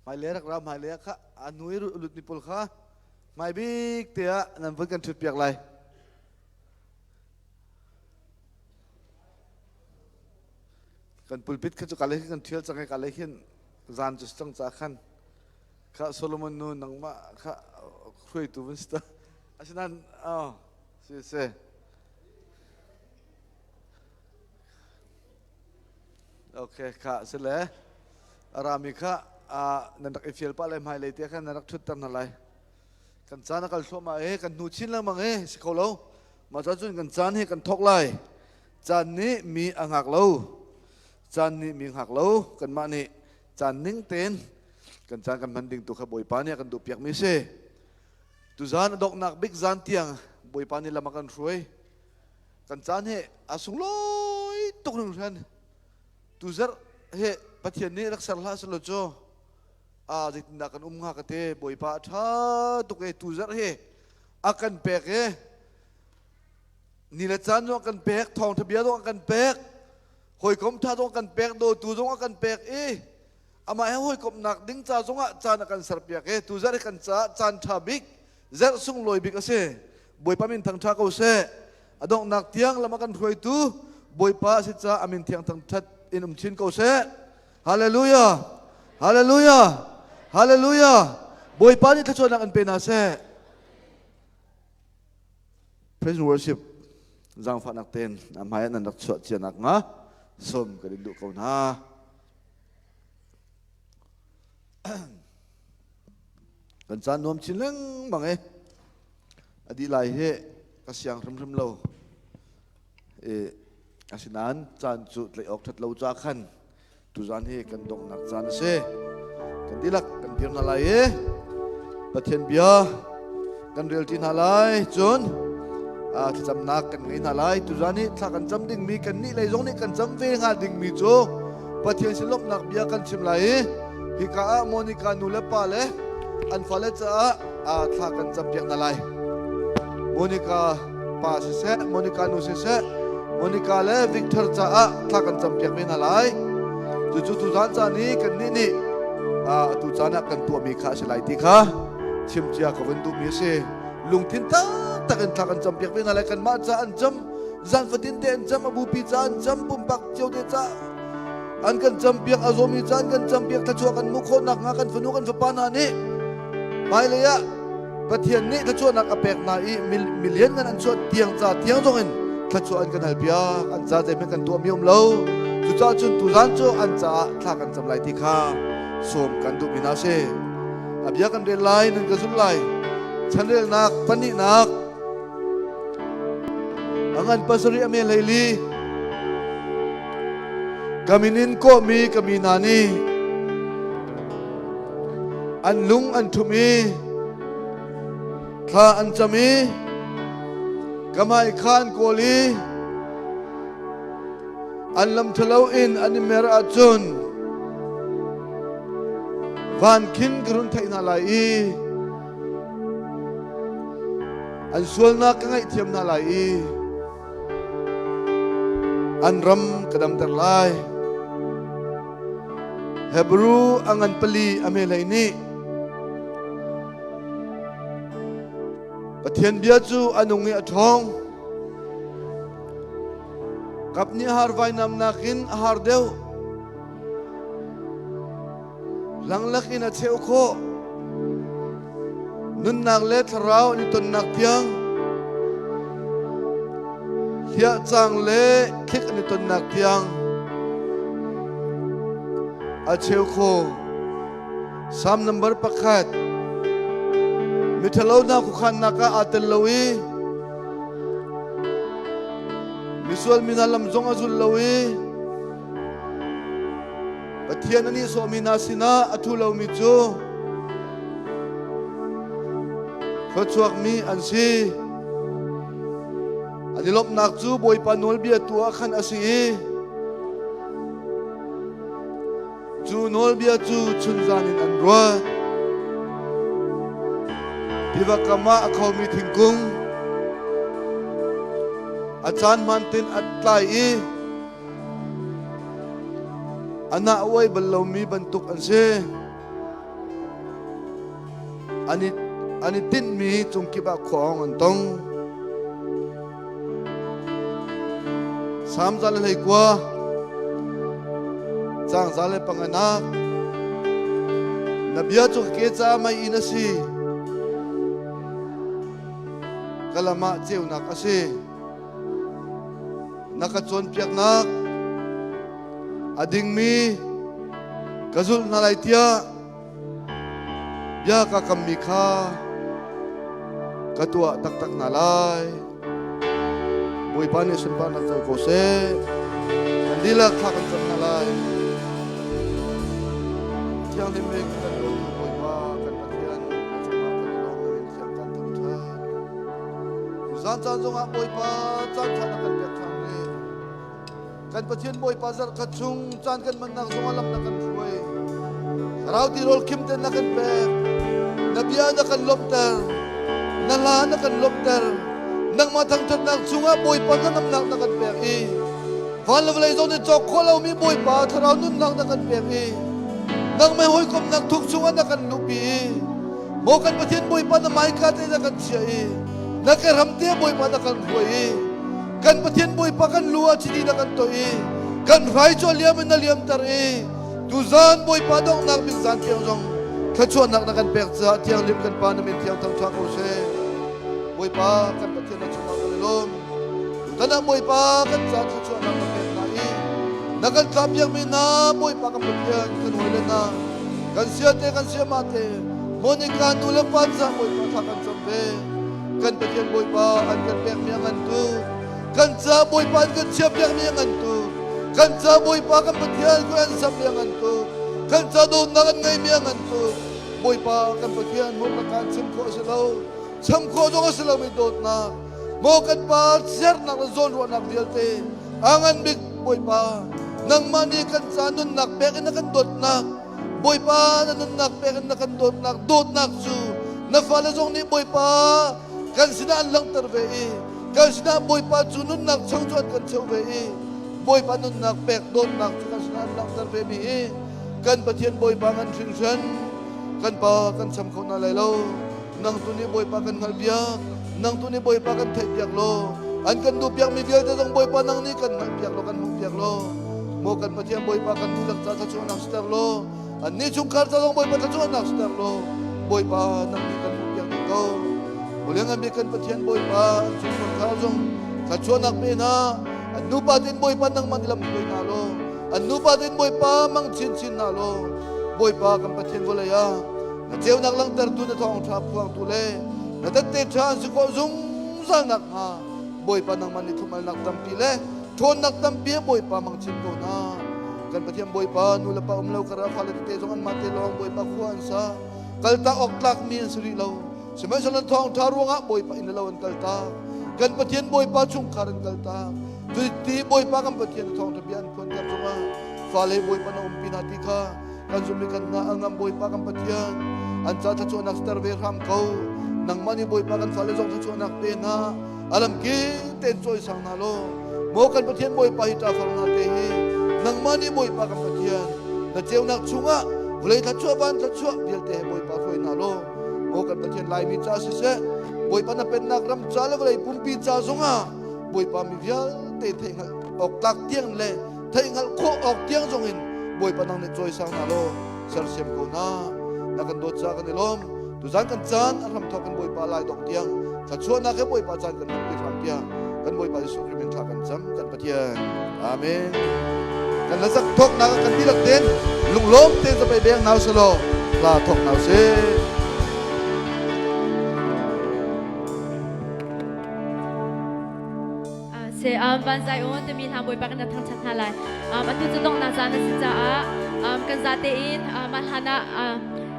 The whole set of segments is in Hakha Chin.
Hmailei rak ra hmailei ah kha a hnu i lut ni pawl kha hmai bik te ah nan vun kan ṭhut piak lai. Kan pulpit kha cu kalei kan ṭhial cang i kalei hin zan cu cang ca khan kha Solomon nu nangmah kha hruaitu vun si ta. Asinain oh si si. Okay, kha si le a rami kha nan rak i fial pah le hmailei te khan nan rak ṭhutter hna lai. Kan caan a kal thluahmah i kan hnu chin lengmang i si kho lo. Mah ca cun kan caan hi kan thawk lai. Caan nih mi a hngak lo. Caan nih mi hngak lo. Kanmah nih caan ning tein kan caan kan hman ding tu kha Bawipa nih a kan duhpiakmi si. Tuzaan a donghnak bik zan tiang Bawipa nih lam a kan hruai. Kan caan hi a sunglawi tuk hringhran. Tuzarh hi Pathian nih rak ser hlah selaw cu a zeitindah kan um hnga ka ti. Bawipa a ṭha tuk i tuzarh hi a kan pek i ni le caan zong a kan pek, thawngṭha bia zong a kan pek, hawikom ṭha zong a kan pek, dawtu zong a kan pek i amah he hawikomhnak ding ca zongah caan a kan serpiak i tuzarh hi kan caah caan ṭha bik zerh sunglawi bik a si. Bawipa min thangṭha ko seh. A donghnak tiang lam a kan hruaitu Bawipa a si caah a min thiang thangṭhat in um chin ko seh. Hallelujah! Hallelujah! Hallelujah! Bawipa nih thluachuahnak an pe hna seh. Praise and worship zaangfahnak tein a hmai ah nan rak chuah cia nakhnga sawm kan in duh ko hna. Kan caan nuam chin lengmang i a dih lai hi ka siang hrimhrim lo. I asinain caan cu tlaih awk ṭhat lo ca khan tuzaan hi kan donghnak caan a si. Kan dihlak kan dir hna lai i Pathian bia kan rel ṭi hna lai. Cun thlacamnak kan ngei hna lai. Tuzaan hi thla kan cam dingmi kan nih lei zong nih kan cam ve hnga dingmi cu Pathian sin lawmhnak bia kan chim lai i hika ah Monica nu le pa le an fale caah thla kan campiak hna lai. Monica pa siseh, Monica nu siseh, Monica le Victor caah thla kan campiak ve hna lai. Cucu tuzaan caan i kannih nih atu caan ah kan tuahmi kha a si lai ti kha chim cia ka vun duhmi a si. Lungthin taktak in thla kan campiak ve hna lai. Kanmah ca an cam, zan fatin te an cam, a bupi ca an cam, pumpak cio te ca an kan campiak, a zawmi ca an kan campiak, thluachuah kan hmuh khawh nakhnga kan fanu kan fapa hna nih hmailei ah Pathian nih thluachuahnak a pek hna i milian ngan an chuah tiang ca tiang zong in thluachuah an kan halpiak an ca zeihmanh kan tuahmi um lo cucaah cun tuzan cu an caah thla kan cam lai ti kha sawm kan duhmi hna si a bia kan rel lai nan ka zulh lai chanrelnak pahnihnak a ngan pasarih a me hleili ka min in kawhmi ka mi hna nih an lung an ṭhum i thla an cam i ka hmai kha an kawl i an lam ṭhalo in an i mer ahcun van khin ka run theih hna lai i an sualnak ka ngaihthiam hna lai i an ram ka damter lai. Hebrew a ngan pali a melei nih Pathian bia cu a nung i a ṭhawng. Kap nih har vainam nakin a har deuh. Langlak in a cheu khawh. Nunnak le thlarau an i tonnak tiang hliah cang le thlik an i tonnak tiang a cheu kho. Psalm number 1. Miṭhalo hna khuakhannak ah aa tel lo i misual mi hna lam zong a zul lo i Pathian a nihsawhmi hna sinah a ṭhu lomi cu thluachuakmi an si. An i lawmhnak cu Bawipa nawlbia tu ah khan a si i cu nawlbia cu chunzan in an ruat. Tiva kam ah a khomi thingkung a caan hmaan tein a tlai i A nah uai bal lomi bantuk an si. An i, an i tinhmi cungkip ah khuaawng an tong. Salm 119, caang 105nak. Na bia cu ka ke caah mei inn a si. Ka lam ah ceunak a si. Na ka cawnpiaknak a dingmi ka zulh hna lai tiah bia ka kammi kha ka tuah taktak hna lai. Bawipa nih sunparnak co ko seh. Kan dihlak thla kan cam hna lai. Thianghlim bik kan dawtu Bawipa kan Pathian na cungah kan i lawm na min thiang kan thangṭhat. Tuzaan caan zongah Bawipa caan ṭha na kan pek ṭhan rih. Kan Pathian Bawipa zarhkhat chung caan kan hmannak zongah lam na kan hruai. Thlarau tirawl khim ten na kan pek. Na bia na kan lawmhter. Na hla na kan lawmhter. Nangmah thangṭhatnak chungah Bawipa hnangamnak na kan pek i van le vawlei zong nih cawk khawh lomi Bawipa thlarau nunnak na kan pek i nangmah hawikomnak thuk chungah na kan luhpi i maw kan Pathian Bawipa na hmaika te na kan chiah i na ke ram te Bawipa na kan hruai i kan Pathian Bawipa kan lu ah chiti na kan toih i kan hrai cu a liam in na liamter i tuzan Bawipa donghnak bik zan tiang zong thluachuahnak na kan pek caah thianghlim kan Pa na min thiang thangṭha ko seh. Bawipa kan Pathian na cungah kan i lawm. Tutan ah Bawipa kan ca thluachuahnak na pek hna i na kan tlapiakmi hna Bawipa kan Pathian kan hawile hna kan siate kan siama te Monica nu le pa ca Bawipa thla kan cam ve. Kan Pathian Bawipa an kan pekmi a ngan tu kan ca Bawipa an kan chiahpiakmi a ngan tu kan ca Bawipa kan Pathian ku an sammi a ngan tu kan ca dawtnak an ngeimi a ngan tu Bawipa kan Pathian hmurka kan chim khawh a si lo cham khawh zong a si lomi dawtnak maw kan pa sernak le zawnruahnak vialte a ngan bik Bawipa nangmah nih kan ca nunnak pek in na kan dawtnak Bawipa na nunnak pek in na kan dawtnak dawtnak cu na fale zong nih Bawipa kan sinah an langhter ve i kan sinah Bawipa cu nunnak cheu cu an kan cheu ve i Bawipa nunnak pek dawtnak cu kan sinah an langhter ve mi hi kan Pathian Bawipa ngan hringhran kan pa kan cham kho hna lai lo nang tu nih Bawipa kan hngalh piak nang tu nih Bawipa kan theih piak law an kan duh piak mi vialte zong Bawipa nang nih kan hngalh piak law kan hmuh piak law maw kan Pathian Bawipa kan dihlak ca thluachuahnak siter law annih chungkhar ca zong Bawipa thluachuahnak siter law Bawipa nang nih kan hmuh piak dih ko Muliangan bik kan Pathian Bawipa an chungkhar zong thluachuahnak pe hna an nupa tein Bawipa nangmah nih lam hruai hna law an nupa tein Bawipa mang chinchin hna law Bawipa kan Pathian vawlei ah na ceunak langhtertu na thawngṭha phuangtu le na tette ṭha an si khawh zungzal nakhnga Bawipa nangmah nih thumalnak tampi le ṭhawnnak tampi Bawipa mang chin ko hna kan Pathian Bawipa nu le pa um lo kar ah fale tete zong anmah te lawng Bawipa khua an sa kaltak awk tlakmi an si rih lo sihmanhsehlaw thawngṭha ruangah Bawipa inn le lo an kaltak kan Pathian Bawipa chungkhar an kaltak cuti Bawipa kan Pathian thawngṭha bia an phuan kar zongah fale Bawipa na umpi hna ti kha kan zumh i kan hna a ngam Bawipa kan Pathian an ca thluachuahnak ser ve hram ko nangmah nih Bawipa kan fale zong thluachuahnak pe hna a lamkip tein cawisang hna law maw kan Pathian Bawipa hi ṭafar hna te hi nangmah nih Bawipa kan Pathian na ceunak chungah vawlei thluachuah van thluachuah vialte he Bawipa hruai hna law maw kan Pathian Laimi ca siseh Bawipa na pennak ram ca le vawlei pumpi ca zongah Bawipa mi vialte theih hngalh awk tlak tiang le theih hngalh khawh awk tiang zongin Bawipa nang nih cawisang hna law sersiam ko hna na kan dawt ca kan i lawm tuzan kan caan a hramthawk kan Bawipa lai dong tiang thluachuahnak he Bawipa caan kan hman hram tiang kan Bawipa Jesuh Khrih min thla kan cam kan Pathian Amen kan la zak thok nak kan dihlak ten lunglawm ten zapai beng nau selaw la thok nau se Se um, van zai on timi hna Bawipa kan thangthat hna lai. Um, atu cu donghnak caan a si caah um, kan zate in uh, mah hlan ah uh,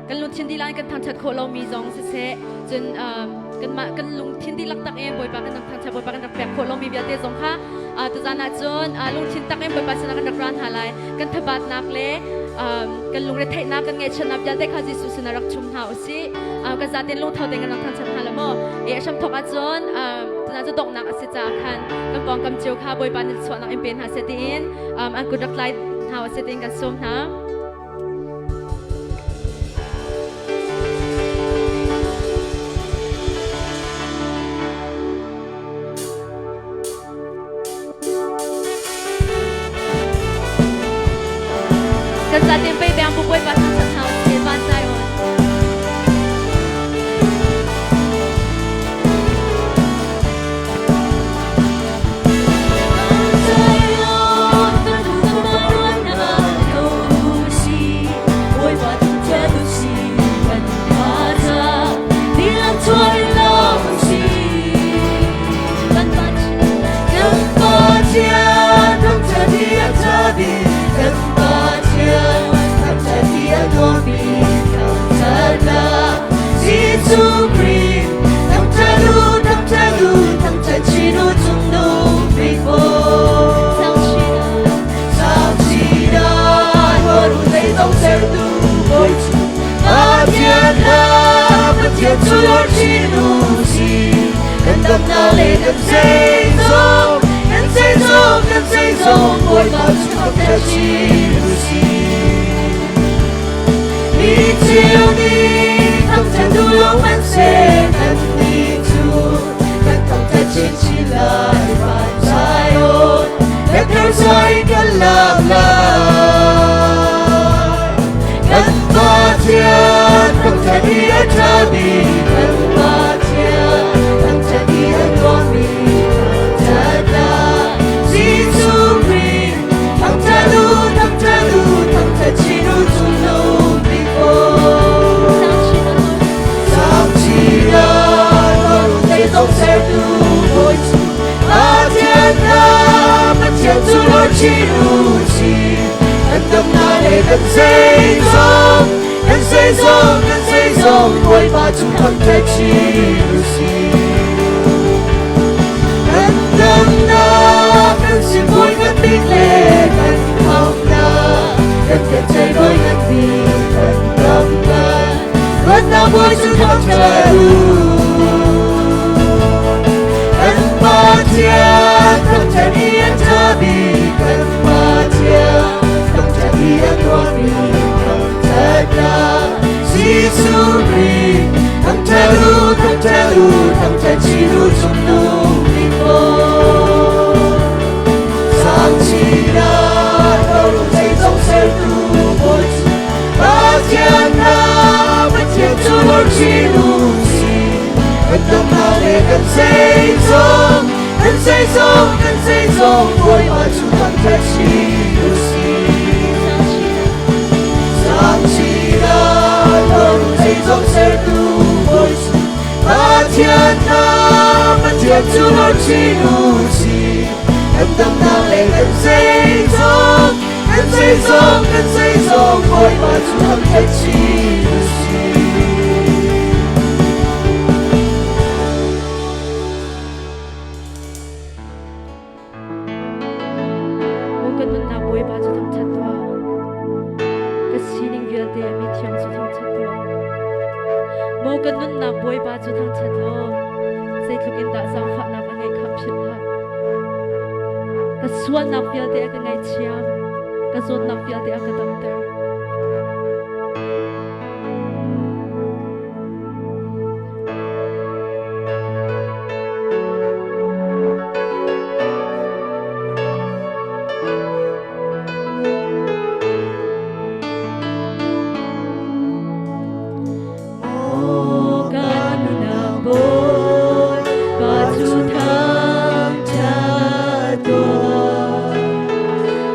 kan lungthin dihlak in kan thangthat khawh lomi zong siseh cun um, kanmah kan lungthin dihlak tak in Bawipa kan rak thangthat Bawipa kan rak pek khawh lomi vialte zong kha uh, tuzaan ah cun uh, lungthin tak in Bawipa sinah kan rak ra hna lai. Kan thabatnak le um, kan lungretheihnak kan ngaihchiatnak vialte kha Jesuh sinah rak chum hna usih. Uh, kan zaten lungtho tein kan rak thangthat hna la maw? E a hramthawk ahcun um, tuna cu donghnak a si caah khan kan pawngkam cio kha Bawipa nih chuahnak in pe hna seh tiin um, an kut rak tlai hna seh tiin kan sawm hna. Kan zaten pei bang bu Bawipa thangṭhat hna usih. Van Zion.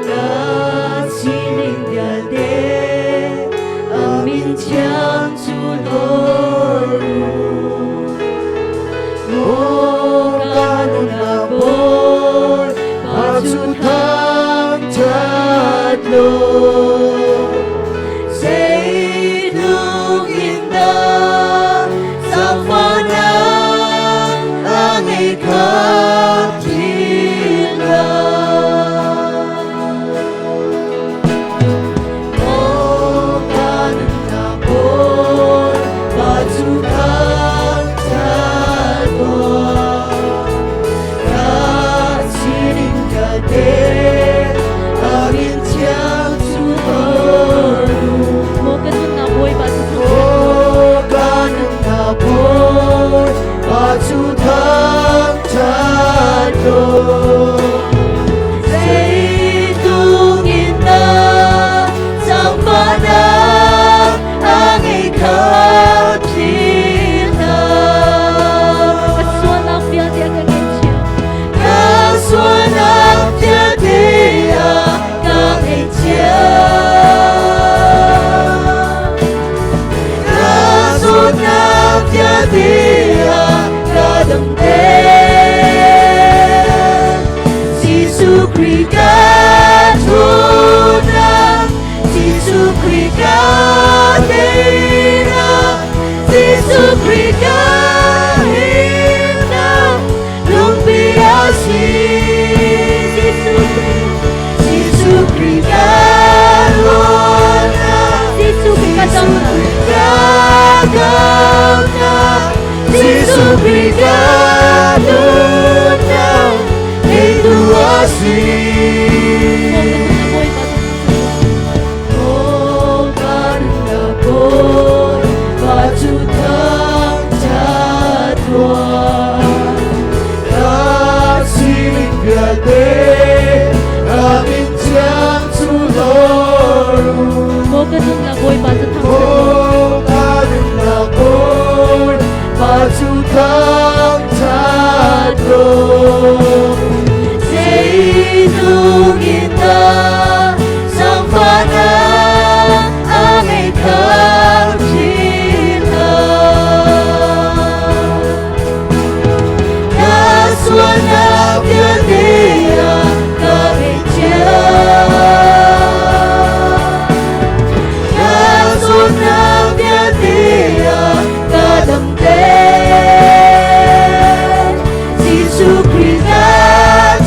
Ka sining vialte. Khrih ka ṭhawnnak, Jesuh Khrih ka teinak, Jesuh Khrih ka himnak, lungpi a si. Jesuh Khrih, Jesuh Khrih ka ṭhawnnak, Jesuh Khrih ka Jesuh damnak, Khrih ka damnak, Jesuh Khrih ka nunnak, teitu a si. Maw ka nunnak Bawipa cu thangṭhat tuah. Ka sining vialte ka min thiang cu lawr u. Maw ka nunnak Bawipa cu thangṭhat tuah. Maw ka nunnak Bawipa cu thangṭhat tuah. Zeitluk in dah zaangfahnak a ngeih kha philh hlah. Na sualnak vialte a ka ngaihthiam. Na zawtnak vialte a ka damter. Jesuh Khrih ka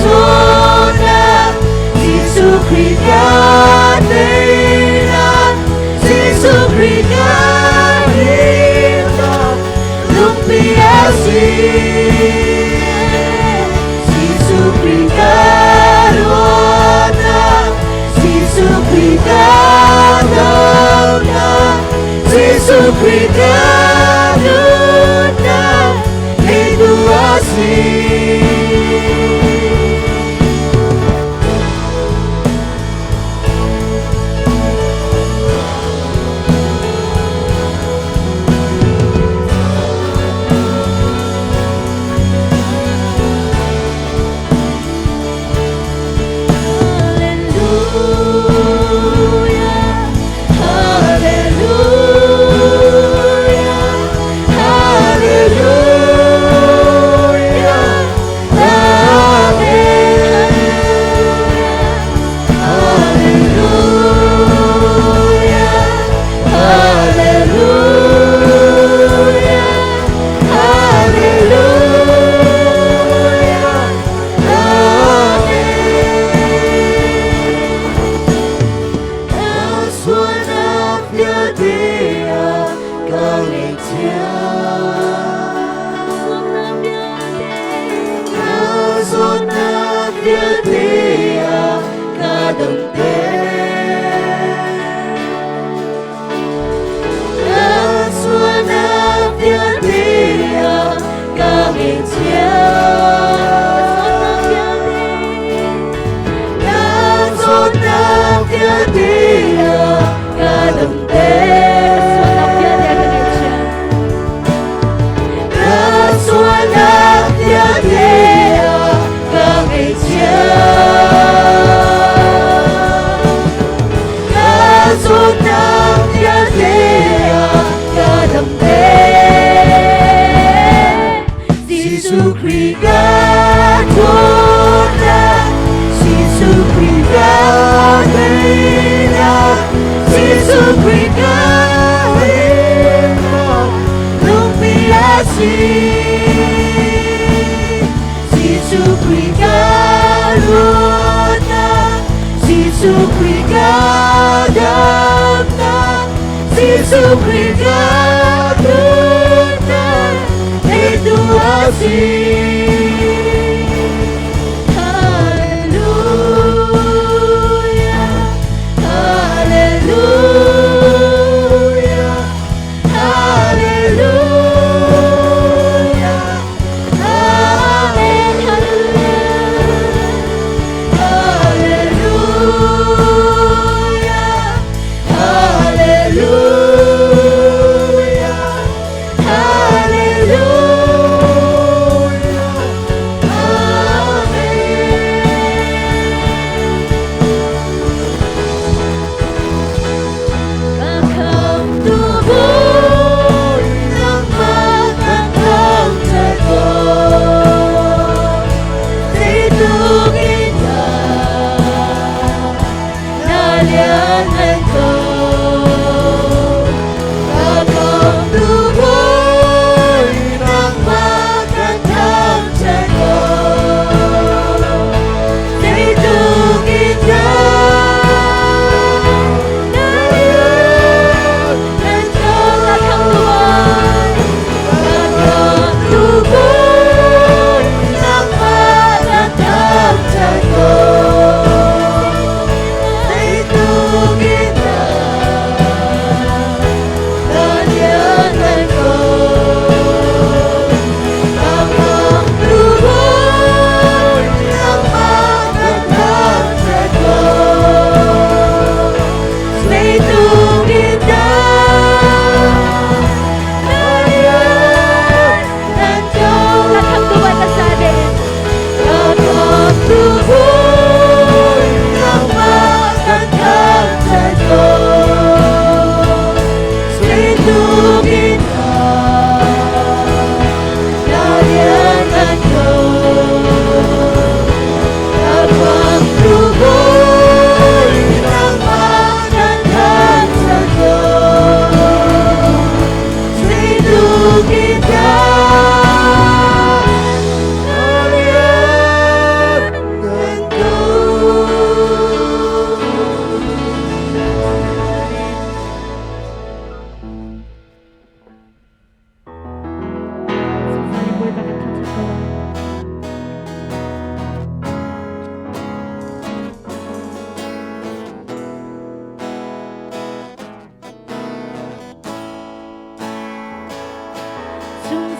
ṭhawnnak, Jesuh Khrih ka teinak, Jesuh Khrih ka himnak, lungpi a si. Jesuh Khrih ka ruahnak, Jesuh Khrih ka damnak, Jesuh Khrih ka nunnak, teitu a si. Hallelujah, Hallelujah, Hallelujah, Amen. Hallelujah, Hallelujah, Hallelujah, Amen. Ka sualnak vialte a ka ngaihthiam. Ka zawtnak vialte a ka damter. Ka sualnak vialte a ka ngaihthiam. Ka zawtnak vialte a ka damter. Ka sualnak vialte a ka ngaihthiam. Ka zawtnak vialte a ka damter. Jesuh Khrih ka ṭhawnnak, Jesuh Khrih ka teinak, Jesuh Khrih ka himnak, lungpi a si. Jesuh Khrih ka ruahnak, Jesuh Khrih ka damnak, Jesuh Khrih ka nunnak, teitu a si. Hallelujah, Hallelujah, Hallelujah, Amen, Hallelujah, Hallelujah,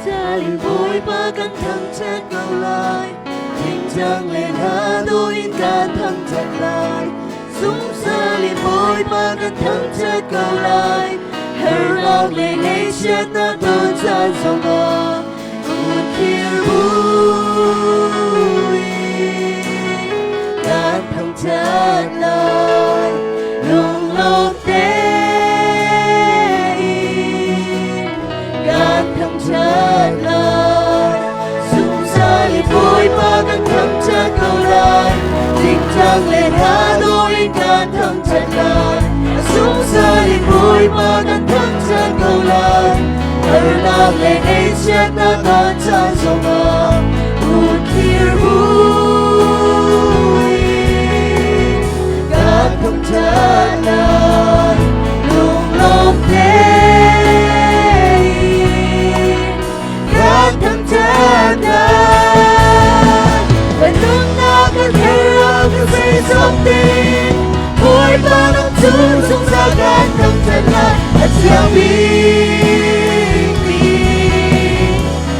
Zungzal in Bawipa kan thangṭhat ko lai. Thingtang le hla dawh in kan thangṭhat lai. Zungzal in Bawipa kan thangṭhat ko lai. Hernak le ngaihchiatnak ton caan zongah kutkhir buin kan thangṭhat lai. Lunglawm tein kan thangṭhat lai. Zungzal in Bawipa kan thangṭhat ko lai. Dingtlang le hla dawh in kan thangṭhat lai. Zungzal in Bawipa kan thangṭhat ko lai. Harnak le ngaihchiatnak kan caan zongah kutkhir buin kan thangṭhat lai. Lunglawm tein kan thangṭhat lai. Kan nunnak kan thlarau kan zeizong te Bawipa nang cu zungzal kan thangṭhat lai. A thiang bikmi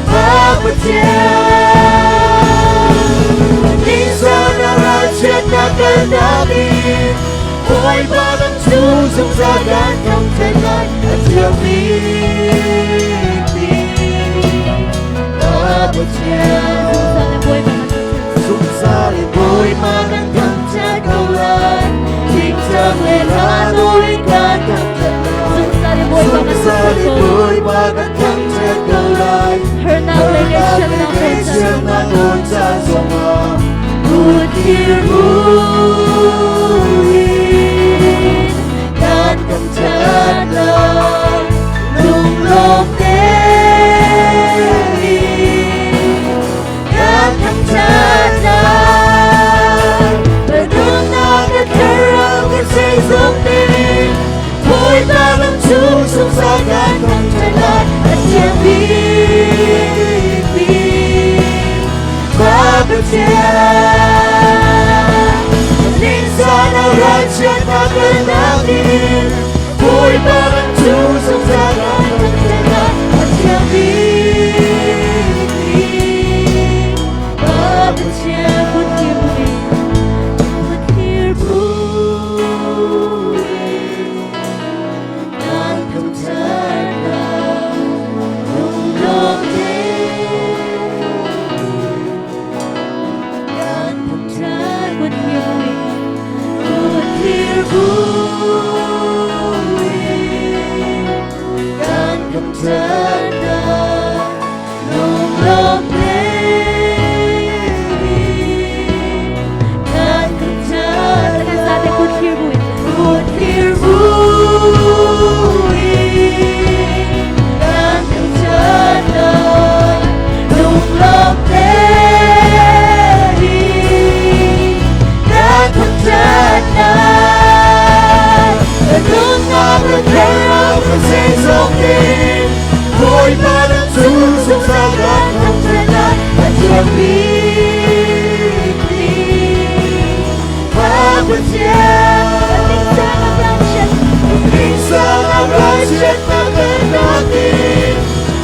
Pa Pathian. Nizan ah ralchiatnak kalnak in Bawipa nang cu zungzal kan thangṭhat lai. A thiang bikmi Pa Pathian. Zungzal in Bawipa kan thangṭhat. Zungzal in Bawipa kan thangṭhat ko lai. Thingtang le hla dawh in kan thangṭhat lai. Zungzal in Bawipa kan Zungzal thangṭhat in ko. Bawipa kan thangṭhat ko lai. Harnak le Harnak le ngaihchiatnak ton caan ngaihchiatnak zongah ton caan zongah kutkhir buin kan thangṭhat lai. Lunglawm tein kan thangṭhat lai. Nunnak kan thlarau kan zeizong tein Bawipa lam cu zungzal kan thangṭhat lai. A thiang bikmi Pa Pathian. Nizan ah ralchiatnak kalnak in Bawipa lam cu zungzal kan thangṭhat lai. A thiang bikmi Pa Pathian. Kutkhir buin, kutkhir buin kan thangṭhat lai. Lunglawm tein kan thangṭhat Kutkhir buin, Kutkhir buin kan thangṭhat lai. Lunglawm tein kan thangṭhat Kan zate lai. kutkhir buin. Kutkhir buin kan thangṭhat lai. Lunglawm tein kan thangṭhat lai. Nunnak le thlarau kan zeizong tein Bawipa lam cu zungzal kan thangṭhat lai. A thiang bikmi Pa Pathian. Nizan ah ralchiat, Nizan ah ralchiatnak kalnak in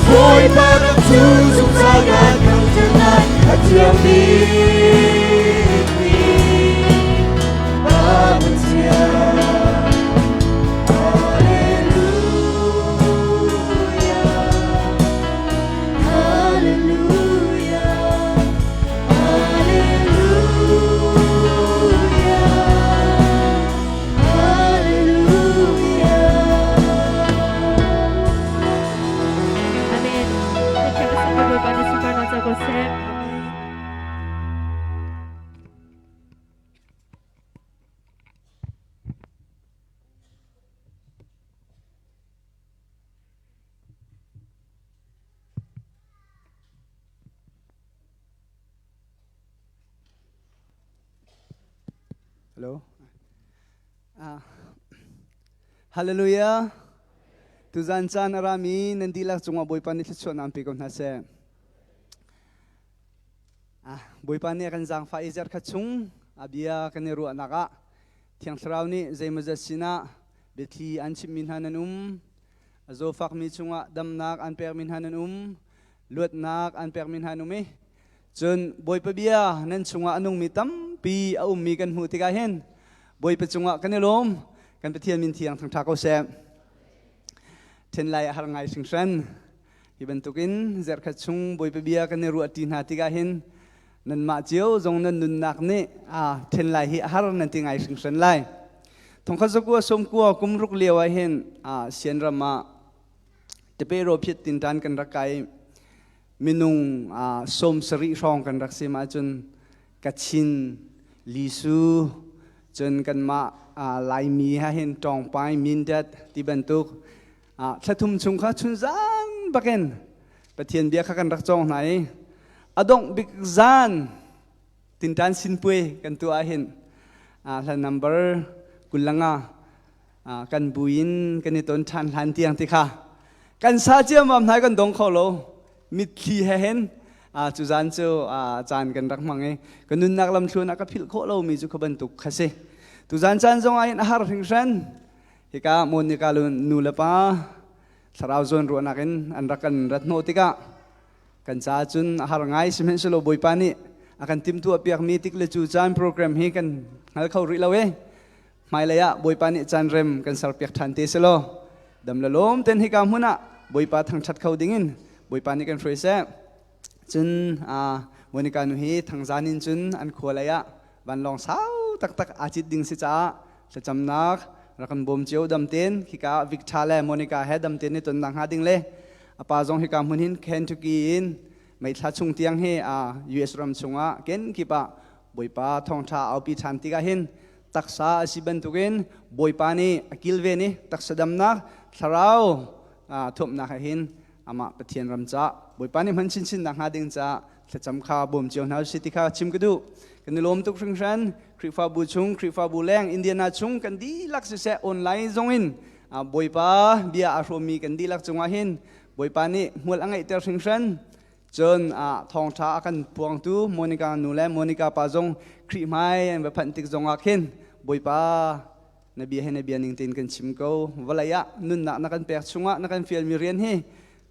Bawipa lam cu zungzal kan thangṭhat lai. A thiang bikmi Pa Pathian. Hallelujah. Hallelujah. Hallelujah. Hallelujah. Amen. Pathian ka sak Bawipa nih sunparnak co ko seh. Hello. Ah. Hallelujah. Tuzan caan a rami nan dihlak cungah Bawipa nih thluachuahnak an pe ko hna seh. Ah, Bawipa nih a kan zaangfah i zarhkhat chung a bia kan i ruahnak ah Thiang Thlarau nih zeimawzat sinah biathli an chimhmi hna nan um. A zawfakmi cungah damnak an pekmi hna nan um. Luatnak an pekmi hna an um i cun Bawipa bia nan chungah a nungmi tampi a ummi kan hmuh tikah hin Bawipa cungah kan i lawm. Kan Pathian min thiang thangṭha ko seh. Ṭhen lai a har ngai hringhran. Hi bantukin zarhkhat chung Bawipa bia kan i ruahṭi hna tikah hin nanmah cio zong nan nunnak nih aa ṭhen lai hi a har nan ti ngai hringhran lai. Thongkhat zakua sawmkua kum ruk lio ah hin Sian ram ah Tepe rawphiat tinṭan kan rak kai minung 70 hrawng kan rak si mah cun Kachin, Lisu, cun kanmah Laimi ha hin Tawngpai, Mindat ti bantuk thlathum chung kha chunzan bakin Pathian bia kha kan rak cawng hna i a dongh bik zan tinṭan sinpuai kan tuah ahhin hla number 25 kan buin kan i ton ṭhan hlan tiang ti kha kan sa ciammam hna kan dong kho lo mitthli he hin cu zan cu caan kan rak hmang i ka nunnak lamthluan ah ka philh khawh lomi cu kha bantuk kha si. Tuzan caan zong ah hin a har hringhran. Hika Monica nu le pa thlarau zawn ruahnak in an rak kan rat hnawh tikah kan caah cun a har ngai. Sihmanhsehlaw Bawipa nih a kan timhtuah piakmi tik le cu caan program hi kan hngal kho rih lo e. Hmailei ah Bawipa nih caan rem kan serpiak ṭhan te selaw dam le lawm ten hika hmun ah Bawipa thangṭhat kho dingin Bawipa nih kan hruai seh. Cun Monica nu hi thangzan in cun an khua lei ah vanlawng sau taktak aa cit ding si caah thlacamnak rak kan bawm cio. Dam ten khika Victor le Monica he dam ten i tonnak hnga ding le a pa zong hika hmun hin Kentucky in meithla chung tiang hi US ram chungah kenkip ah Bawipa thawngṭha aupi ṭhan tikah hin taksa a si bantukin Bawipa nih a kilven i taksa damnak thlarau thuamnak he hin amah Pathian ram ca Bawipa nih hman chinchin nak hnga ding caah thlacam kha bawm cio hna usih ti kha chim ka duh. Kan i lawm tuk hringhran. Khrihfabu chung, Khrihfabu leng, Indiana chung kan dihlak siseh, online zong in Bawipa bia aa hrawmmi kan dihlak cungah hin Bawipa nih hmual a ngeihter hringhran. Cun thawngṭha a kan puangtu Monica nu le Monica pa zong Khrih hmai an va phanh tik zongah khin Bawipa na bia hi na bia ning tein kan chim ko, vawlei ah nunnak na kan pek chungah na kan fialmi rian hi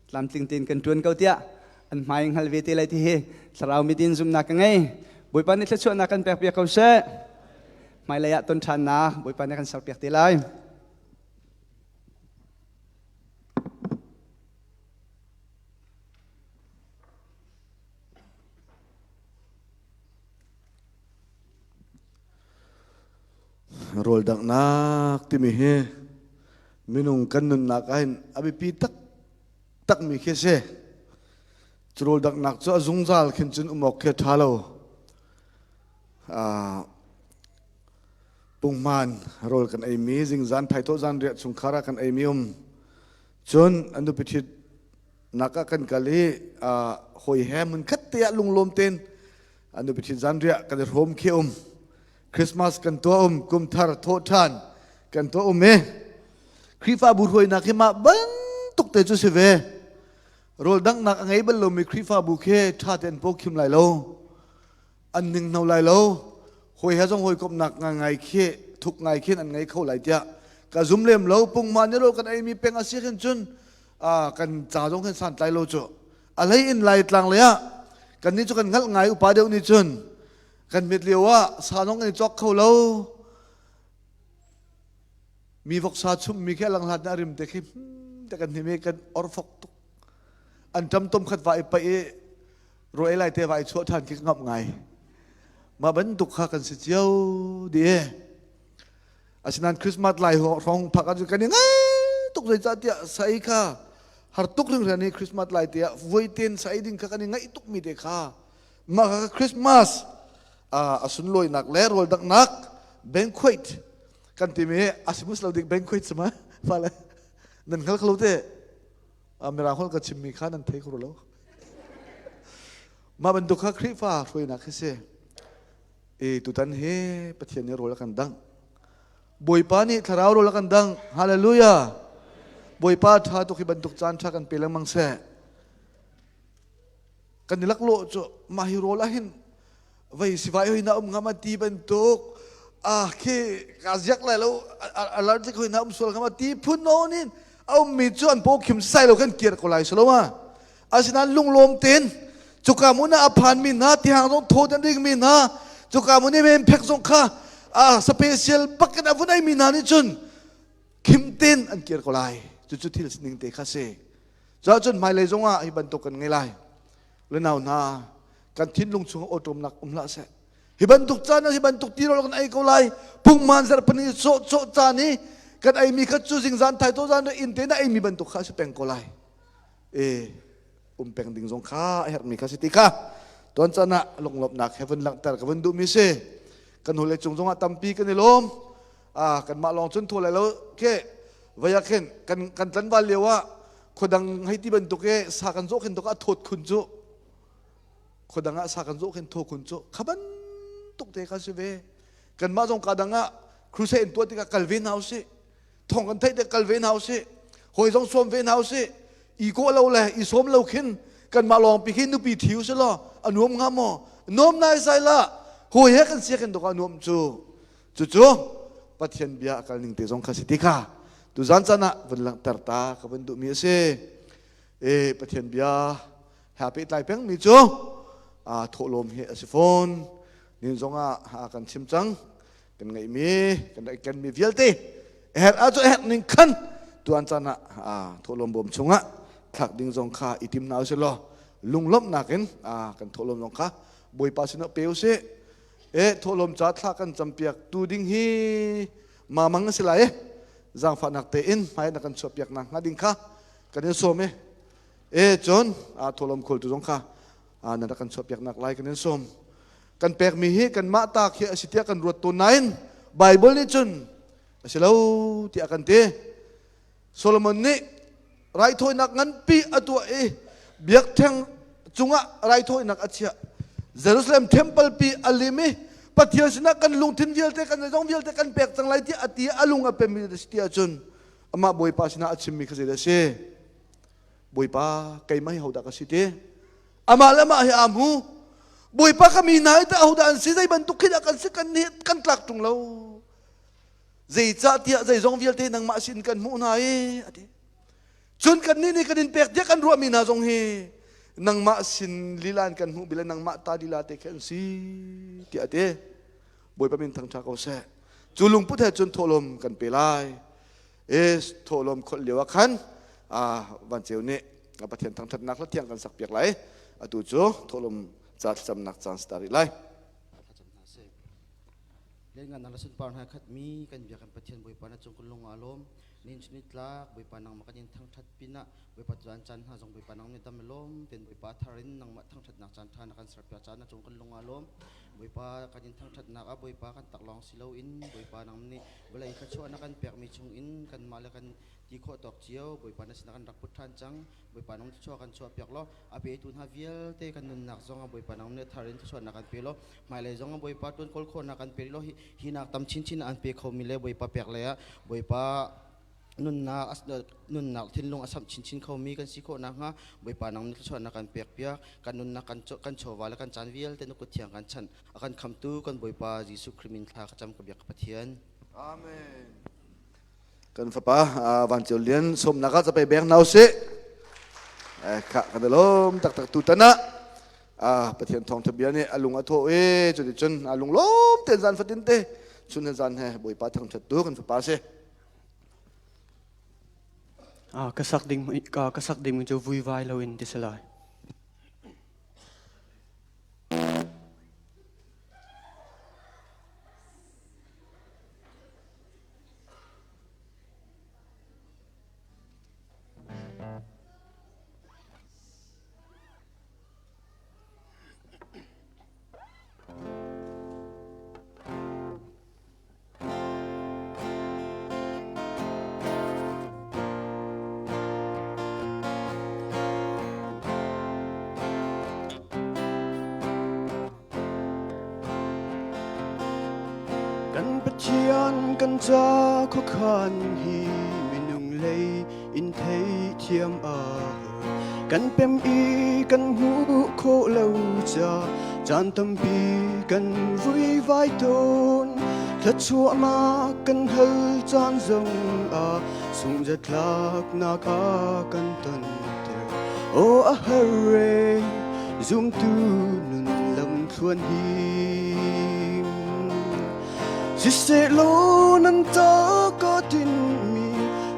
tlamtling tein kan ṭuan ko tiah an hmai hngal ve te lai ti hi thlarau mit in zumhnak ka ngei. Bawipa nih thluachuahnak kan pek piak ko seh. Hmailei ah ton ṭhannak Bawipa nih kan serpiak te lai. Rawl danghnak timi hi minung kan nunnak ah hin a biapi taktakmi khi a si. Cu rawl danghnak cu a zungzal khin cun um awk khi a ṭha lo. Punghman rawl kan eimi, zingzan thaithawh zanriah chungkhar ah kan eimi um. Cun an nupi ṭhit nak ah kan kal i hawi he hmun khat te ah lunglawm tein an nupi ṭhit zanriah kan i hrawm khi um. Christmas kan tuah um, kum thar thawh ṭhan kan tuah um i Khrihfabu hruainak hi mah bantuk te cu si ve. Rawl danghnak a ngei bal lomi Khrihfabu khi ṭha tein paw khim lai lo. An ning hno lai lo. Hawi he zong hawikomhnak ngai khi thuk ngai khin an ngei kho lai tiah ka zum lem lo. Pungma nih rawl kan eimi peng a si khin cun kan ca zong khin santlai lo cu. A hlei in lai tlang lei ah kan nih cu kan hngalh ngai upa deuh nih cun kan mit lio ah sa zong kan i cawk kho lo. Mi voksa chummi khi a langhlat na rim te khi te kan hnim i kan orfok tuk. An ṭam tom khat va i paih i ruai lai te va i chuah ṭhan khi ka ngamh ngai. Mah bantuk kha kan si cio di. Asinain Christmas lai hrawng phak ahcun kan i ngai tuk, zeicahtiah sai kha har tuk hringhran i Christmas lai te ah voi ten sai ding kha kan i ngaih tuk mi te kha. Mah kha Christmas a sunlawinak le rawl danghnak banquet kan timi a si mus lo ding banquet sama fale nan hngal kho te. Mirang holh ka chimmi kha nan thei kho lo. Mah bantuk kha Khrihfa hruainak hi si. E tutan hi Pathian nih rawl a kan dangh. Bawipa nih thlarau rawl a kan dangh. Hallelujah. Bawipa tha tuk hi bantuk caan tha kan pe lengmang seh. Kan i laklawh cu mah hi rawl ah hin vei sivai hoi na um ngam a ti bantuk ah khi ka ziak lai lo, allergic hoi na um sual ngam a ti phun nawn in a ummi cu an paw khim sai lo kan kir ko lai salo ma. Asinain lunglawm tein cuka hmun ah a phanmi hna tihang zong thaw an dingmi hna cuka hmun i men phek zong kha a special bak in a vun eimi hna nih cun khim tein an kir ko lai. Cucu thil sining te kha si. Cuahcun hmailei zong ah hi bantuk kan ngei lai. Le nau hna kan thinlung chung awṭawmnak um hlah seh. Hi bantuk caan ah hi bantuk tirawl kan ei ko lai. Pungman zarhpini cawh cawh caan i kan eimi kha cu zingzan thai to zan inn te na eimi bantuk kha a si peng ko lai. E um peng ding zong kha a herhmi kha si ti kha tuan caan ah lunglawmhnak he vun langhter ka vun duhmi si. Kan hule cung zongah tampi kan i lawm. Ah kanmah lawng cun thaw lai lo ke vaya khin kan kan tlanval lio ah khuadang hei ti bantuk e sa kan zawh khin tuk a thawt khun cu khuadang ah sa kan zawh khin thaw khun cu kha bantuk te kha si ve kanmah zong ka dang ah crusade in tuah tikah kal ve hna usih thong kan theih te kal ve hna usih hawi zong sawm ve hna usih i kawh lo le i sawm lo khin kanmah lawng pi khi nupi thi usih law a nuam hnga maw nuam nai sai la hawi he kan sia khin tuk a nuam cu Cucu Pathian bia a kal ning te zong kha si ti kha tuzan caan ah vun langhter ta ka vun duhmi a si. E Pathian bia he aa pehtlai pengmi cu aa thawhlawm hi a si fawn. Nin zong ah a kan chim cang. Kan ngeihmi, kan rak kenmi vialte herh ahcun herh ning khan tuan caan ah thawhlawm bawm chungah thlak ding zong kha i tim hna usih law lunglawmhnak in kan thawhlawm zong kha Bawipa sinah pe usih. E thawhlawm ca thla kan campiak tu ding hi mamang a si lai e zaangfahnak tein hmai na kan chuahpiak nak hnga ding kha kan in sawm e e cun a thawhlawm khawltu zong kha na rak kan chuahpiak nak lai kan in sawm kan pekmi hi kanmah ta khi a si tiah kan ruat tawn nain Bible nih cun a si lo tiah kan ti Solomon nih raithawinak nganpi a tuah i biakṭheng cungah raithawinak a chiah. Jerusalem temple pi a lim i Pathian sinah kan lungthin vialte kan zeizong vialte kan pek cang lai tiah a ti a lung a pemmi a si ti ahcun amah Bawipa sinah a chimmi kha zeidah a si? Bawipa keimah hi hodah ka si ti? Amah le amah hi aa hmu. Bawipa ka mi hna hi tah ahodah an si? Zei bantuk khi dah kan si? Kan nih kan tlak ṭung lo. Zeicahtiah zeizong vialte nangmah sin kan hmuh hna i a ti. Cun kannih nih kan in pek tiah kan ruahmi hna zong hi nangmah sin lila in kan hmuh bile nangmah ta lila te khi an si tiah a ti. Bawipa min thangṭha ko seh. Cu lungput he cun thawhlawm kan pe lai. E thawhlawm kholh lio ah khan Van Ceu nih Pathian thangṭhatnak hla thiang kan sak piak lai. Atu cu thawhlawm ca thlacamnak caan si ta rih lai. Lianngan na sunpar hna khatmi kan bia kan Pathian Bawipa na cung kan lung aa lawm. Nin chun tlak Bawipa nangmah kan in thangthat pinah Bawipa caan caan hna zong Bawipa nang nih dam lawm ten Bawipa thar in nangmah thangthatnak caan tha na kan serpiak caan na cung kan lung aa lawm. Bawipa kan in thangthatnak ah Bawipa kan taklawng si loin Bawipa nang nih vawlei thluachuah na kan pekmi chung in kanmah le kan ti khawh tawk cio Bawipa na sinah kan rak put ṭhan cang. Bawipa nang thluachuah kan chuah piak law a petu hna vialte kan nunnak zong ah Bawipa nang nih thar in thluachuahnak kan pe law hmailei zong ah Bawipa ṭuan kawl khawhnak kan pe law hi nak tam chinchin an pe khomi le Bawipa pek le ah Bawipa nunnak nunnak thinlung a samh chinchin khomi kan si khawh nakhnga Bawipa nang nih thluachuahnak kan pek piak kan nunnak kan kan chawva le kan caan vialte na kut thiang kan chan a kan khamtu kan Bawipa Jesuh Khrih min thla ka cam ka biak ka Pathian. Amen. Kan fapa Van Ceu Lian sawmnak ah capei beng hna usih. Khah kan lawm taktak tu tan ah Pathian thawngtha bia nih a lung a thawh i cuticun a lung lawm tein zan fatin te chun he zan he Bawipa thangthat tu kan fapa si. Ka sak ding ka sak ding cu vuivai loin ti si lai. Kan Pathian kan ca khuakhan hi minung lei in theithiam a kan pem i kan hmuh khawh lo ca caan tampi kan vuivai tawn thluachuahnak kan hal caan zong ah sungzatlaknak a kan tonter. Aw a har e zumtu nun lam thluan hi. Siseh law nan ta ka tinmi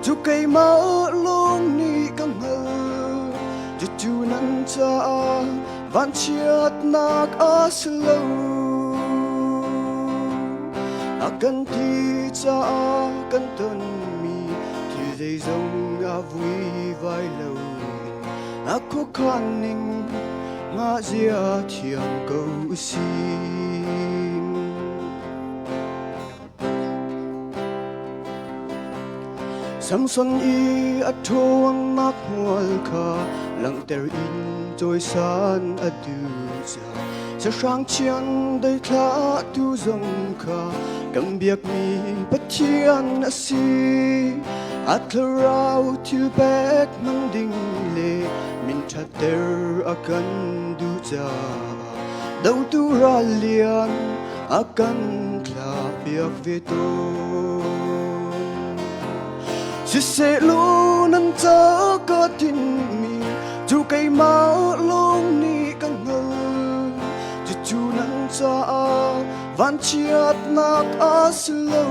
cu keimah lawng nih ka hngal. Cucu nan caah vanchiatnak a si lo. A kan ti caah kan tonmi thil zeizong a vuivai lo in a khuakhan ning ngahzia thiam ko usih. Samson i a ṭhawnnak hmual kha langhter in cawisan a duh caah sahrang chiandeih thlahtu zong kha kan biakmi Pathian a si. A thlarau thil pek hmang ding le min ṭhatter a kan duh caah dotu ral lian a kan thlahpiak ve tawn. Siseh law nan ca ka tinhmi cu keimah lawng nih ka hngalh. Cucu nan caah vanchiatnak a si lo.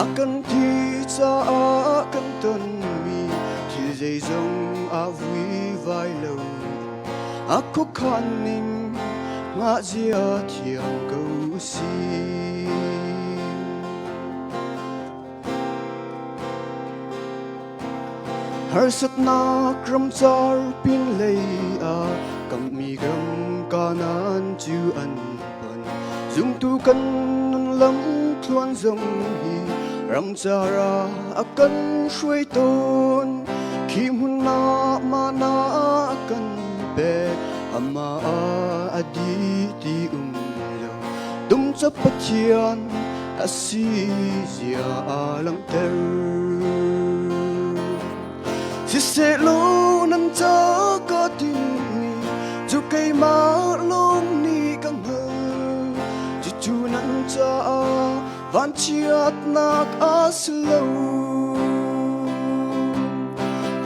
A kan thi caah kan tonmi thil zeizong a vuivai lo. A khuakhan ning ngahzia thiam ko si. Harsatnak ramcar pinlei ah kammi ram kanan cu an pan. Zumtu kan nun lam thluan zong hi ramcar ah a kan hruai tawn. Khi hmun ah mana a kan pek, amah ah a dih ti um lo. Dum ca Pathian a si zia a langhter. Siseh law nan ca ka tinhmi cu keimah lawng nih ka hngalh. Cucu nan caah vanchiatnak a si lo.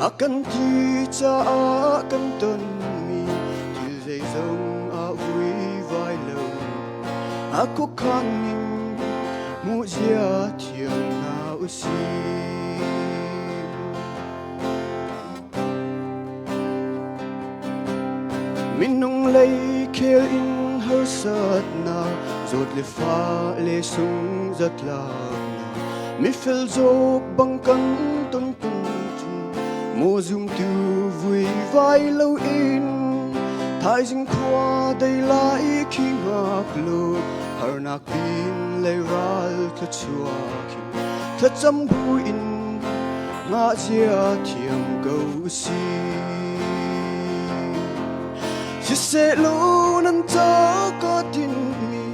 A kan ti caah kan tonmi thil zeizong a vuivai lo. A khuakhan ning hmuhzia thiam hna usih. Minung lei khel in harsatnak zawt le fa le sung zatlaknak mifel zawk bang kan ton tung cun maw zumtu vuivai lo in thaizing khua dei lai khi ngak lo harnak pin lei ral thluachuak hin thlacam bu in ngahzia thiam ko usih. Siseh law nan ca ka tinhmi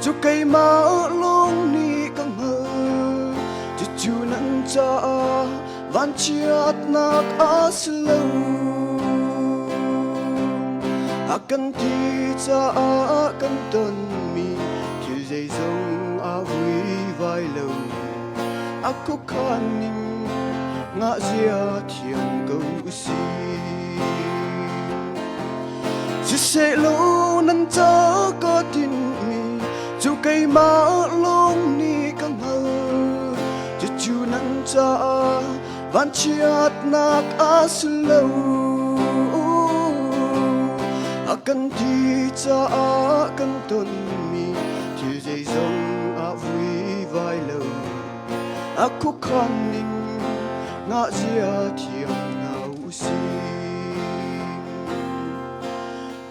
cu keimah lawng nih ka hngalh. Cucu nan caah vanchiatnak a si lo. A kan ti caah kan tonmi thil zeizong a vuivai lo. A khuakhan ning ngahzia thiam ko usih. Siseh law nan ca ka tinhmi cu keimah lawng nih ka hngalh. Cucu nan caah vanchiatnak a si lo. A kan ti caah kan tonmi thil zeizong a vuivai lo. A khuakhan ning ngahzia thiam hna usih.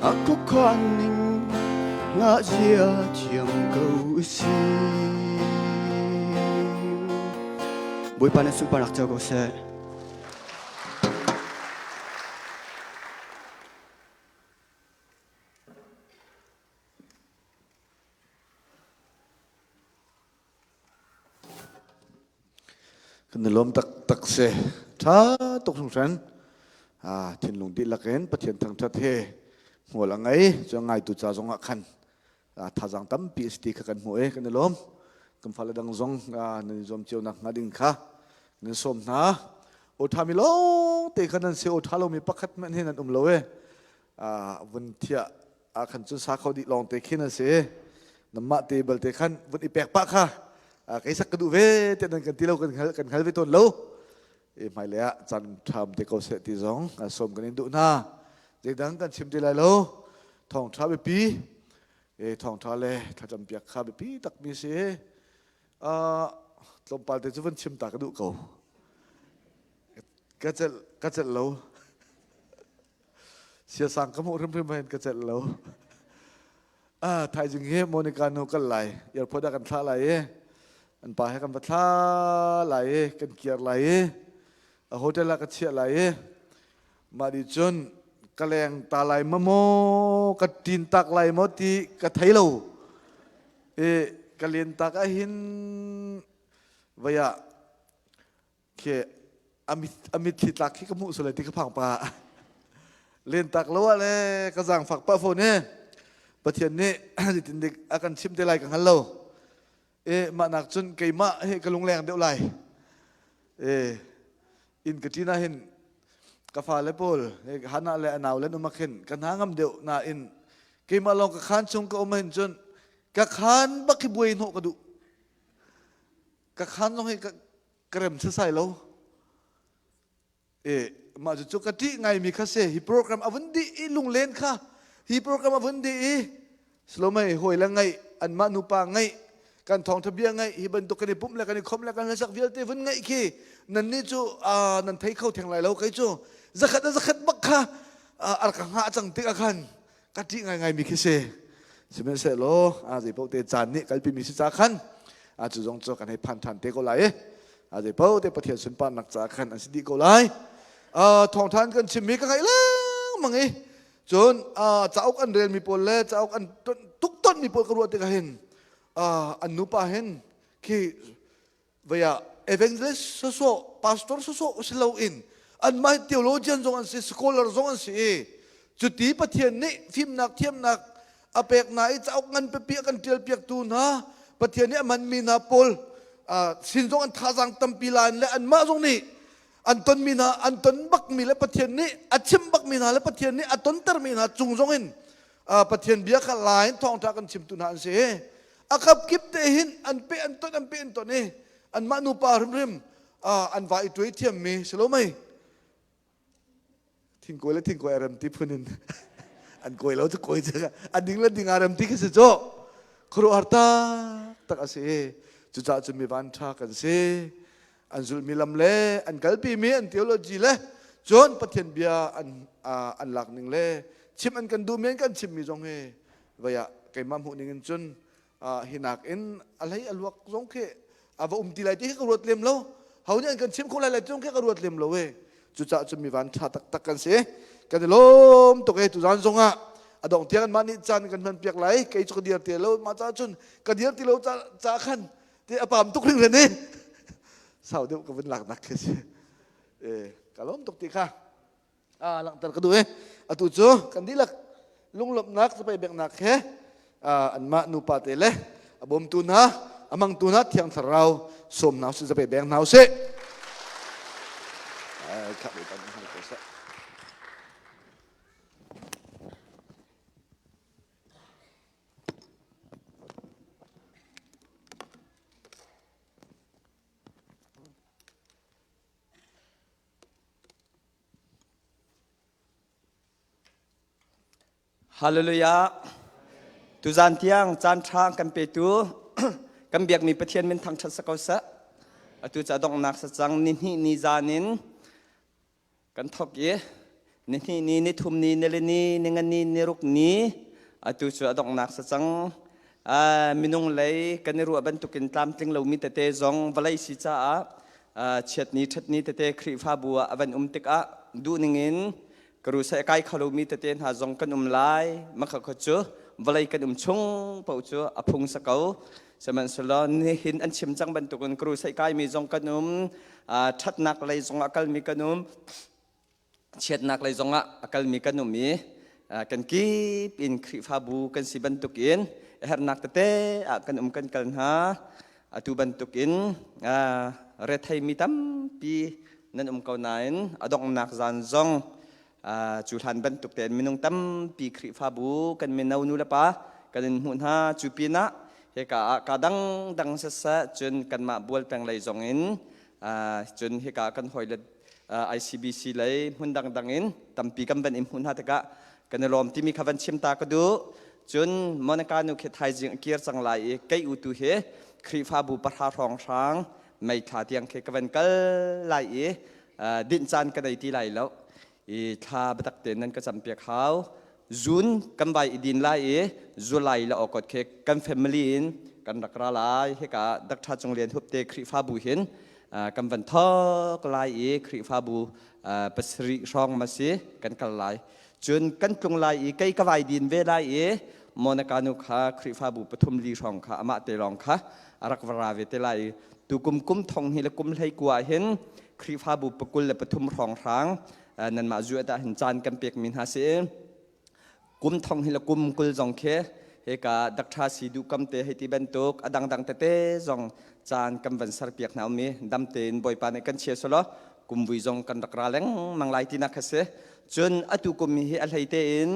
A khuakhan ning ngahzia thiam ko usih. Bawipa na sunparnak cio ko seh. Kan i lawm taktak si. Ṭha tuk hringhran. Ah, thinlung dihlak in Pathian thangṭhat he hmual a ngei. Cu ngaitu ca zong ah khan thazaang tampi a si ti kha kan hmuh i kan i lawm. Kan fale dang zong nan i zuam cio nak hnga ding kha nan sawm hna. Aw ṭhami lawng te kha nan si aw ṭha lomi pakhat hmanh hi nan um lo e. Vun thiah ah khan cun sa kho dih lawng te khin an si. Namah te balte khan vun i pek pah kha kei sak ka duh ve te nan kan ti lo kan hngal kan hngal ve tawn lo. E hmailei ah caan ṭham te ko seh ti zong sawm kan in duh hna. Zeidang kan chim ti lai lo. Thawngṭha biapi e thawngṭha le thlacam piak kha biapi takmi si. Tlawmpal te cu van chim ta ka duh ko. Ka celh ka celh lo. Siasang ka hmuh hrimhrim hin ka celh lo. Ah, thaizing hi Monica nu kal lai. Airport ah kan thlah lai i an pa he kan va thla lai i kan kiar lai i a hotel ah ka chiah lai i mah nih cun ka leng ta lai ma maw ka tin tak lai maw ti ka thei lo. I ka len tak ah hin vei ah khi a mitthli tlak khi ka hmuh sual ti ka phang pa len tak lo ah le ka zaangfak pah fawn e Pathian nih zeitin dik a kan chim te lai ka hngal lo e mah nak cun keimah he ka lungleng deuh lai e in ka ṭin ah hin ka fale pawl Hannah le a nau le um ah khin ka hna ngam deuh nain keimah lawng ka khaan chung ka um hin cun ka khaan bak hi buai hnawh ka duh ka khaan zong hi ka rem sasai lo e mah cu ka ṭih ngaimi kha si hi program a vun dih i lunglen kha hi program a vun dih i Salomei hawi le ngaih anmah nupa ngaih kan thawngtha bia ngaih hi bantuk kan i pumh le kan i khomh le kan hlasak vialte vun ngaih khi nan nih cu nan thei kho theng lai lo kei cu zakhat a zakhat bak kha ar ka hngah cang tik ah khan ka ṭih ngaingai mi khi si sihmanhsehlaw a zei paoh te caan nih kalpi mi si ca khan a cu zong cu kan hei phan ṭhan te ko lai i a zei paoh te Pathian sunparnak ca khan an si dih ko lai thawngṭha kan chimmi ka ngaih lengmang i Cun cauk an relmi pawl le cauk an tuk tonmi pawl ka ruah tikah hin an nupa hin khi vei ah evangelist sawsawh pastor sawsawh si loin anmah theologian zong an si scholar zong an si i cuti Pathian nih fimnak thiamnak a pek hna i cauk ngan pipi a kan ṭial piaktu hna Pathian nih a hmanmi hna pawl sin zong an thazaang tampi la in le anmah zong nih an tonmi hna an ton bakmi le Pathian nih a chim bakmi hna le Pathian nih a tontermi hna cung zong in Pathian bia kha lai in thawngṭha kan chimtu hna an si a kap kip te hin an pe an ton an pe an ton i anmah nupa hrimhrim an va i tuai thiammi si lo mei thingkuai le thingkuai a rem ti phun in an kuai lo cu kuai cu a ding le ding a rem ti khi si cu khuaruahhar taktak a si cucaah cun mi van ṭha kan si an zulhmi lam le an kalpimi an theology le cun Pathian bia an an lak ning le chim an kan duhmi an kan chimmi zong hi vei ah keimah hmuh ning in cun hi nakin a hlei a luak zong khi a va um ti lai ti khi ka ruat lem lo ho nih an kan chim kho lai lai zong khi ka ruat lem lo e cucaah cun mi van ṭha taktak kan si kan i lawm tuk e tuzan zong ah a dong tiang mah nih caan kan hman piak lai kei cu ka dir ti lo mah ca cun ka dir ti lo ca khan ti a pam tuk ring ren sau deuh ka vun lak nak khi si e ka lawm tuk ti kha a langhter ka duh i atu cu kan dihlak lunglawmhnak capai biaknak he anmah nupa te le a bawmtu hna a mangtu hna thiang thlarau sawm hna usih capai beng hna usih Hallelujah. Tuzan tiang caan ṭha kan petu kan biakmi Pathian min thangṭhat sa ko seh. Atu ca donghnak sa cang ni hnih ni zan in kan thok i ni hnih ni ni thum ni ni ni ni nga ni ni ruk ni atu cu a donghnak sa cang. Minung lei kan i ruah bantukin tlamtling lomi tete zong vawlei si caah chiatni ṭhatni tete Khrihfabu ah a van um tikah duhning in ka kai kho lomi tete hna zong kan um lai makha kha cu vawlei kan um chung paoh cu a phung sa ko sihmanhsehlaw nihin an chim cang bantukin ka kaimi zong kan um ṭhatnak lei zong ah kalmi kan um chiatnak lei zongah a kalmi kan um i kan kip in Khrihfabu kan si bantukin hernak tete ah kan um kan kal hna atu bantukin retheimi tampi nan um ko nain a donghnak zan zong cu hlan bantuk tein minung tampi Khrihfabu kan mino nu le pa kan in hmuh hna. Cu pinah hika ah ka dangdang siseh, cun kanmah bual peng lei zong in, cun hika kan hawile ICBC lei hmun dangdang in tampi kan van in hmuh hna tikah kan i lawm timi kha van chim ta ka duh. Cun Monica nu khi thaizing a kir cang lai i kei u tu hi Khrihfabu pahra hrawng hrang May thla tiang khi ka van kal lai i dinh caan ka nei ti lai lo i thla biatak tein nan ka campiak hau. June kan vai i din lai i July le August khi kan family in kan rak ra lai. Hika Dr. Cung Lian Hup te Khrihfabu hin kan van thok lai i Khrihfabu pasarih hrawng ma si kan kal lai. Cun kan tlung lai i kei ka vai din ve lai i Monica nu kha Khrihfabu pathum li hrawng kha amah te lawng kha a rak va ra ve te lai. Tu kum kum thong hi le kum hlei kua hin Khrihfabu pakul le pathum hrawng hrang nanmah zuat ah hin caan kan pek mi hna si. Kum thong hi le kum kul zong khi hika Dr. Si duh kam te hei ti bantuk a dangdang tete zong caan kan van ser piak hna umi dam tein Bawipa nih kan chia solo kumvui zong kan rak ra lengmang lai tinak kha si. Cun atu kum hi a hlei tein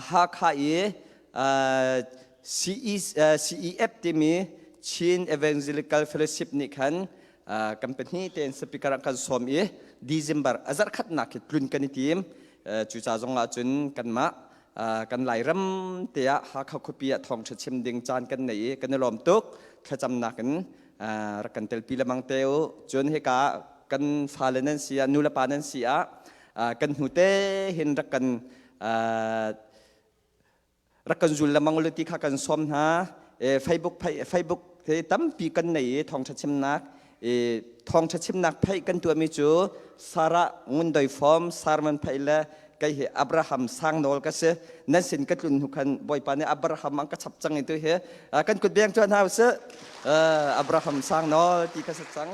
Hakha i CEF timi Chin Evangelical Fellowship nih khan kan pahnih tein speaker ah kan sawm i December a zarh khatnak hi tlun kan i tim. Cuca zong ah cun kanmah kan Lairam te ah Hakha khuapi ah thawngṭha chim ding caan kan nei i kan i lawm tuk. Thlacamnak in rak kan telpi lemang te u. Cun hika kan fale nan si ah, nu le pa nan si ah, kan hnu te hin rak kan rak kan zul lemang u ti kha kan sawm hna. Facebook Facebook te tampi kan nei i thawngṭha chimnak thawngṭha chimnak pheih kan tuahmi cu Sarah Ngundoi Form Sarman pheih le kei hi Abraham Sangnawl ka si. Nan sin ka tlun hnu khan Bawipa nih Abraham an ka chap cang i tu hi kan kut beng tuah hna usih. Abraham Sangnawl ti ka si cang.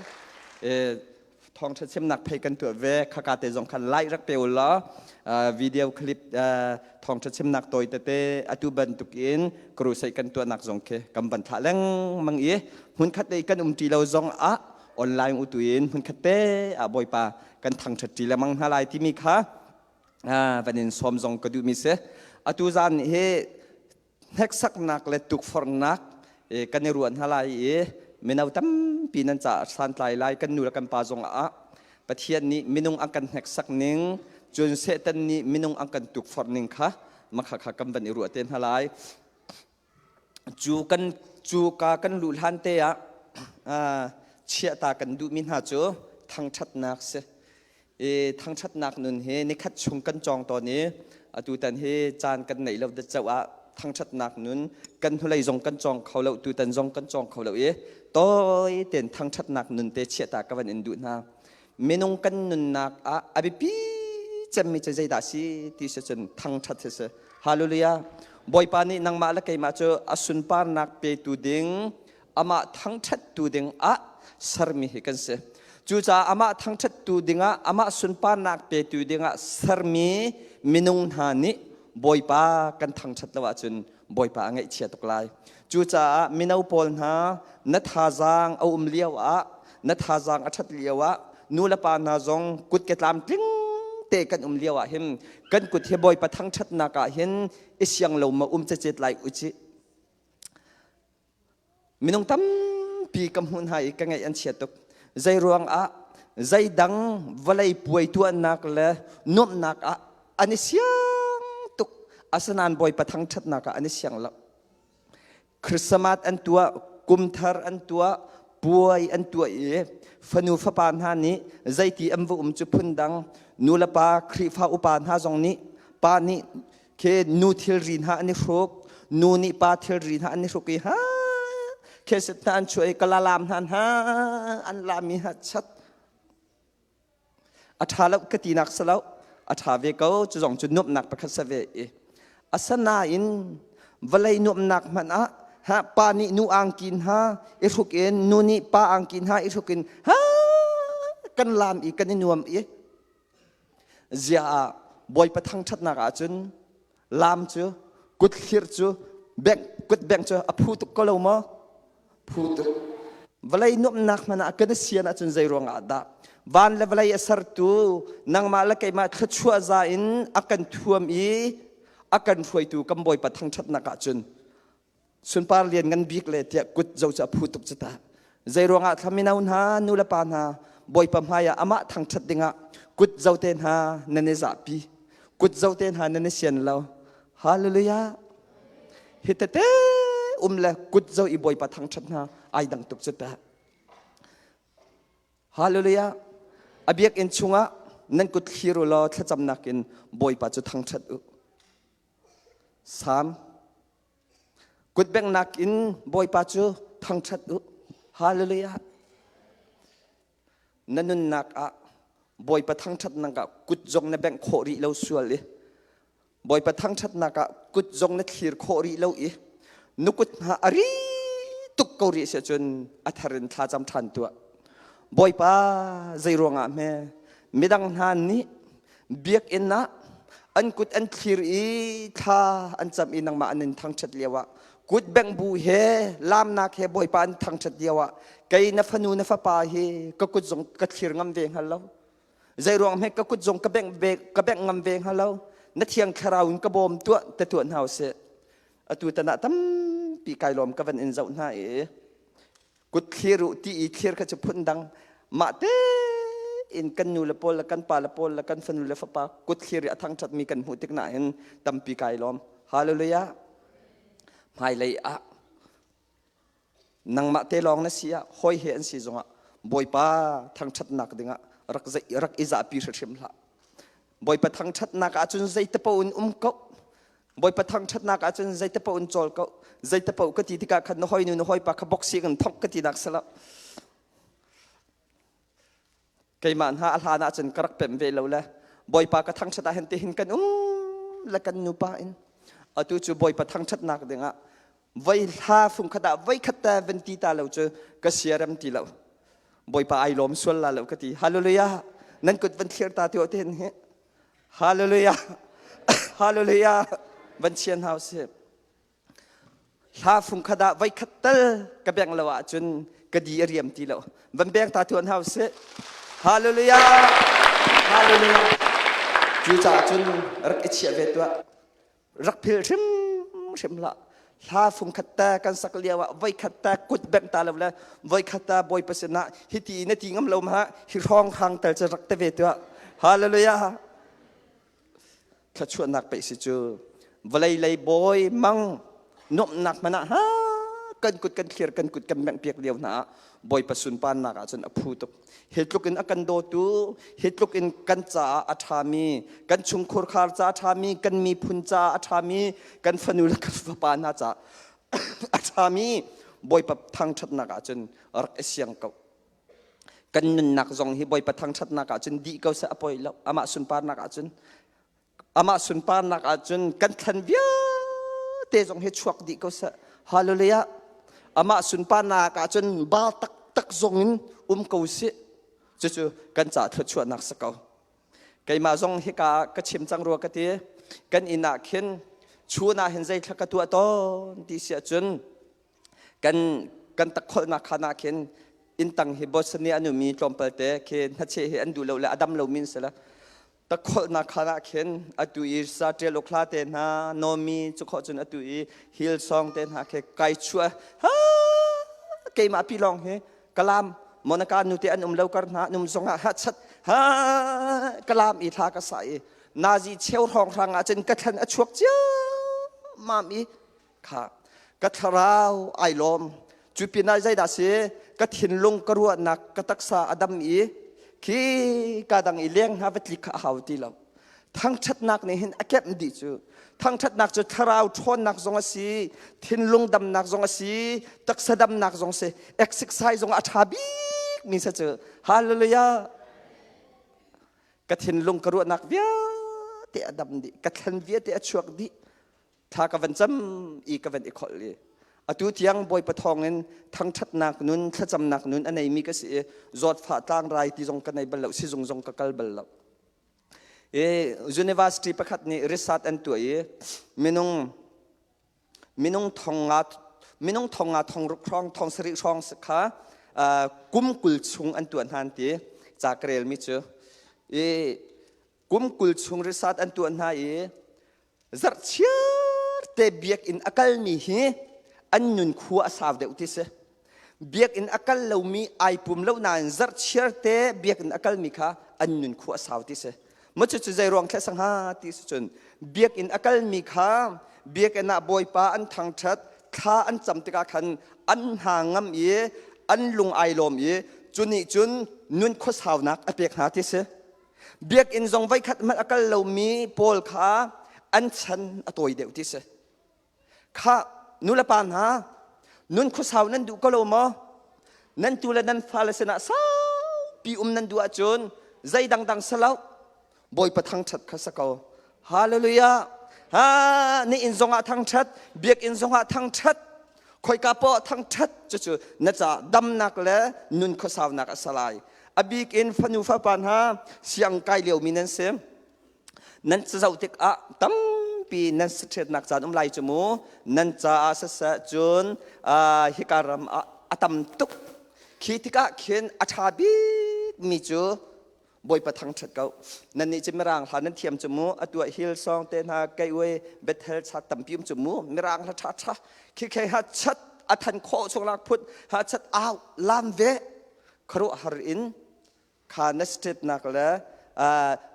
Thawngṭha chimnak phei kan tuah ve. Khaka te zong khan like rak pe u law video clip thawngṭha chimnak tawi tete atu bantuk in crusade kan tuahnak zong khi kan van thlah lengmang i hmunkhat te kan um ṭi lo zong ah online utu in hmunkhat te ah Bawipa kan thangṭhat ṭi lengmang hna lai timi kha van in sawm zong ka duhmi si. Atu zan hi hneksaknak le tukforhnak kan i ruah hna lai i mino tampi nan caah santlai lai. Kan nu le kan pa zong ah Pathian nih minung an kan hneksak ning, cun Satan nih minung an kan tukforh ning kha makha kha kan van i ruah te hna lai. Cu kan cu ka kan luh hlan te ah chiahta kan duhmi hna cu thangṭhatnak si. I thangṭhatnak nun hi nikhat chung kan cawng tawn i atutan hi caan kan neih lo dat ceuh ah thangṭhatnak nun kan hnulei zong kan cawng kho lo, tutan zong kan cawng kho lo i tawi tein thangṭhatnak nun te chiahta ka van in duh hna. Minung kan nunnak ah a biapi cemmi cu zeidah si ti si cun thangṭhat hi si. Hallelujah. Bawipa nih nangmah le keimah cu a sunparnak petu ding, amah thangṭhattu ding ah sermi hi kan si. Cucaah amah thangṭhattu dingah, amah sunparnak petu dingah sermi minung hna nih Bawipa kan thangṭhat lo ahcun Bawipa a ngaihchia tuk lai. Cucaah mino pawl hna, na thazaang a um lio ah, na thazaang a ṭhat lio ah, nu le pa hna zong kut ke tlamtling te kan um lio ah hin kan kut hi Bawipa thangṭhatnak ah hin i siang lo ma um cecet lai u cih. Minung tampi ka hmuh hna i ka ngaih an chia tuk. Zei ruang ah zeidang vawlei puai tuahnak le nuamhnak ah an i siang tuk. Asinain Bawipa thangṭhatnak ah an i siang lo. Christmas an tuah, kumthar an tuah, puai an tuah i fanu fapa hna nih zeiti an va um cu phundang, nu le pa Khrihfa upa hna zong nih pa nih khi nu thilri hna an i hruk, nu nih pa thilri hna an i hruk i ha kheset hna an chuah i kalalam hna hna an lami ha chat a ṭha lo ka tinak si lo, a ṭha ve ko. Cu zong cu nuamhnak pakhat sa ve i asanain vawlei nuamhnak hmanh ah ha pa nih nu angkin ha i hruk in, nu nih pa angkin ha i hruk in ha kan lam i kan i nuam i zia ah Bawipa thangṭhatnak ahcun lam cu, kut hlirh cu, bengh kut bengh cu a phu tuk ko lo maw? Phu tuk. Vawlei nuamhnak hmanh ah kan i sian ahcun zei ruangah dah? Van le vawlei a sertu nangmah le keimah thluachuah za in a kan thuam i a kan hruaitu kan Bawipa thangṭhatnak ahcun sunpar lian ngan bik le tiah kut zo cu a phu tuk cu ta. Zei ruangah thla mino hna nu le pa hna Bawipa hmai ah amah thangṭhat dingah kut zo te hna nan i zahpi. Kut zo te hna nan i sian lo. Hallelujah. Hi tete um le kut zo i Bawipa thangṭhat hna ai dang tuk cu ta. Hallelujah. A biakinn chungah nan kut thlir u law thlacamnak in Bawipa cu thangṭhat u. Salm Kutbenghnak in Bawipa cu thangṭhat u. Hallelujah. Na nunnak ah Bawipa thangṭhatnak ah kut zong na bengh khawh rih lo sual i Bawipa thangṭhatnak ah kut zong na thlir khawh rih lo i na kut hna a ri tuk ko rih si ahcun a thar in thlacam ṭhan tuah. Bawipa zei ruangah hme midang hna nih biakinn ah an kut an thlir i thla an cam i nangmah an in thangṭhat lioah kut bengh bu he laamnak he Bawipa an thangṭhat lioah kei na fanu na fapa hi ka kut zong ka thlir ngam ve hngal lo. Zeiruang hme ka kut zong ka bengh ve ka bengh ngam ve hnga lo. Na thiang thlarau in ka bawm tuah te tuah hna usih. Atu tan ah tampi kai lawm ka van in zoh hna i kut thlir u ti i thlir kha cu phun dang mah te in kan nu le pawl le kan pa le pawl le kan fanu le fapa kut thlir i a thangṭhat mi kan hmuh tik na hin tampi kai lawm. Hallelujah. Hmailei ah Nangmah te lawng na si ah hawi he an si zongah Bawipa thangṭhatnak dingah rak rak i zahpi hrimhrim hlah. Bawipa thangṭhatnak ahcun zeitepaoh in um ko. Bawipa thangṭhatnak ahcun zeitepaoh in cawl ko. Zeitepaoh ka ti tikah khan na hawinu na hawipa kha boxing in thok ka ti nak si lo. Keimah hna a hlan ahcun ka rak pemh ve lo le Bawipa ka thangṭhat ah hin tihin kan um le kan nupa in atu cu Bawipa thangṭhatnak dingah voi hla fungkhat ah voi khat te van ti ta lo cu ka siarem ti lo. Bawipa ai lawm sual la lo ka ti. Hallelujah! Nan kut van thlir ta ti tihin hi. Hallelujah! Hallelujah! Van chian hau si. Hla fungkhat ah voikhat tal ka bengh lo ahcun ka di a riam ti lo. Van beng ta tuan hau sih. Hallelujah! Hallelujah! Cucaah cun rak i chiah ve tuah. Rak philh hrimhrim hlah. Hla fungkhat te kan sak lio ah voikhat te kut bengh ta lo le voikhat te Bawipa sinah hiti na ti ngam lo ma hi hrawng hrang tel cu rak te ve tuah. Hallelujah! Thluachuahnak pei si cu vawlei lei bawi mang nuamhnak hmanh ah ha kan kut kan thlir kan kut kan mengh piak lio hna ah Bawipa sunparnak ah cun a phu tuk. Hi tluk in a kan dawtu, hi tluk in kan caah a ṭhami, kan chungkhur khar ca a ṭhami, kan miphun caah a ṭhami, kan fanu le kan fapa hna caah a ṭhami Bawipa thangṭhatnak ah cun rak i siang ko. Kan nunnak zong hi Bawipa thangṭhatnak ah cun dih ko seh a poi lo. Amah sunparnak ah cun amah sunparnak ah cun kan thlan vialte zong hi chuak dih ko seh. Hallelujah. Amah sunparnak ah cun ba taktak zong in um ko sih. Cucu kan ca thluachuahnak si ko. Keimah zong hika ka chim cang rua ka ti. Kan inn ah khin chun ah hin zei thla ka tuah tawn ti si ahcun kan kan takholhnak khan ah khin inntang hi Bosnia an ummi tlawmpal te khi hnacheh hi an duh lo le a dam lo min si la takholhnak khan ah khin atu i saṭial ukhla te hna nomi cu khawh cun atu i Hillsong te hna khi kai chuah ha keimah pi lawng hi kalam Monica nu te an um lo kar hna num zong ah ha chat ha kalam i thla ka sa i nazi cheu hrawng hrang ah cun ka thlan a chuak cia mam i Kha ka thlarau ai lawm. Cu pinah zeidah si ka thinlung ka ruahnak ka taksa a dam i khi ka dang i leng hna va tlik kha a hau ti lo. Thangṭhatnak nih hin a kemh dih cu. Thangṭhatnak cu thlarau ṭhawnnak zong a si, thinlung damnak zong a si, taksa damnak zong si, exercise zong a ṭha bik mi sa cu. Hallelujah. Ka thinlung ka ruahnak vialte a dam dih, ka thlan vialte a chuak dih. Thla ka van cam i ka van i kholh i atu tiang Bawipa thawngin thangṭhatnak nun thlacamnak nun a neimi ka si i zawtfah tlangrai ti zong ka nei bal lo sizung zong ka kal bal lo. I university pakhat nih research an tuah i minung minung thong nga minung thong nga thong ruk hrawng thong sarih hrawng kha kum 20 chung an tuah hna an ti. Ca ka relmi cu i kum 20 chung risat an tuah hna i zarhchiar te biakinn a kalmi hi an nun khua a sau deuh ti si. Biakinn a kal lomi ai pum lo nain zarhchiar te biakinn a kalmi kha an nun khua a sau ti si. Maw cucu zei ruang thleh sangha ti si cun biakinn a kalmi kha biakinn ah Bawipa an thangṭhat thla an cam tikah khan an hna ngam i an lung ai lawm i cu nih cun nun khuasaunak a pek hna ti si. Biakinn zong voikhat hmanh a kal lomi pawl kha an chan a tawi deuh ti si. Khah nulepa hna, nun khuasau nan duh ko lo maw? Nan tu le nan fale sinah saupi um nan duh ahcun zei dangdang si lo, Bawipa thangṭhat kha si ko. Hallelujah! Ha, ni inn zongah thangṭhat, biakinn zongah thangṭhat, khoika poah thangṭhat cucu na ca damnak le nun khuasaunak a si lai. A bik in fanu fapa hna siang kai liomi nan si. Nan cazoh tikah tampi nan saṭhiatnak caan um lai cu mu. Nan caah siseh cun hika ram ah a tam tuk. Khi tikah khin a ṭha bikmi cu Bawipa thangṭhat ko. Nannih cu Mirang hla nan thiam cu mu. Atu ah Hillsong te hna Gateway Bethel chat tampi um cu mu. Mirang hla ṭha ṭha. Khi khei ha chat a than khawh chung lak phut ha chat au lam ve. Khuaruahhar in kha na state-nak le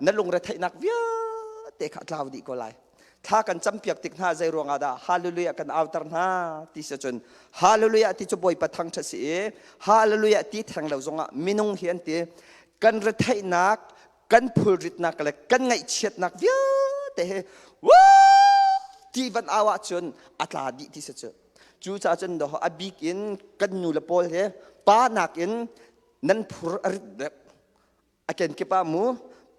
na lungretheihnak vialte kha a tlau dih ko lai. Thla kan campiak tik hna zei ruangah dah hallelujah kan auter hna ti si cun hallelujah ti cu Bawipa thangṭhat si i hallelujah ti theng lo zongah minung hi an ti kan retheihnak kan phulritnak le kan ngaihchiatnak vialte hi ti van au ahcun a tla dih ti si cu. Cucaah cun a bik in kan nu le pawl he pa nakin nan phur a rit deuh a kenkip ah mu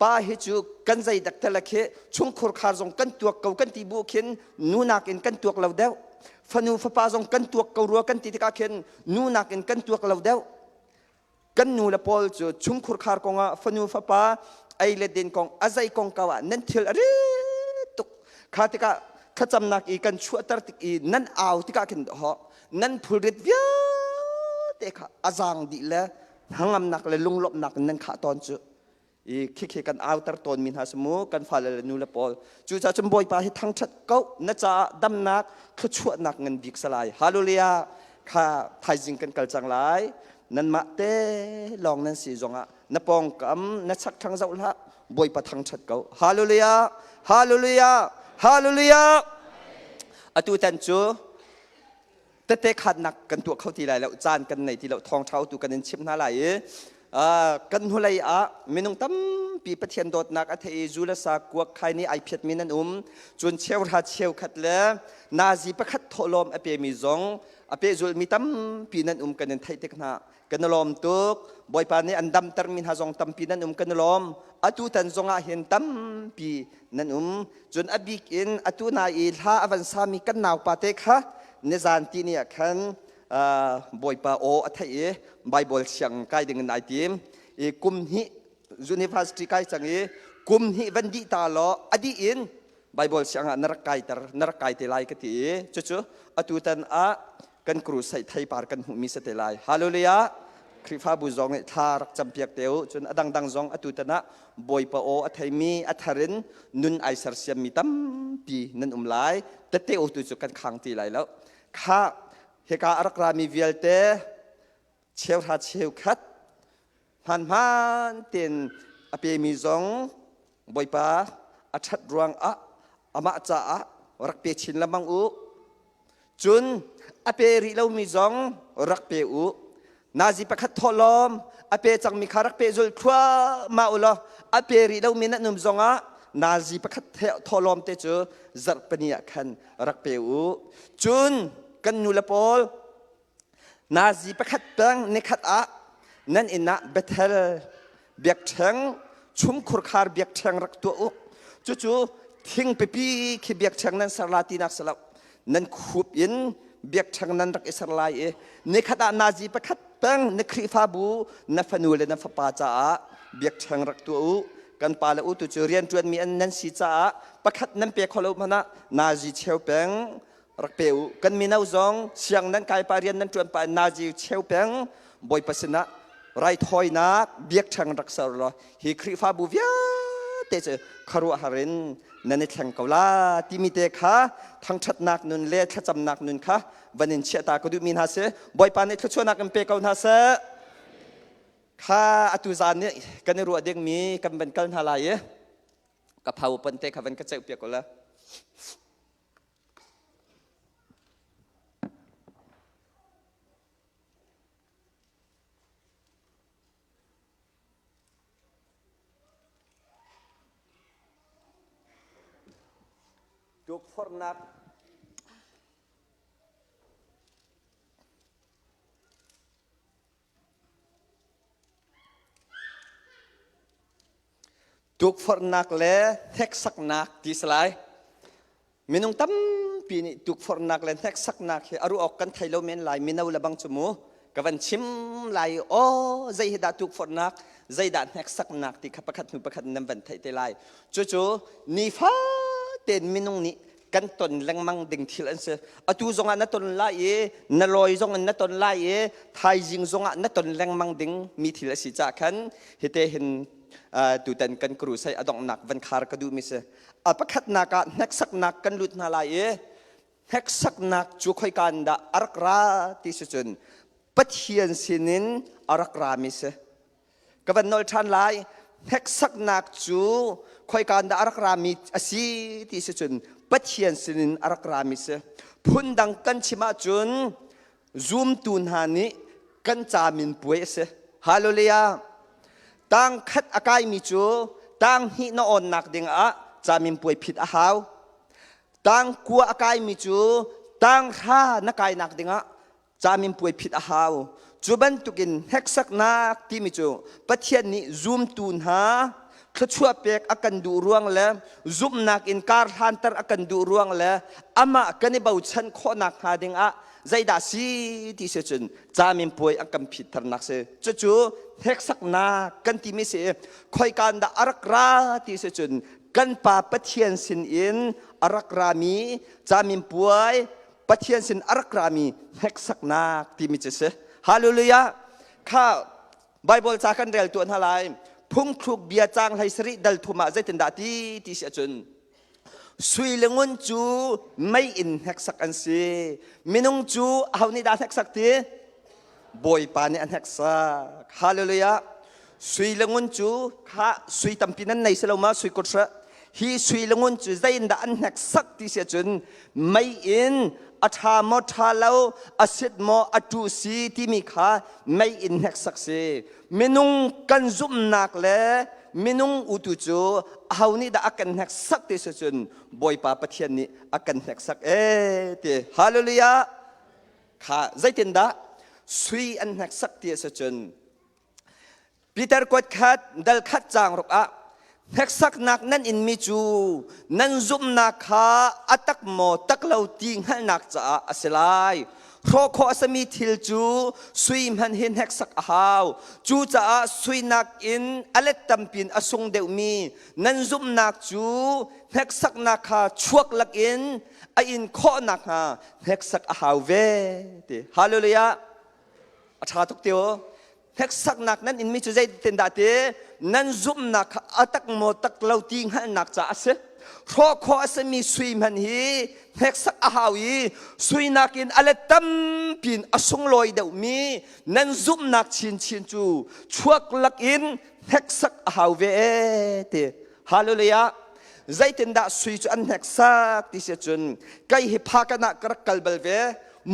pa hi cu kan zei dak tel khi chungkhur khar zong kan tuak ko kan ti bu khin nu nakin kan tuak lo deuh fanu fapa zong kan tuak ko rua kan ti tikah khin nu nakin kan tuak lo deuh kan nu le pawl cu chungkhur khar kongah fanu fapa ei le din kong a zei kong kau ah nan thil a rit tuk kha tikah thlacamnak i kan chuahter tik i nan au tikah khin ho nan phulrit vialte kha a zaang dih le hnangamnak le lunglawmhnak in nan khah tawn cu i khikhi kan auter tawnmi hna si mu kan fale le nu le pawl cucaah cun Bawipa hi thangṭhat ko na caah damnak thluachuahnak ngan bik salai hallelujah kha thaizing kan kal cang lai nanmah te lawng nan si zongah na pawngkam na chakthlang zoh hlah Bawipa thangṭhat ko hallelujah hallelujah hallelujah atu tan cu tette khatnak kan tuah kho ti lai lo caan kan nei ti lo thawngṭha tu kan in chimh hna lai i kan hnulei ah minung tampi Pathian dawtnak a thei i zu le sa kuak khai nih ai phiatmi nan um cun cheuhra cheukhat le nazi pakhat thawhlawm a pemi zong a pehzulmi tampi nan um kan in theih tik hna kan i lawm tuk Bawipa nih an damtermi hna zong tampi nan um kan i lawm atu tan zongah hin tampi nan um cun a bik in atu na i hla a van sami kan naupa te kha nizan ti ni ah khan Bawipa aw a theih i Bible siang kai ding in ai tim i kum hnih university kai cang i kum hnih van dih ta law a dih in Bible siang ah na rak kaiter na rak kai te lai ka ti i cucu atu tan ah kan crusade theipar kan hmuhmi si te lai hallelujah Khrihfabu zong nih thla rak campiak te u cun a dangdang zong atu tan ah Bawipa aw a theimi a thar in nun ai sersiammi tampi nan um lai tette u tu cu kan khang ti lai lo kha hika a rak rami vialte cheuhra cheukhat hmaan tein a pemi zong Bawipa a ṭhat ruangah amah caah rak pe chin lengmang u. Cun a pe rih lomi zong rak pe u. Nazi pakhat thawhlawm a pe cangmi kha rak pehzul thluahmah u law a pe rih lomi nan um zongah nazi pakhat thawhlawm te cu zarhpini ah khan rak pe u. Cun kan nu le pawl Nazi pakhat peng nikhat ah nan inn ah Bethel biakṭheng chungkhurkhar biakṭheng rak tuah u. Cucu thing pipi khi biakṭheng nan ser la tinak si lo. Nan khup in biakṭheng nan rak i ser lai i nikhat ah nazi pakhat peng na Khrihfabu na fanu le na fapa caah biakṭheng rak tuah u. Kan pa le u tu cu rianṭuanmi an nan si caah pakhat nan pe kho lo hmanh ah nazi cheu peng rak pe u kan mino zong siang nan kai pa rian nan ṭuan pa nazi cheu peng bawipa sinah Raithawinak biakṭheng rak ser law hi Khrihfabu vialte cu khuaruahhar in nan i thleng ko la timi te kha thangṭhatnak nun le thlacamnak nun kha van in chiahta ka duhmi hna si. Bawipa nih thluachuahnak in pe ko hna seh. Kha atu zan nih kan i ruah dingmi kan van kal hna lai i ka phau pante kha van ka ceuh piak ko la. Tukforhnak Tukforhnak le hneksaknak ti si lai. Minung tampi nih tukforhnak le hneksaknak hi a ruah awk kan thei lo men lai mino le bang cu mu. Ka van chim lai i aw zei hi dah tukforhnak zei dah hneksaknak ti kha pakhat hnu pakhat nan van theih te lai. Cucu nifa tein minung nih kan ton lengmang ding thil an si. Atu zongah na ton lai i na lawi zong in na ton lai i thaizing zongah na ton lengmang ding mi thil a si caah khan hite hin tutan kan crusade a donghnak van khar ka duhmi si. A pakhatnak ah hneksaknak kan lut hna lai i hneksaknak cu khoika in dah a rak ra ti si cun Pathian sinin a rak rami si. Ka van nol ṭhan lai. Hneksaknak cu khoika in dah a rak rami a si ti si cun Pathian sinin a rak rami si. Phundang kan chim ahcun zumtu hna nih kan camin puai a si. Hallelujah. Tang khat a kaimi cu tang hnih na awnnak ding ah camin puai phit a hau. Tang kua a kaimi cu tang hra na kainak ding ah camin puai phit a hau. Cu bantukin hneksaknak timi cu Pathian nih zumtu hna thluachuah pek a kan duh ruang le zumhnak in kar hlanter a kan duh ruang le amah kan i bochan khawhnak hnga ding ah zeidah si ti si cun camin puai an kan phitthernak si. Cucu hneksaknak kan timi si. Khoika dah a rak ra ti si cun kan Pa Pathian sin in a rak rami camin puai Pathian sin a rak rami hneksaknak timi cu si. Hallelujah. Kha Bible ca kan rel tuah hna lai. Phungthluk bia caang hlei sarih dal thum ah zeitindah ti ti si ahcun sui le ngun cu mei in hneksak an si. Minung cu aho nih dah hneksak ti? Bawipa nih a hneksak. Hallelujah. Sui le ngun cu kha sui tampi nan nei si lo ma sui kut hra. Hi sui le ngun cu zeiindah an hneksak ti si ahcun mei in a ṭha maw ṭha lo a sit maw a ṭu si timi kha mei in hneksak si. Minung kan zumhnak le minung utu cu aho nih dah a kan hneksak ti si cun Bawipa Pathian nih a kan hneksak ee ti. Hallelujah. Kha zeitindah sui an hneksak ti a si cun Peter kuat khat dal khat caang ruk ah hneksaknak nan inmi cu nan zumhnak kha a tak maw tak lo ti hngalhnak caah a si lai. Hrawh khawh a simi thil cu sui hmanh hi hneksak a hau. Cucaah sui nakin a let tampi in a sung deuhmi nan zumhnak cu hneksaknak kha chuak lakin a in khawh nakhnga hneksak a hau ve ti. Hallelujah. A ṭha tuk ti u. Hneksaknak nan inmi cu zeitindah ti nan zumhnak kha a tak maw tak lo ti hngalhnak caah a si. Hrawh khawh a simi sui hmanh hi hneksak a hau i sui nakin a let tampi in a sunglawi deuhmi nan zumhnak chinchin cu chuak lakin hneksak a hau ve ee ti. Hallelujah. Zeitindah sui cu an hneksak ti si cun kei hi phakan ah ka rak kal bal ve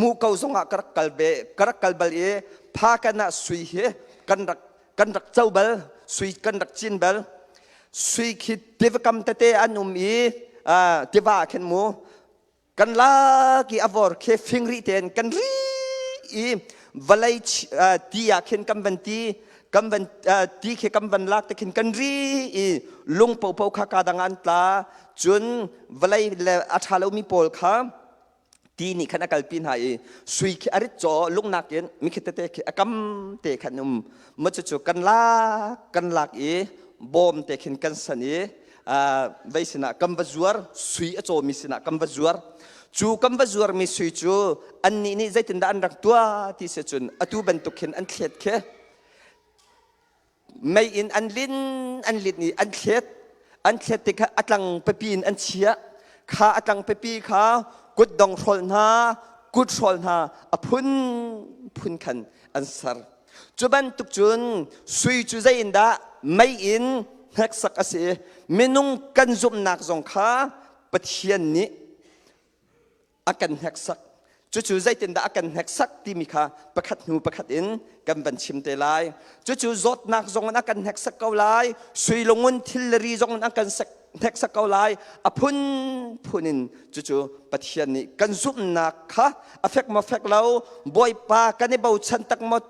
muko zongah ka rak kal ve ka rak kal bal i phakan ah sui hi kan rak kan rak co bal sui kan rak cin bal sui khi tivakam tete an um i tiva ah khin mu kan lak i a vor khi fingri tein kan ri i vawlei ti ah khin kan van ti kan van ti khi kan van lak te khin kan ri i lung popo kha ka dang an tla cun vawlei le a ṭha lomi pawl kha ti nih khan a kalpi hna i sui khi a rit caw lungnak in mikhi tete khi a kam te khan um ma cucu kan lak kan lak i bawm te khin kan san i vei sinah kan va zuar sui a cawmi sinah kan va zuar cu kan va zuarmi sui cu annih nih zeitindah an rak tuah ti si cun atu bantuk khin an thlet khi. Mei in an lin an lin i an thlet. An thlet tikah a tlang pipi in an chiah. Kha a tlang pipi kha kutdong hrawl hna, kut hrawl hna a phun phun khan an ser. Cu bantuk cun sui cu zei in dah mei in hneksak a si i minung kan zumhnak zong kha Pathian nih a kan hneksak. Cucu zeitindah a kan hneksak timi kha pakhat hnu pakhat in kan van chim te lai. Cucu zawtnak zong in a kan hneksak ko lai, sui lungun thil le ri zong in a kan hneksak ko lai. A phunphun in cucu Pathian nih kan zumhnak kha a fek maw fek lo, Bawipa kan i bochan tak maw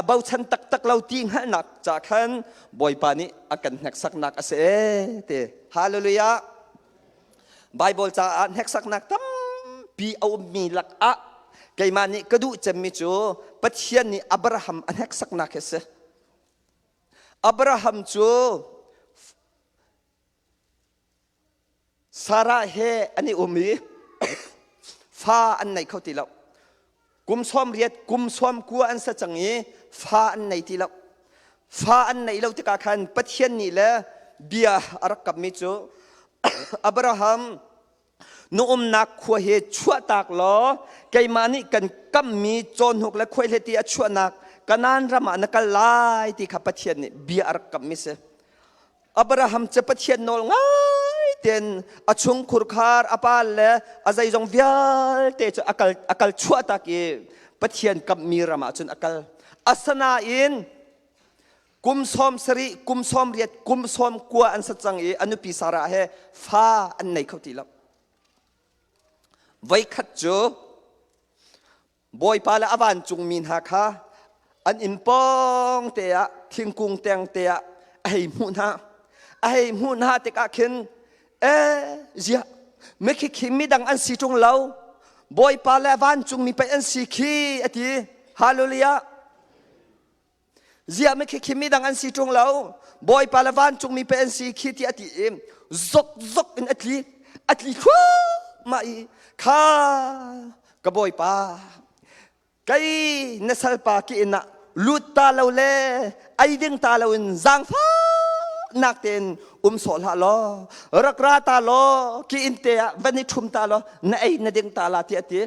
bochan taktak lo ti hngalhnak ca khan Bawipa nih a kan hneksaknak a si ee ti. Hallelujah! Baibal caah hneksaknak tampi a ummi lakah keimah nih ka duh cemmi cu Pathian nih Abraham a hneksaknak hi a si. Abraham cu Sarah he an i um i fa an nei kho ti lo. Kum 80, kum 90 an sa cang i fa an nei ti lo. Fa an neih lo tikah khan Pathian nih le bia a rak kammi cu Abraham na umnak khua hi chuahtak law keimah nih kan kammi cawhnuk le khuaihleti a chuahnak Kanaan ram ah na kal lai ti kha Pathian nih bia a rak kammi si. Abraham cu Pathian nawl ngai tein a chungkhur khar a pa le a zeizong vialte cu a kal a kal chuahtak i Pathian kammi ram ah cun a kal. Asinain kum 70, kum 80, kum 90 an sa cang i a nupi Sarah he fa an nei kho ti lo. Voikhat cu Bawipa le a vancungmi hna kha an inn pawng te ah thingkung teng te ah a hei hmuh hna. A hei hmuh hna tikah khin ee ziah mikhi khi midang an si ṭung lo Bawipa le vancungmi pei an si khi a ti. Hallelujah. Ziah mi khi midang an si ṭung lo Bawipa le vancungmi pe an si khi ti a ti i zok zok in a tli a tli thluahmah i kha ka Bawipa kei na salpa ki inn ah lut ta lo le ei ding ta lo in zaangfahnak tein um sawh hlah law rak ra ta law ki inn te ah van i ṭhum ta law na ei na ding ta la ti a ti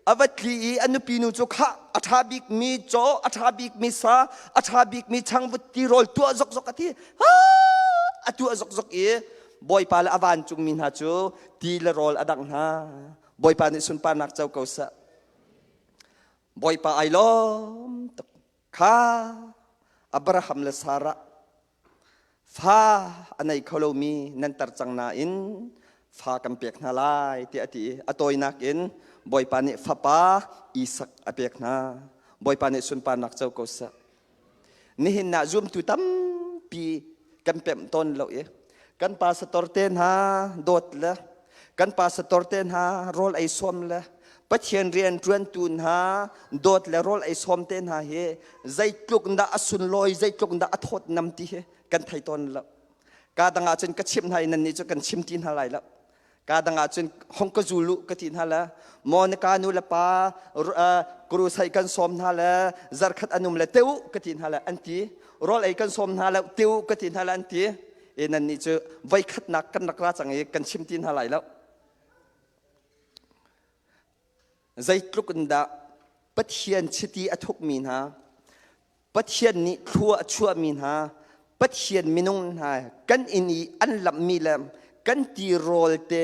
A va tli i a nupi nu cu khah a ṭha bikmi caw, a ṭha bikmi sa, a ṭha bikmi changvut tirawl tuah zokzok a ti. A tuah zokzok i Bawipa le a vancungmi hna cu ti le rawl a dangh hna. Bawipa nih sunparnak co ko seh. Bawipa ai lawm tuk. Kha Abraham le Sarah Fa a nei kho lomi nan tar cang nain fa kan pek hna lai tiah a ti i a tawinak in Bawipa nih fapa Isak a pek hna. Bawipa nih sunparnak co ko seh. Nihin ah zumtu tampi kan pemh tawn lo i kan pastor te hna dawt le kan pastor te hna rawl ei sawm le Pathian rian ṭuantu hna dawt le rawl ei sawm te hna hi zeitluk dah a sunlawi zeitluk dah a thawtnam ti hi kan thei tawn lo ka dang ah cun ka chimh hna i nannih cu kan chim ti hna lai lo ka dang ah cun hong ka zul u ka ti hna le Monica nu le pa kurusai kan sawm hna le zarkhat anum le te u ka ti hna le an ti rawl ei kan sawm hna le te u ka ti hna le an ti e nannih cu voikhatnak kan rak ra cang i kan chim ti hna lai lo Zeitluk in dah Pathian chiti a thukmi hna, Pathian nih thlua a chuahmi hna, Pathian minung hna kan inn i an lamhmi le kan tirawl te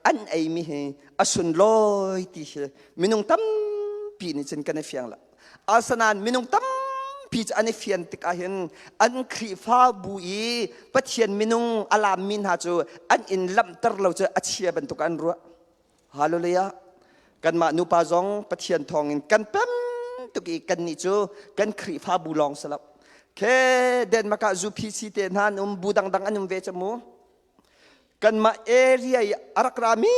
an eimi hi a sunlawi ti hi minung tampi nih cun kan i fiang lo. Asinain minung tampi cu an i fian tikah hin an Khrihfabu i Pathian minung a lammi hna cu an inn lamhter lo cu a chia bantuk an ruah. Hallelujah. Kanmah nupa zong Pathian thawngin kan pem tuk i kannih cu kan Khrihfabu lawng si lo. Khe Denmark ah zu PC te hna an um, bu dangdang an um ve cu mu. Kanmah area i a rak rami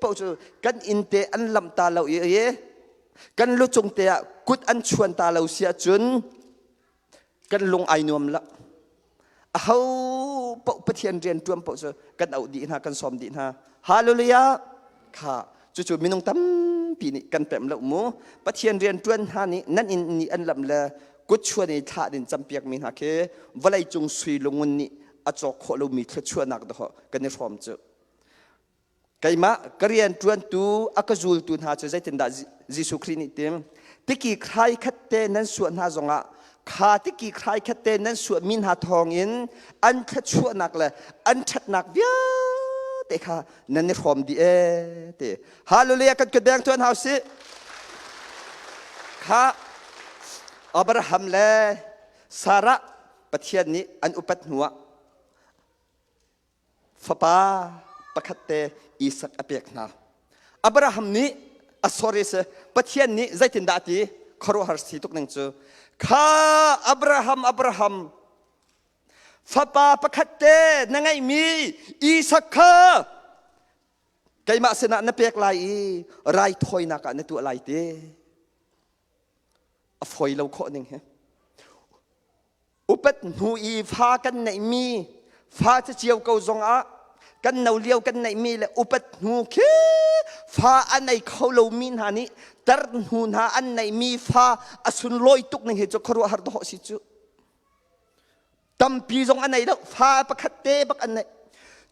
paoh cu kan inn te an lamh ta lo i kan lucung te ah kut an chuan ta lo si ahcun kan lung ai nuam lo aho paoh Pathian rian ṭuan paoh cu kan auh dih hna kan sawm dih hna hallelujah kha cucu minung tampi nih kan pemh lo mu Pathian rian ṭuan hna nih nan inn nih an lamh le kutchuan i thlah din campiak mi hna khi vawlei cung sui lungun nih a cawk khawh lomi thluachuahnak dawh kan i hrawm cu. Keimah ka rianṭuantu a ka zultu hna cu zeitindah Jesuh Khrih nih tim tiki khrai khat te nan suah hna zongah kha tiki khrai khat te nan suahmi hna thawngin an thluachuahnak le an ṭhatnak vialte kha nan i hrawm dih ee ti. Hallelujah kan kut beng tuan hau sih. Kha Abraham le Sarah Pathian nih an upat hnuah fapa pakhat te Isak a pek hna. Abraham nih a sorry si Pathian nih zeitindah a ti khuaruahhar si tuk ning cu kha Abraham Abraham fapa pakhat te na ngeihmi Isak kha keimah sinah na pek lai i raithawinak ah na tuah lai ti a fawi lo khawh ning hi Upat hnu i fa kan neihmi fa cacio ko zongah kan no lio kan neihmi le upat hnu khi fa a nei kho lomi hna nih tar hnu hna an neihmi fa a sunlawi tuk ning hi cu khuaruahhar dawh si cu. Tampi zong a nei lo fa pakhat te bak an neih.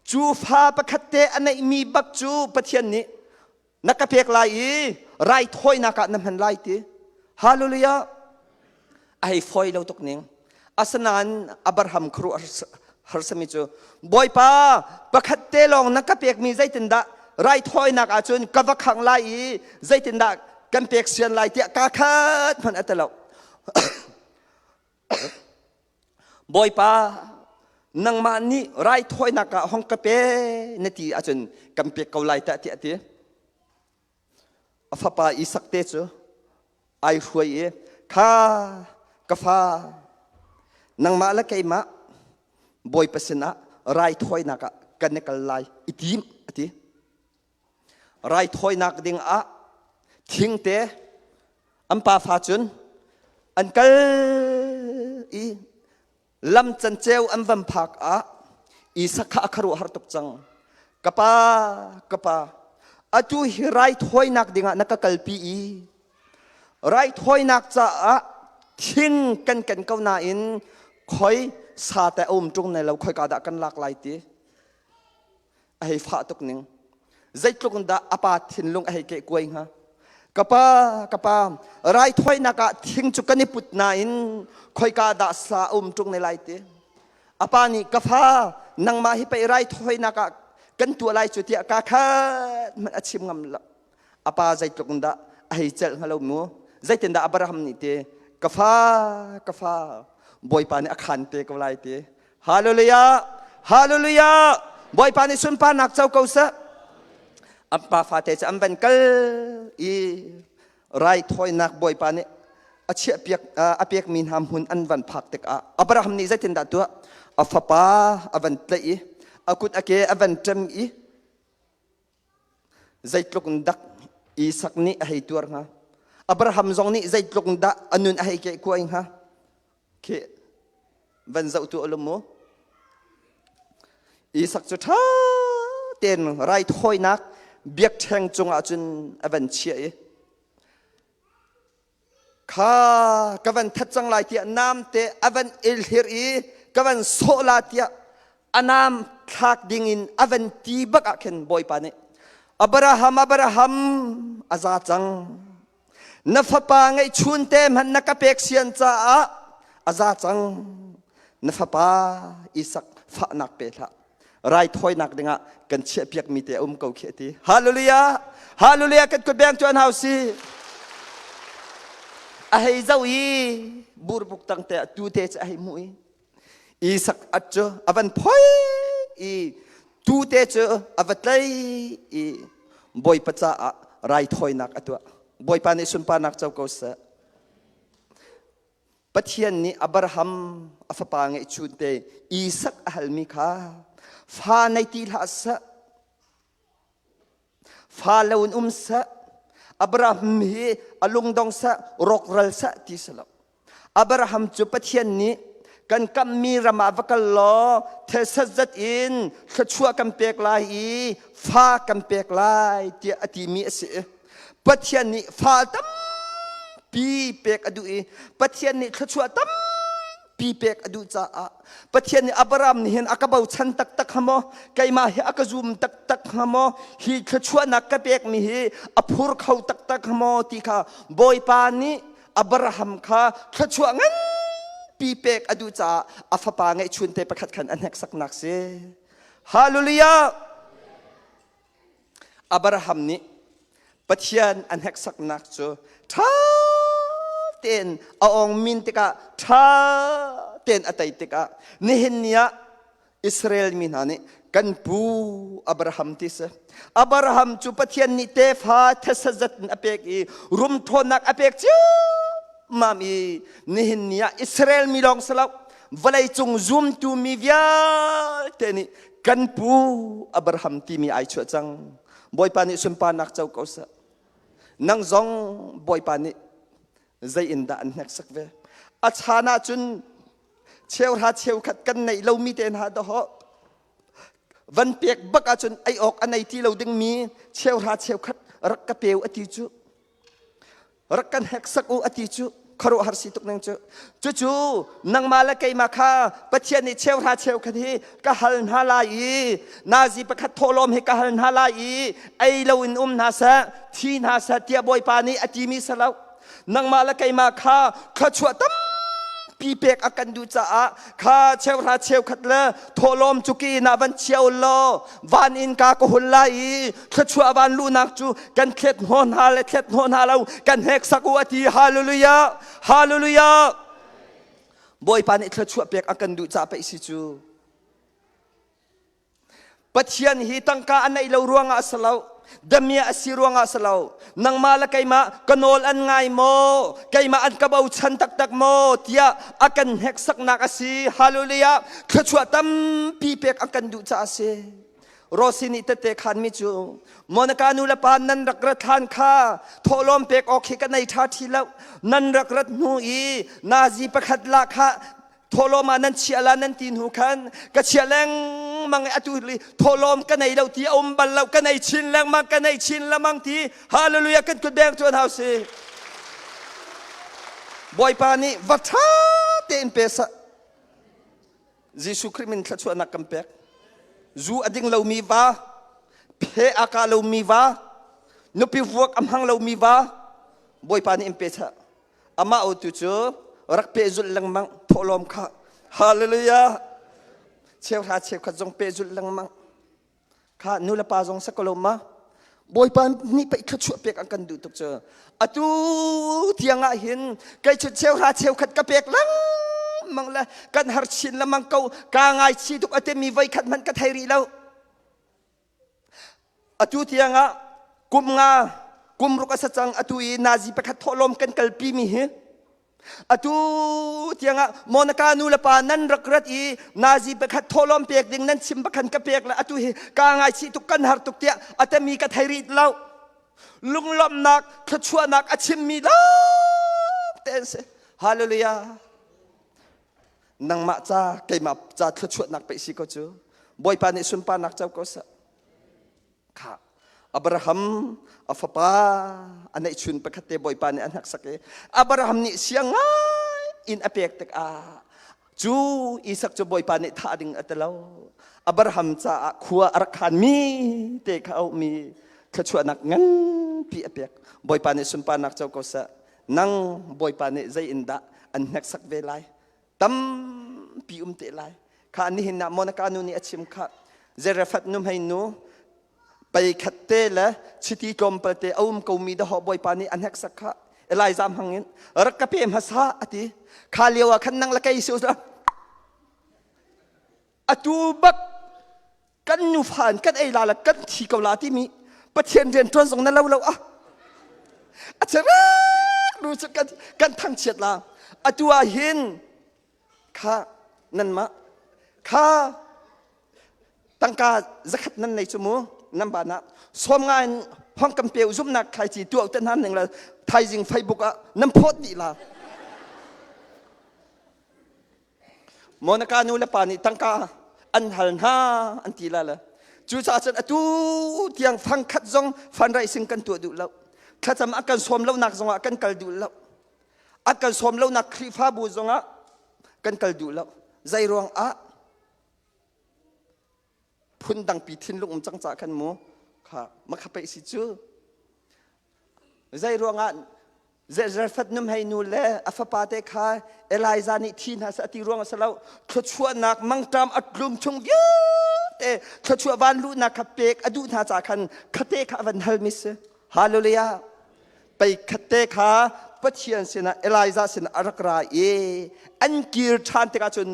Cu fa pakhat te a neihmi bak cu Pathian nih na ka pek lai i raithawinak ah na hman lai ti hallelujah a hei fawi lo tuk ning asinain Abraham khuru harsami cu Bawipa pakhat te lawng na ka pekmi zeitindah raithawinak ah cun ka va khang lai i zeitindah kan pek sian lai tiah ka khat hmanh a ti lo Bawipa, nangmah nih raithawinak ah hong ka pe na ti ahcun kan pek ko lai tah tiah a ti. A fapa Isak te cu ai hruai i kha ka fa nangmah le keimah Bawipa sinah raithawinak ah kan i kal lai i tim a ti. Raithawinak ding ah thingte an pafa cun an kal i lam canceu an van phak ah Isak kha a khuaruahhar tuk cang. Ka pa, ka pa, atu hi raithawinak dingah na ka kalpi i raithawinak caah thing kan ken ko nain khoi sa te a um ṭung ne lo khoika dah kan lak lai ti. A hei fah tuk ning. Zeitluk in dah a pa thinlung a hei keh kuai hnga. Ka pa, ka pa, raithawinak ah thing cu kan i put nain khoika dah sa a um ṭung ne lai ti. A pa nih ka fa, nangmah hi pei raithawinak ah kan tuah lai cu tiah ka khat hmanh a chim ngam lo. A pa zeitluk in dah a hei celh hnga lo mu. Zeitindah Abraham nih ti, ka fa, ka fa, Bawipa nih a khan te ko lai ti. Hallelujah! Hallelujah! Bawipa nih sunparnak co ko seh. An pa fate cu an van kal i raithawinak Bawipa nih a chiahpiak a pekmi hna hmun an van phak tikah Abraham nih zeitindah tuah? A fapa a van tlaih i a kut a ke a van ṭem i zeitluk in dak Isak nih a hei tuar hnga? Abraham zong nih zeitluk in dah a nun a hei kehkuai hnga? Khi van zoh tu alum mu. Isak cu ṭha tein raithawinak biakṭheng cungah cun a van chiah i kha ka van that cang lai tiah namte a van ilhir i ka van sawh la tiah a nam thlak dingin a van ti bak ah khin Bawipa nih Abraham Abraham a za cang Na fapa ngeihchun te hmanh na ka pek sian caah a za cang. Na fapa Isak fahnak pe hlah. Raithawinak dingah kan chiahpiakmi te a um ko khi a ti. Hallelujah! Hallelujah! Kan kut beng cu an hau si. A hei zoh i burbuk tang te tu te cu a hei hmuh i Isak at cu a van phoi i tute cu a va tlai i Bawipa caah raithawinak a tuah. Bawipa nih sunparnak co ko seh. Pathian nih Abraham a fapa ngeihchun te Isak a halmi kha fa nei ti hlah seh. Fa lo in um seh. Abraham hi a lungdong seh, rawkral seh ti si lo. Abraham cu Pathian nih kan kammi ram ah va kal law thil zat in thluachuah kan pek lai i fa kan pek lai tiah a timi a si. Pathian nih fa tampi tampi pek a duh i Pathian nih thluachuah tampi pek a duh caah Pathian nih Abraham nih hin a ka bochan taktak hnga maw keimah hi a ka zum taktak hnga maw hi thluachuahnak ka pekmi hi a phur kho taktak hnga maw ti kha Bawipa nih Abraham kha thluachuah nganpi pek a duh caah a fapa ngeihchunte pakhat khan a hneksaknak si. Hallelujah! Abraham nih Pathian a hneksaknak cu ṭha tein a ong min tikah ṭha tein a tei tikah nihin ni ah Israel mi hna nih kan pu Abraham ti si. Abraham cu Pathian nih tefa thesa zat in a pek i rumthawnnak a pek ciammam i nihin ni ah Israel mi lawng si lo vawleicung zumtu mi vialte nih kan pu Abraham timi ai chuah cang. Bawipa nih sunparnak co ko seh. Nang zong Bawipa nih zei in dah an hneksak ve. A chan ahcun cheuhra cheukhat kan neih lomi te hna dawh van pek bak ahcun ei awk a nei ti lo dingmi cheuhra cheukhat rak ka peu a ti cu rak kan heksak u a ti cu khuaruahhar si tuk ning cu cucu nangmah le keimah kha Pathian nih cheuhra cheukhat hi ka hal hna lai i nazi pakhat thawhlawm hi ka hal hna lai i ei loin um hna seh thi hna seh tiah Bawipa nih a timi si lo nangmah le keimah kha thluachuah tampi pek a kan duh caah kha cheuhra cheukhat le thawhlawm cu ki na van chia u law van in ka ka hul lai i thluachuah van luhnak cu kan thlet hnaw hna le thlet hnaw hna lo kan hek sak u a ti. Hallelujah, hallelujah! Bawipa nih thluachuah pek a kan duh caah pei si cu. Pathian hi tangka a neih lo ruangah a si lo. Damia a si ruangah a si lo. Nangmah le keimah ka nawl an ngai maw? Keimah an ka bochan taktak maw? Tiah a kan hneksaknak a si. Hallelujah! Thluachuah tampi pek a kan duh caah a si. Rosi nih tette khanmi cu Monica nu le pa nan rak rat hlan kha thawhlawm pek awk hi ka nei ṭha ṭhi lo. Nan rak rat hnu i nazi pakhat lah kha thawhlawm ah nan chiah la nan ti hnu khan ka chiah lengmang i atu li thawhlawm ka nei lo ti a um bal lo, ka nei chin lengmang, ka nei chin lengmang ti. Hallelujah! Kan kut beng cu an hau si. Bawipa nih va ṭha tein pe sah. Jesuh Khrih min thluachuahnak kan pek. Zu a ding lomi va, phe a ka lomi va, nupi vuak a hmang lomi va, Bawipa nih in pe sah. Amah tu cu rak pehzulh lengmang thawhlawm kha. Hallelujah! Cheuhra cheukhat zong pehzulh lengmang kha. Nu le pa zong sa ko lo ma. Bawipa nih pei thluachuah pek an kan duh tuk cu. Atu tiang ah hin kei cu cheuhra cheukhat ka pek lengmang le kan har chin lengmang ko, kaa ngaichih tuk a timi voi khat hmanh ka thei rih lo. Atu tiangah kum nga kum ruk a sa cang atu i nazi pakhat thawhlawm kan kalpi mi hi. Atu tiangah Monica nu le pa nan rak rat i nazi pakhat thawhlawm pek ding nan chim bakhan ka pek le atu hi kaa ngaichih tuk, kan har tuk tiah a tami ka thei rih lo. Lunglawmhnak thluachuahnak a chimmi lawng te an si. Hallelujah! Nangmah ca keimah ca thluachuahnak pe si ko cu. Bawipa nih sunparnak co ko seh. Kha Abraham a fapa a neihchun pakhat te Bawipa nih a hneksak i Abraham nih siang ngai in a pek tikah cu Isak cu Bawipa nih thah ding a ti lo. Abraham caah khua a rak khanmi te kha a ummi thluachuahnak nganpi a pek. Bawipa nih sunparnak co ko seh. Nang Bawipa nih zei in dah an hneksak ve lai? Tampi um te lai. Kha nihin ah Monica nu nih a chim kha, Zarephath nuhmei nu pei khat te le chiti tlawmpal te a um komi dahawh Bawipa nih a hneksak kha Elijah hmang in rak ka pe hmasa a ti. Kha lio ah khan nang le kei si atu bak kan nufa in kan ei la le kan thi ko la timi Pathian rian ṭuan zong na lo lo a a ru cu kan kan thangchiat la. Atu ah hin kha nanmah kha tangka zakhat nan nei cu mu nan ban ah sawm nga in hong kan peu zumnak thlaici tuah te hna ning la thaizing Facebook ah nan phawt dih la. Monica nu le pa nih tangka an hal hna an ti la le cucaah cun atu tiang fangkhat zong fundraising kan tuah duh lo, thlacam a kan sawm lonak zongah kan kal duh lo. A kan sawm lonak Khrihfabu zongah kan kal duh lo. Zei ruang ah phundangpi thinlung um cang ca khan mu kha makha pei si cu zei ruangah Zarephath nuhmei nu le a fapa te kha Elijah nih thi hna seh a ti ruang a si lo thluachuahnak mangṭam a tlum chung vialte thluachuah van luhnak kha pek a duh hna ca khan khate kha a van hal mi si hallelujah pei khatte kha Pathian sinah Elijah sinah a rak ra i an kir ṭhan tikah cun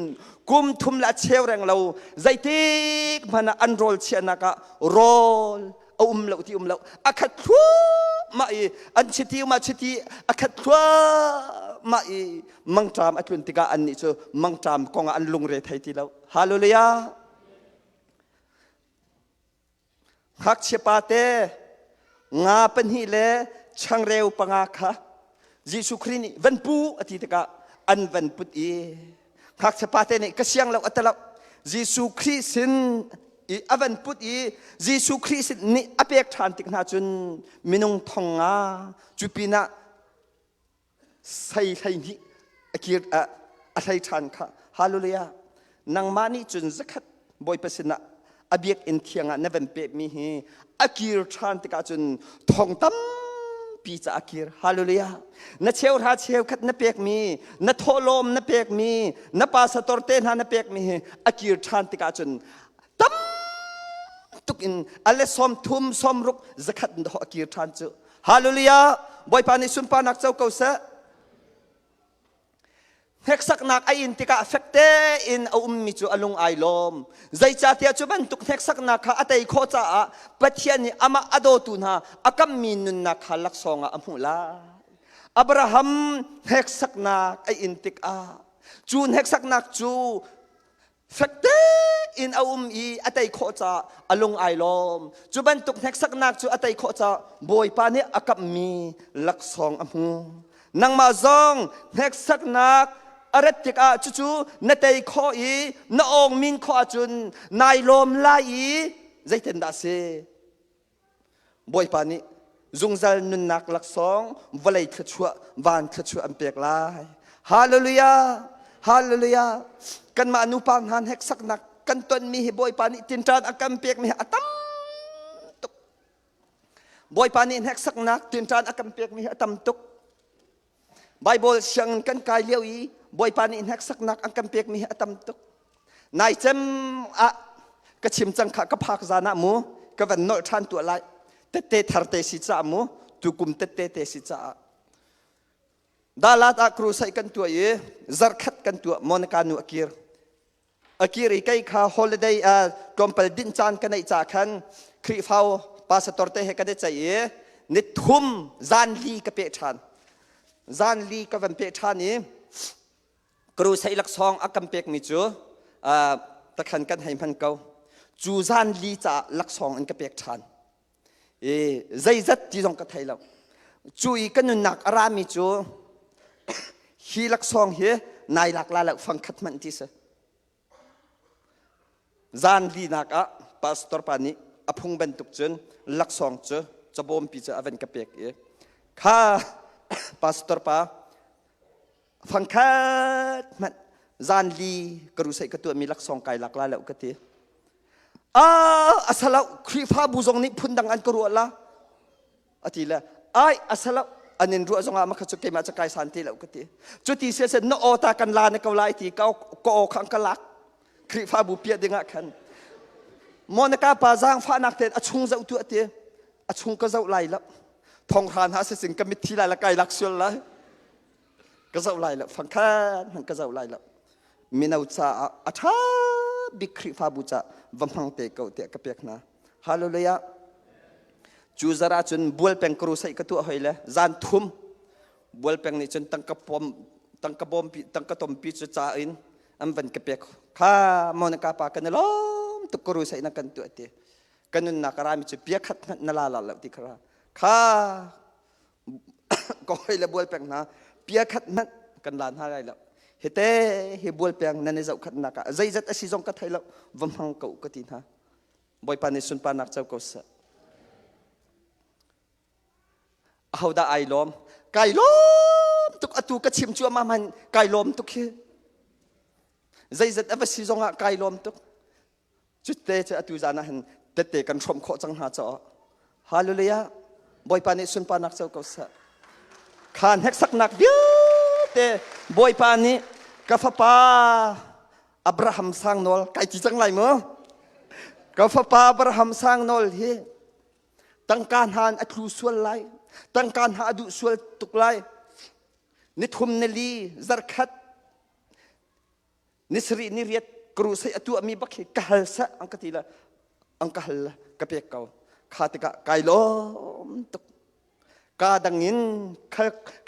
kum thum le a cheu reng lo zeitik hmanh ah an rawl chiahnak ah rawl a um lo ti um lo a khat thluahmah i an chiti um ah chiti a khat thluahmah i mangṭam a tlun tikah annih cu mangṭam kong ah an lungre thei ti lo hallelujah Ngakchia pate nga pahnih le changreu panga kha Jesuh Khrih nih van pu a ti tikah an van put i ngakchia pate nih ka siang lo a ti lo Jesuh Khrih sin i a van put i Jesuh Khrih sin nih a pek ṭhan tik hna cun minung thong nga cu pinah sei 12 a kir a hlei ṭhan kha hallelujah nangmah nih cun zakhat bawipa sinah a biakinn thiang ah na van pekmi hi a kir ṭhan tikah cun thong tampi ca a kir hallelujah na cheuhra cheukhat na pekmi na thawhlawm na pekmi na pastor te hna na pekmi hi a kir ṭhan tikah cun tam tuk in ale sawm thum sawm ruk zakhat in a kir ṭhan cu Hallelujah! Bawipa nih sunparnak co ko seh. Hneksaknak a in tikah fek tein a ummi cu a lung ai lawm. Zeicahtiah cu bantuk hneksaknak kha a tei khawh caah Pathian nih amah a dawtu hna a kammi nunnak kha laksawng ah a hmuh lai. Abraham hneksaknak a in tikah cu hneksaknak cu fek tein a um i a tei khawh caah a lung ai lawm. Cu bantuk hneksaknak cu a tei khawh caah Bawipa nih a kamhmi laksawng a hmu. Nangmah zong hneksaknak a rat tikah cucu na tei khawh i na awngmin khawh ahcun nai lawm lai i zeitindah a si? Bawipa nih zungzal nunnak laksawng vawlei thluachuah van thluachuah an pek lai. Hallelujah! Hallelujah! Kanmah nupa hna hneksaknak kan tonmi hi Bawipa nih tinṭan a kan pekmi hi a tam tuk. Bawipa nih hneksaknak tinṭan a kan pekmi hi a tam tuk. Baibal sianginn kan kai lio i Bawipa nih hneksaknak an kan pekmi hi a tam tuk. Nai cem ah ka chim cang kha ka phak zan ah mu ka van nolh ṭhan tuah lai. Tette thar te si caah mu tukum tette te si caah. Dalat ah crusade kan tuah i zarkhat kan tuah Monica nu a kir. A kir i kei kha holiday ah tlawmpal dinh caan ka neih ca khan Khrihfau pastor te he kan i ceih i ni thum zan li ka peh ṭhan. Zan li ka van peh ṭhan i crusade laksawng a kan pekmi cu takhan kan hei hman ko. Cu zan li caah laksawng in ka pek ṭhan. I zeizat ti zong ka thei lo. Cu i ka nunnak a rami cu hi laksawng hi nai lak la lo fang khat hmanh ti si. Zan linak ah pastor pa nih a phung bantuk cun laksawng cu cabawmpi cu a van ka pek i kha pastor pa fang khat hmanh zan li ka rusai ka tuahmi laksawng kai lak la lo ka ti. Ah a salo Khrihfabu zong nih phundang an ka ruah la a ti le ai a salo an in ruah zongah makha cu keimah cu kai san ti lo ka ti cu ti sia na aw ta kan la na ko lai ti ka ka aw kha ka lak Khrihfabu piah dingah khan Monica pa zaangfahnak tein a chung zoh tu a ti a chung ka zoh lai lo thonghra hna sising ka mitthi lai la kai lak sual lai ka zoh lai lo fangkhan hmanh ka zoh lai lo mino caah a ṭha bik Khrihfabu ca va hmang te ko tiah ka pek hna hallelujah cu zara cun bualpeng crusade ka tuah hoi le zan thum bualpeng nih cun tangka pom tangka bawmpi tangka tompi cu ca in an van ka pek kha Monica pa kan i lawm tuk crusade na kan tuah ti ka nunnak a rami cu bia khat hmanh na la la lo ti kha kha ka hoi le bual peng hna pia khat hmanh kan la hna lai lo hite hi bual peng nan i zohkhatnak ah zeizat a si zong ka thei lo va hmang ko ka ti hna bawipa nih sunparnak co ko seh ahodah ai lawm kai lawm. tuk atu ka chim cuahmah hmanh kai lawm tuk hi. Zeizat a va si zongah kai lawm tuk. Cutte cu atu zan ah hin tette kan hrawm khawh cang hna caah. Hallelujah. Bawipa nih sunparnak co ko seh. Kha hneksaknak vialte Bawipa nih ka fapa Abraham Sangnawl kai ti cang lai mu. Ka fapa Abraham Sangnawl hi tangka hna a tlu sual lai. Tangka hna a duh sual tuk lai. Nithum nili zarkhat ni sarih ni riat krusei a tuahmi bak hi ka hal seh an ka ti le an ka hal le ka pek ko kha tikah kai lawm tuk ka dang in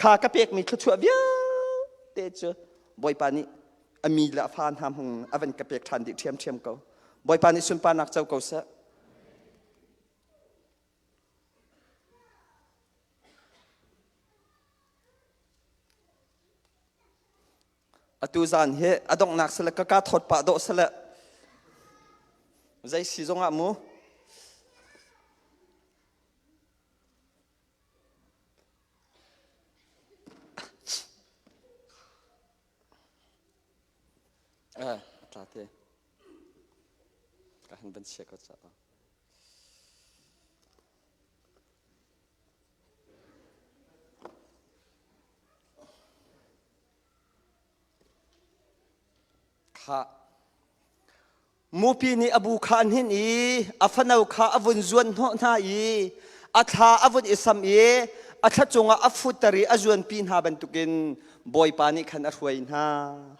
kha ka pekmi thluachuah vialte cu Bawipa nih a mi le a fa hna hmung a van ka pek ṭhan dih ṭhiamṭhiam ko Bawipa nih sunparnak co ko seh. Atu zan hi a donghnak sile ka ka thawt pah dawh sile zei si zongah mu Eh, tla te. Ka han ban chia ko cha. Khah. Mupi nih a bu kha an hinh i a fano kha a vun zuan hnawh hna i a thla a vun i sam i a thla cungah a futter i a zuanpi hna bantukin Bawipa nih khan a hruai hna.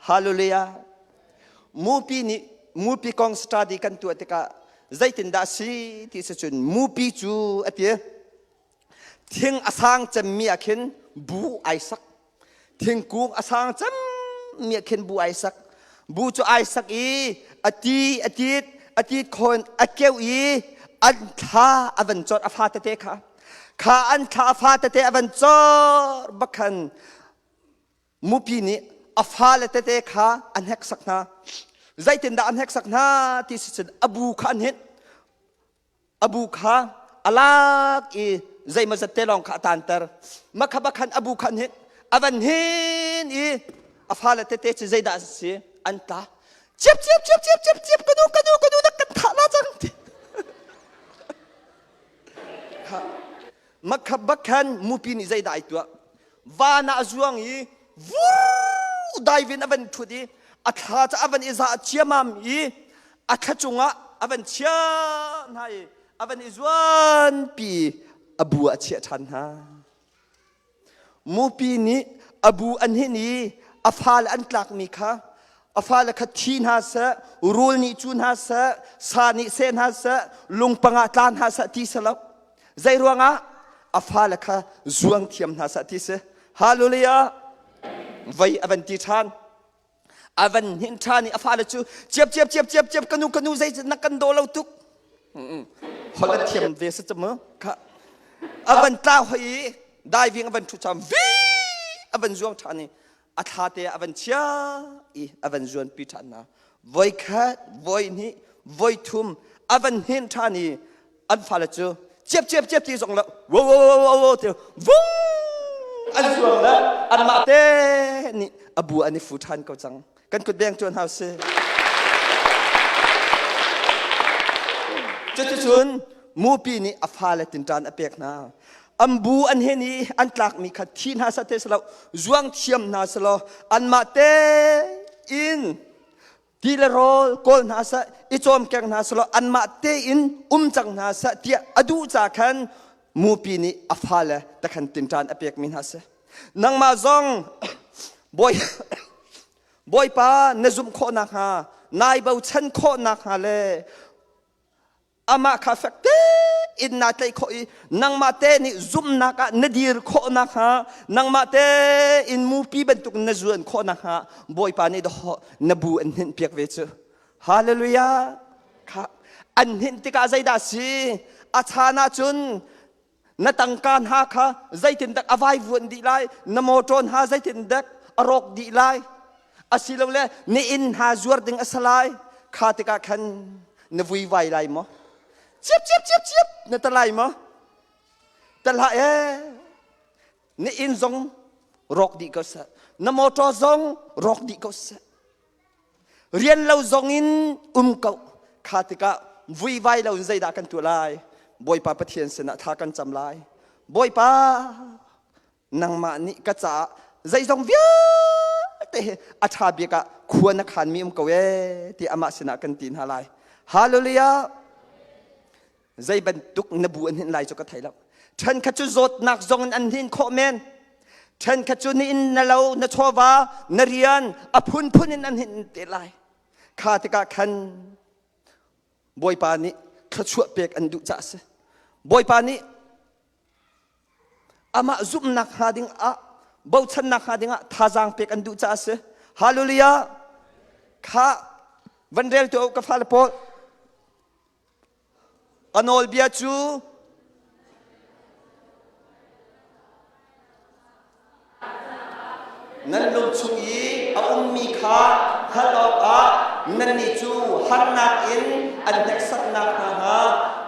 Hallelujah. Mupi nih mupi kong study kan tuah tikah zeitindah a si ti si cun mupi cu a ti. Thing a sang cemmi ah khin bu ai sak. Thingkung a sang cemmi ah khin bu ai sak. Bu cu ai sak i a ti a tit a tit khawn a keuh i an thla a van cawt a fa tete kha. Kha an thla a fa tete a van cawr bak khan mupi nih a fale tete kha an heksak hna. Zeitindah an heksak hna ti si cun a bu kha an hinh. A bu kha a lak i zeimawzat te lawng kha a taanter. Makha bakhan a bu kha an hinh. A van hin i a fale tete cu zeidah a si? An tla. Ciap ciap ciap ciap ciap ciap ka nu ka nu ka nu na kan thah la cang ti. Makha bakhan mupi nih zeidah ai tuah? Van ah a zuang i vur daivin a van ṭhut i a thla cu a van i zah ciamam i a thla cungah a van chiah hna i a van i zuanpi a bu ah a chiah ṭhan hna. Mupi nih a bu an hinh i a fale an tlakmi kha a fale kha thi hna seh, rul nih cu hna seh, sa nih seh hna seh, lungpang ah tla hna seh ti si lo. Zei ruangah a fale kha zuang thiam hna seh ti si. Hallelujah! Vei a van ti ṭhan. A van hnin ṭhan i a fale cu ciap ciap ciap ciap ciap ka nu ka nu zei na kan daw lo tuk. Holh a thiam ve si cu mu. Kha a van tlau hoi i diving a van ṭhu ṭhan vi a van zuang ṭhan i a thla te a van chia i a van zuanpi ṭhan hna. Voi khat, voi hnih, voi thum a van hnin ṭhan i an fale cu ciap ciap ciap ti zong lo wo wo wo wo wo ti vung an zuang le anmah te nih a bu an i fu ṭhan ko cang. Kan kut beng tuan hau si. Cuticun mupi nih a fale tinṭan a pek hna. An bu an hen i an tlakmi kha thi hna seh te silo zuang thiam hna selaw anmah tein ti le rawl kawl hna seh i cawmkeng hna selaw anmah tein um cang hna seh tiah a duh ca khan mupi nih a fale takhan tinṭan a pekmi hna si. Nangmah zong bawi Bawipa na zumh khawh nakhnga nai bochan khawh nakhnga le amah kha fek tein naa tlaih khawh i nangmah te nih zumhnak ah na dir khawh nakhnga nangmah tein mupi bantuk na zuan khawh nakhnga Bawipa nih dawh na bu an hninh piak ve cu. Hallelujah! Kha an hninh tikah zeidah si? A chan ahcun na tangka hna kha zeitindak a vaivuan dih lai na motor hna zeitindak a rawk dih lai asilole na inn hna zuar ding a si lai kha tikah khan na vuivai lai maw ciap ciap ciap ciap na ta lai maw ta hlah ee na inn zong rawk dih ko seh. Na motor zong rawk dih ko seh. Rian lo zong in um ko. Kha tikah vuivai lo in zeidah kan tuah lai? Bawipa Pathian sinah thla kan cam lai. Bawipa, nangmah nih ka caah zeizong vialte hi a ṭha bik ah khua na khanmi um ko ee ti amah sinah kan ti hna lai. Hallelujah! Zei bantuk na bu an hinh lai cu ka thei lo. Ṭhenkhat cu zawtnak zong in an hnin khawh men. Ṭhenkhat cu ni in na lo, na chawva, na rian a phunphun in an hinh te lai. Kha tikah khan Bawipa nih thluachuah pek an duh caah a si. Bawipa nih amah zumhnak hnga ding ah bochannak hnga ding ah thazaang pek an duh caah a si. Hallelujah! Kha van rel tu ka fale pawl A nawlbia cu nan lung chung i a ummi kha hngalh awkah nannih cu harnak in an hneksaknak hna hnga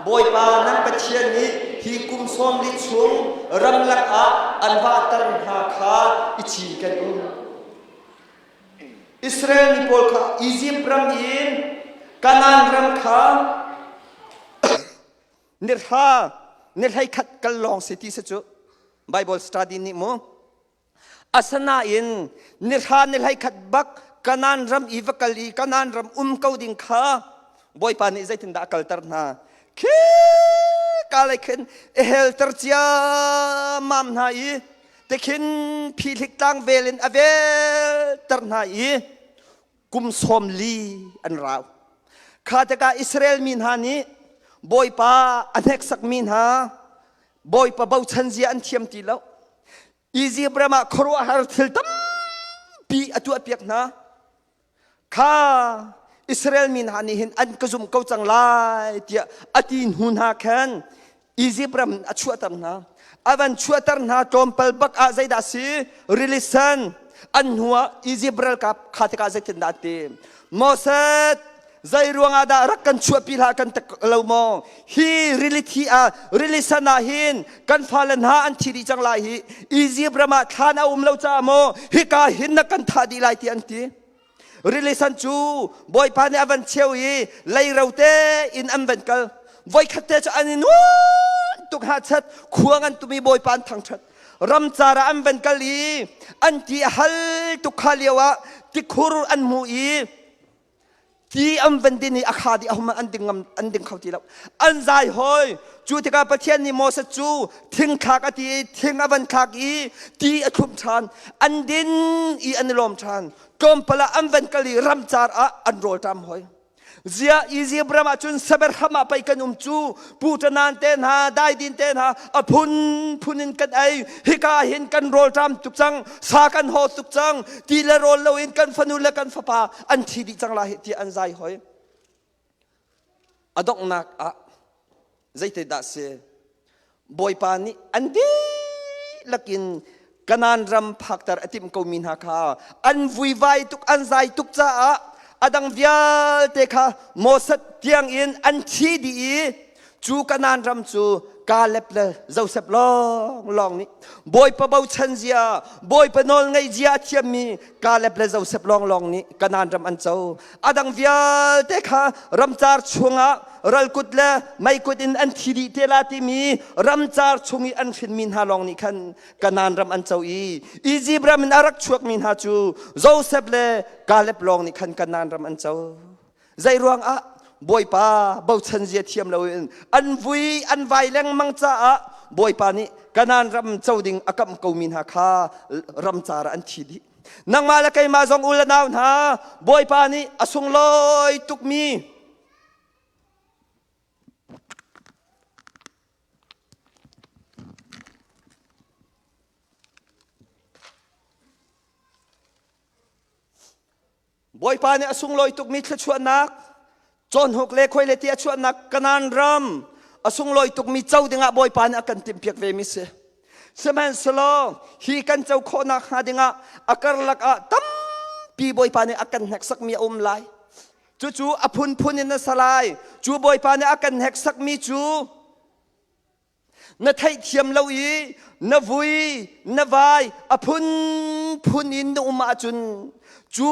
Bawipa nan Pathian nih hi kum sawm li chung ramlak ah an vahter hna kha i cinken u. Israel mi pawl kha Izipt ram in Kanaan ram kha nihra ni hleikhat kal lawng si ti si cu Bible study nih mu asanain nihra ni hleikhat bak Kanaan ram i va kal i Kanaan ram um ko ding kha Bawipa nih zeitindah a kalter hna khi ka lei khin i helter ciammam hna i tikhin phihlik tlang vel in a velter hna i kum sawm li an rau kha tikah Israel mi hna nih Bawipa a hneksakmi hna Bawipa bochan zia an thiam ti lo Izipt ram ah khuaruahhar thil tampi a tuahpiak hna Kha Israel mi hna nih hin an ka zum ko cang lai tiah a ti hnu hna khan Izipt ram a chuahter hna. A van chuahter hna tlawmpal bak ah zeidah si? Rili sen an hnu ah Izipt ralkap kha tikah zeitindah an ti? Moses zei ruangah dah rak kan chuahpi hlah kan tak lo maw? Hi rili thi ah rili san ah hin kan fale hna an thi dih cang lai hi Izipt ram ah thlan a um lo caah maw hika hin na kan thah dih lai ti an ti. Rili san cu Bawipa nih a van cheu i leiro te in an van kal. Voikhat te cu an i nuan tuk hachat khuang an tum i Bawipa an thangṭhat. Ramcar ah an van kal i an ti a hal tuk kha lio ah tikhur an hmu i ti an van din i a kha dih ahum an ding ngam an ding kho ti lo an zai hoi cu tikah Pathian nih Moses cu thing thlak a ti i thing a van thlak i ti a thlum ṭhan an din i an i lawm ṭhan tlawmpal ah an van kal i ramcar ah an rawl ṭam hoi Zia Izipt ram ah cun Saberham ah pei kan um cu Putanan te hna daidin te hna a phun phun in kan ei hika hin kan rawl ṭam tuk cang sa kan haw tuk cang ti le rawl loin kan fanu le kan fapa an thi dih cang lai ti an zai hoi a donghnak ah zeite dah si bawipa nih an dihlak in Kanaan ram phakter a timh komi hna kha an vuivai tuk an zai tuk caah a dang vialte kha Moses tiang in an thi dih i Cu Kanaan ram cu Kaleb le Josef lawnglawng nih Bawipa bochan zia, Bawipa nawl ngaih zia a thiammi Kaleb le Josef lawnglawng nih Kanaan ram an co. A dang vialte kha ramcar chungah ralkut le meikut in an thi dih te la timi ramcar chung i an hrinmi hna lawng nih khan Kanaan ram an co i Izipt ram in a rak chuakmi hna cu Josef le Kaleb lawng nih khan Kanaan ram an co. Zei ruangah Bawipa bochan zia thiam loin an vui an vai lengmang caah Bawipa nih Kanaan ram co ding a kamh komi hna kha ramcar ah an thi dih. Nangmah le keimah zong u le nau hna Bawipa nih a sunglawi tukmi Bawipa nih a sunglawi tukmi thluachuahnak cawnhuk le khoi le ti a chuahnak Kanaan ram a sunglawi tukmi co dingah Bawipa nih a kan timhpiak ve mi si. Sihmanhsehlaw hi kan co khawhnak hnga dingah a karlak ah tampi Bawipa nih a kan hneksakmi a um lai. Cucu a phunphun in a sa lai. Cu Bawipa nih a kan hneksakmi cu. Na theihthiam lo i na vui, na vai, a phunphun in na um ahcun cu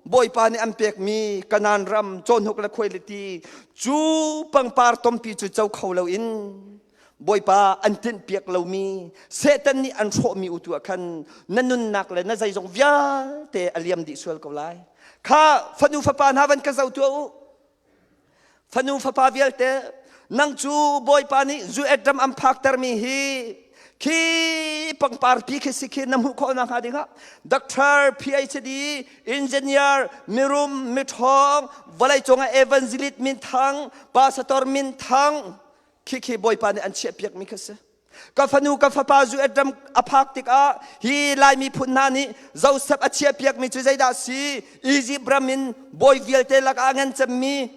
Bawipa nih an pekmi Kanaan ram cawhnuk le khuailiti cu pangpar tompi cu co kho loin Bawipa an tinhpiak lomi Satan nih an hrawhmi utu ah khan na nunnak le na zeizong vialte a liam dih sual ko lai. Kha fanu fapa hna van ka zoh tuah u. Fanu fapa vialte nang cu Bawipa nih zu-et ram an phaktermi hi khi pangpar pi khi si khi na hmuh khawh nakhnga dingah doctor PhD engineer mirum miṭhawng vawleicung ah evangelist minthang pastor minthang Khikhi Bawipa nih an chiahpiakmi kha si. Ka fanu ka fapa zu ram a phak tikah hi Lai miphun hna nih Joseph a chiahpiakmi cu zeidah si? Egypt ram in bawi vialte lakah a ngan cemmi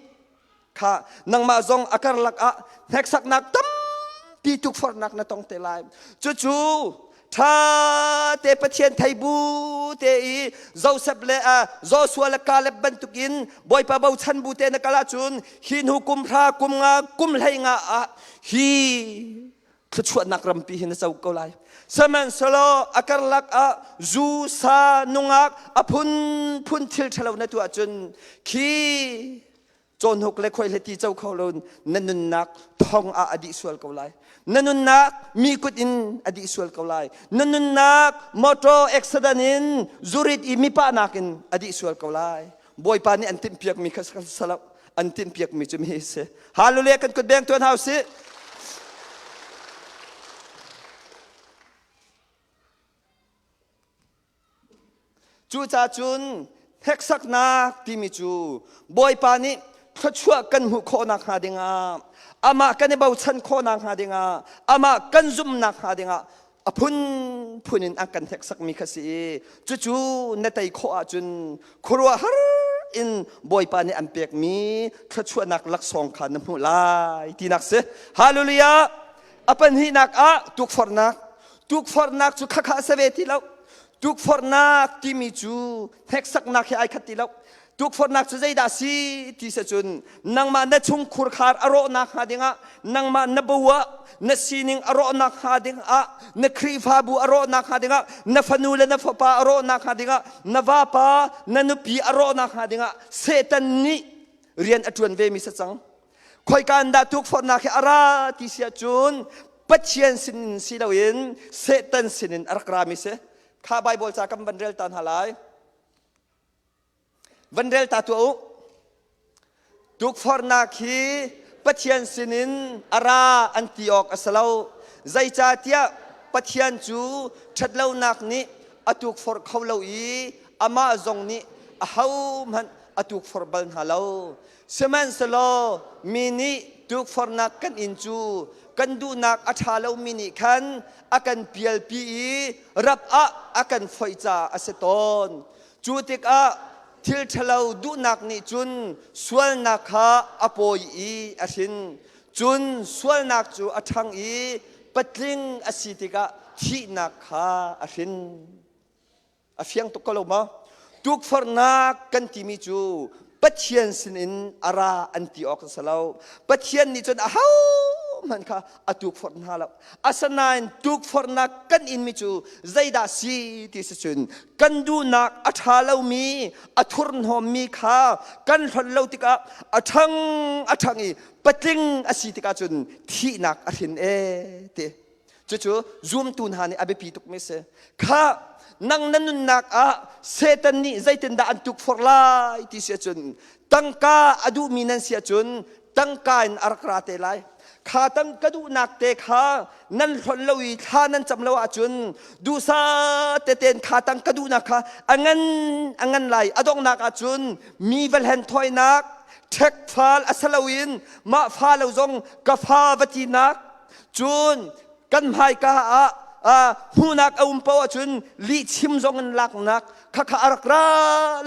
kha nangmah zong a karlak ah hneksaknak tampi tukforhnak na tong te lai. Cucu Ṭha te Pathian thei bu te i Joseph le Joshua le Caleb bantukin Bawipa bochan bu te na kal ahcun hi hnu kum hra kum nga kum hlei nga ah hi thluachuahnak rampi hi na co ko lai. Sihmanhsehlaw a karlak ah zu sa nungak a phunphun thil ṭhalo na tuah ahcun khi Cawhnuk le khuaihleti co kho lo na nunnak thong ah a dih sual ko lai. Na nunnak mi kut in a dih sual ko lai. Na nunnak motor accident in zurit i mipa nakin a dih sual ko lai. Bawipa nih an timhpiakmi kha salo an timhpiakmi cu mi si. Hallelujah kan kut beng tuan hau si. Cucaah cun hneksaknak timi cu Bawipa nih thluachuah kan hmuh khawh nakhnga dingah amah kan i bochan khawh nakhnga dingah amah kan zumhnak hnga dingah a phunphun in an kan hneksakmi kha si i cucu na tei khawh ahcun khuaruahhar in Bawipa nih an pekmi thluachuahnak laksawng kha na hmuh lai tinak si. Hallelujah! A pahnihnak ah tukforhnak. Tukforhnak cu khakha a si ve ti lo. Tukforhnak timi cu hneksaknak he ai khat ti lo. Tukforhnak cu zeidah si ti si cun nangmah na chungkhur khar a rawhnak hnga dingah nangmah na bo ah na sining a rawhnak hnga dingah na Khrihfabu a rawhnak hnga dingah na fanu le na fapa a rawhnak hnga dingah na vapa na nupi a rawhnak hnga dingah Satan nih rian a ṭuan ve mi si cang. Khoika in dah tukforhnak hi a ra ti si ahcun Pathian sinin si loin Satan sinin a rak rami si. Kha Bible ca kan van rel ta hna lai. Van rel ta tuah u. Tukforhnak hi Pathian sinin a ra an ti awk a si lo. Zeicahtiah Pathian cu ṭhatlonak nih a tukforh kho lo i amah zong nih ahohmanh a tukforh bal hna lo. Sihmanhsehlaw mi nih tukforhnak kan in cu kan duhnak a ṭha lomi nih khan a kan pialpi i rap ah a kan foih caah a si tawn. Cu tikah thil ṭhalo duhnak nih cun sualnak kha a pawi i a hrin. Cun sualnak cu a ṭhang i patling a si tikah thihnak kha a hrin. A fiang tuk ko lo maw? Tukforhnak kan timi cu Pathian sinin a ra an ti awk a si lo. Pathian nih cun ahohmanh kha a tukforh hna lo. Asinain tukforhnak kan inmi cu zeidah si ti si cun kan duhnak a ṭha lomi, a thurhnawmmi kha kan hlonh lo tikah a ṭhang a ṭhang i patling a si tikah cun thihnak a hrin ee ti. Cucu zumtu hna nih a biapi tukmi si. Kha nang na nunnak ah Satan nih zeitindah an tukforh lai ti si ahcun tangka a duhmi nan si ahcun tangka in a rak ra te lai. Kha tangka duhnak te kha nan hlonh lo i thla nan cam lo ahcun duhsah teten kha tangka duhnak kha a ngan a ngan lai. A donghnak ahcun mi va hlen thawinak ṭhek fal a si loin mah fa lo zong ka fa va tinak Cun kan hmaika ah hmuhnak a um paoh ahcun lihchim zong in laknak khakha a rak ra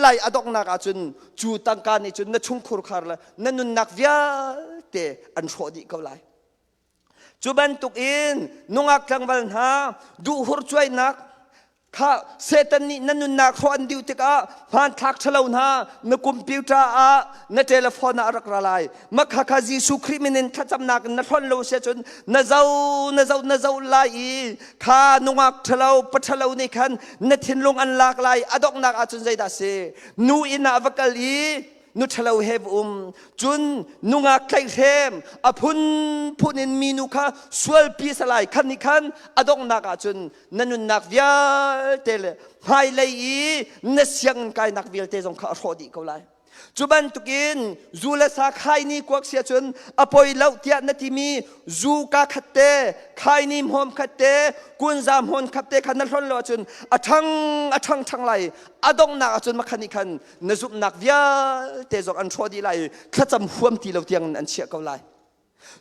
lai a donghnak ahcun cu tangka nih cun na chungkhur khar le na nunnak vialte an hrawh dih ko lai. Cu bantuk in nungak tlangval hna duhhur cuainak. Kha Satan nih na nunnak hrawh an duh tikah hmanthlak ṭhalo hna na computer ah na telephone ah a rak ra lai. Makha kha Jesuh Khrih min in thlacamnak in na hlonh lo si ahcun na zo na zo na zo lai i kha nungak ṭhalo pa ṭhalo nih khan na thinlung an lak lai. A donghnak ahcun zeidah si? Nu inn ah va kal i nu ṭhalo he va um cun nungak tlaihhrem a phunphun in minu kha sualpi salai khan nih khan a donghnak ahcun na nunnak vialte le hmailei i na sianginn kainak vialte zong kha a hrawh dih ko lai. Cu bantukin zu le sa khaini kuak sia cun a poi lo tiah na timi zu ka khat te khaini hmawm khat te kunza hmawn khat te kha na hlon lo ahcun a ṭhang a ṭhang ṭhang lai. A donghnak ahcun makhan nih khan na zumhnak vialte zong an hrawh dih lai i thlacam huam ti lo tiangin an chiah ko lai.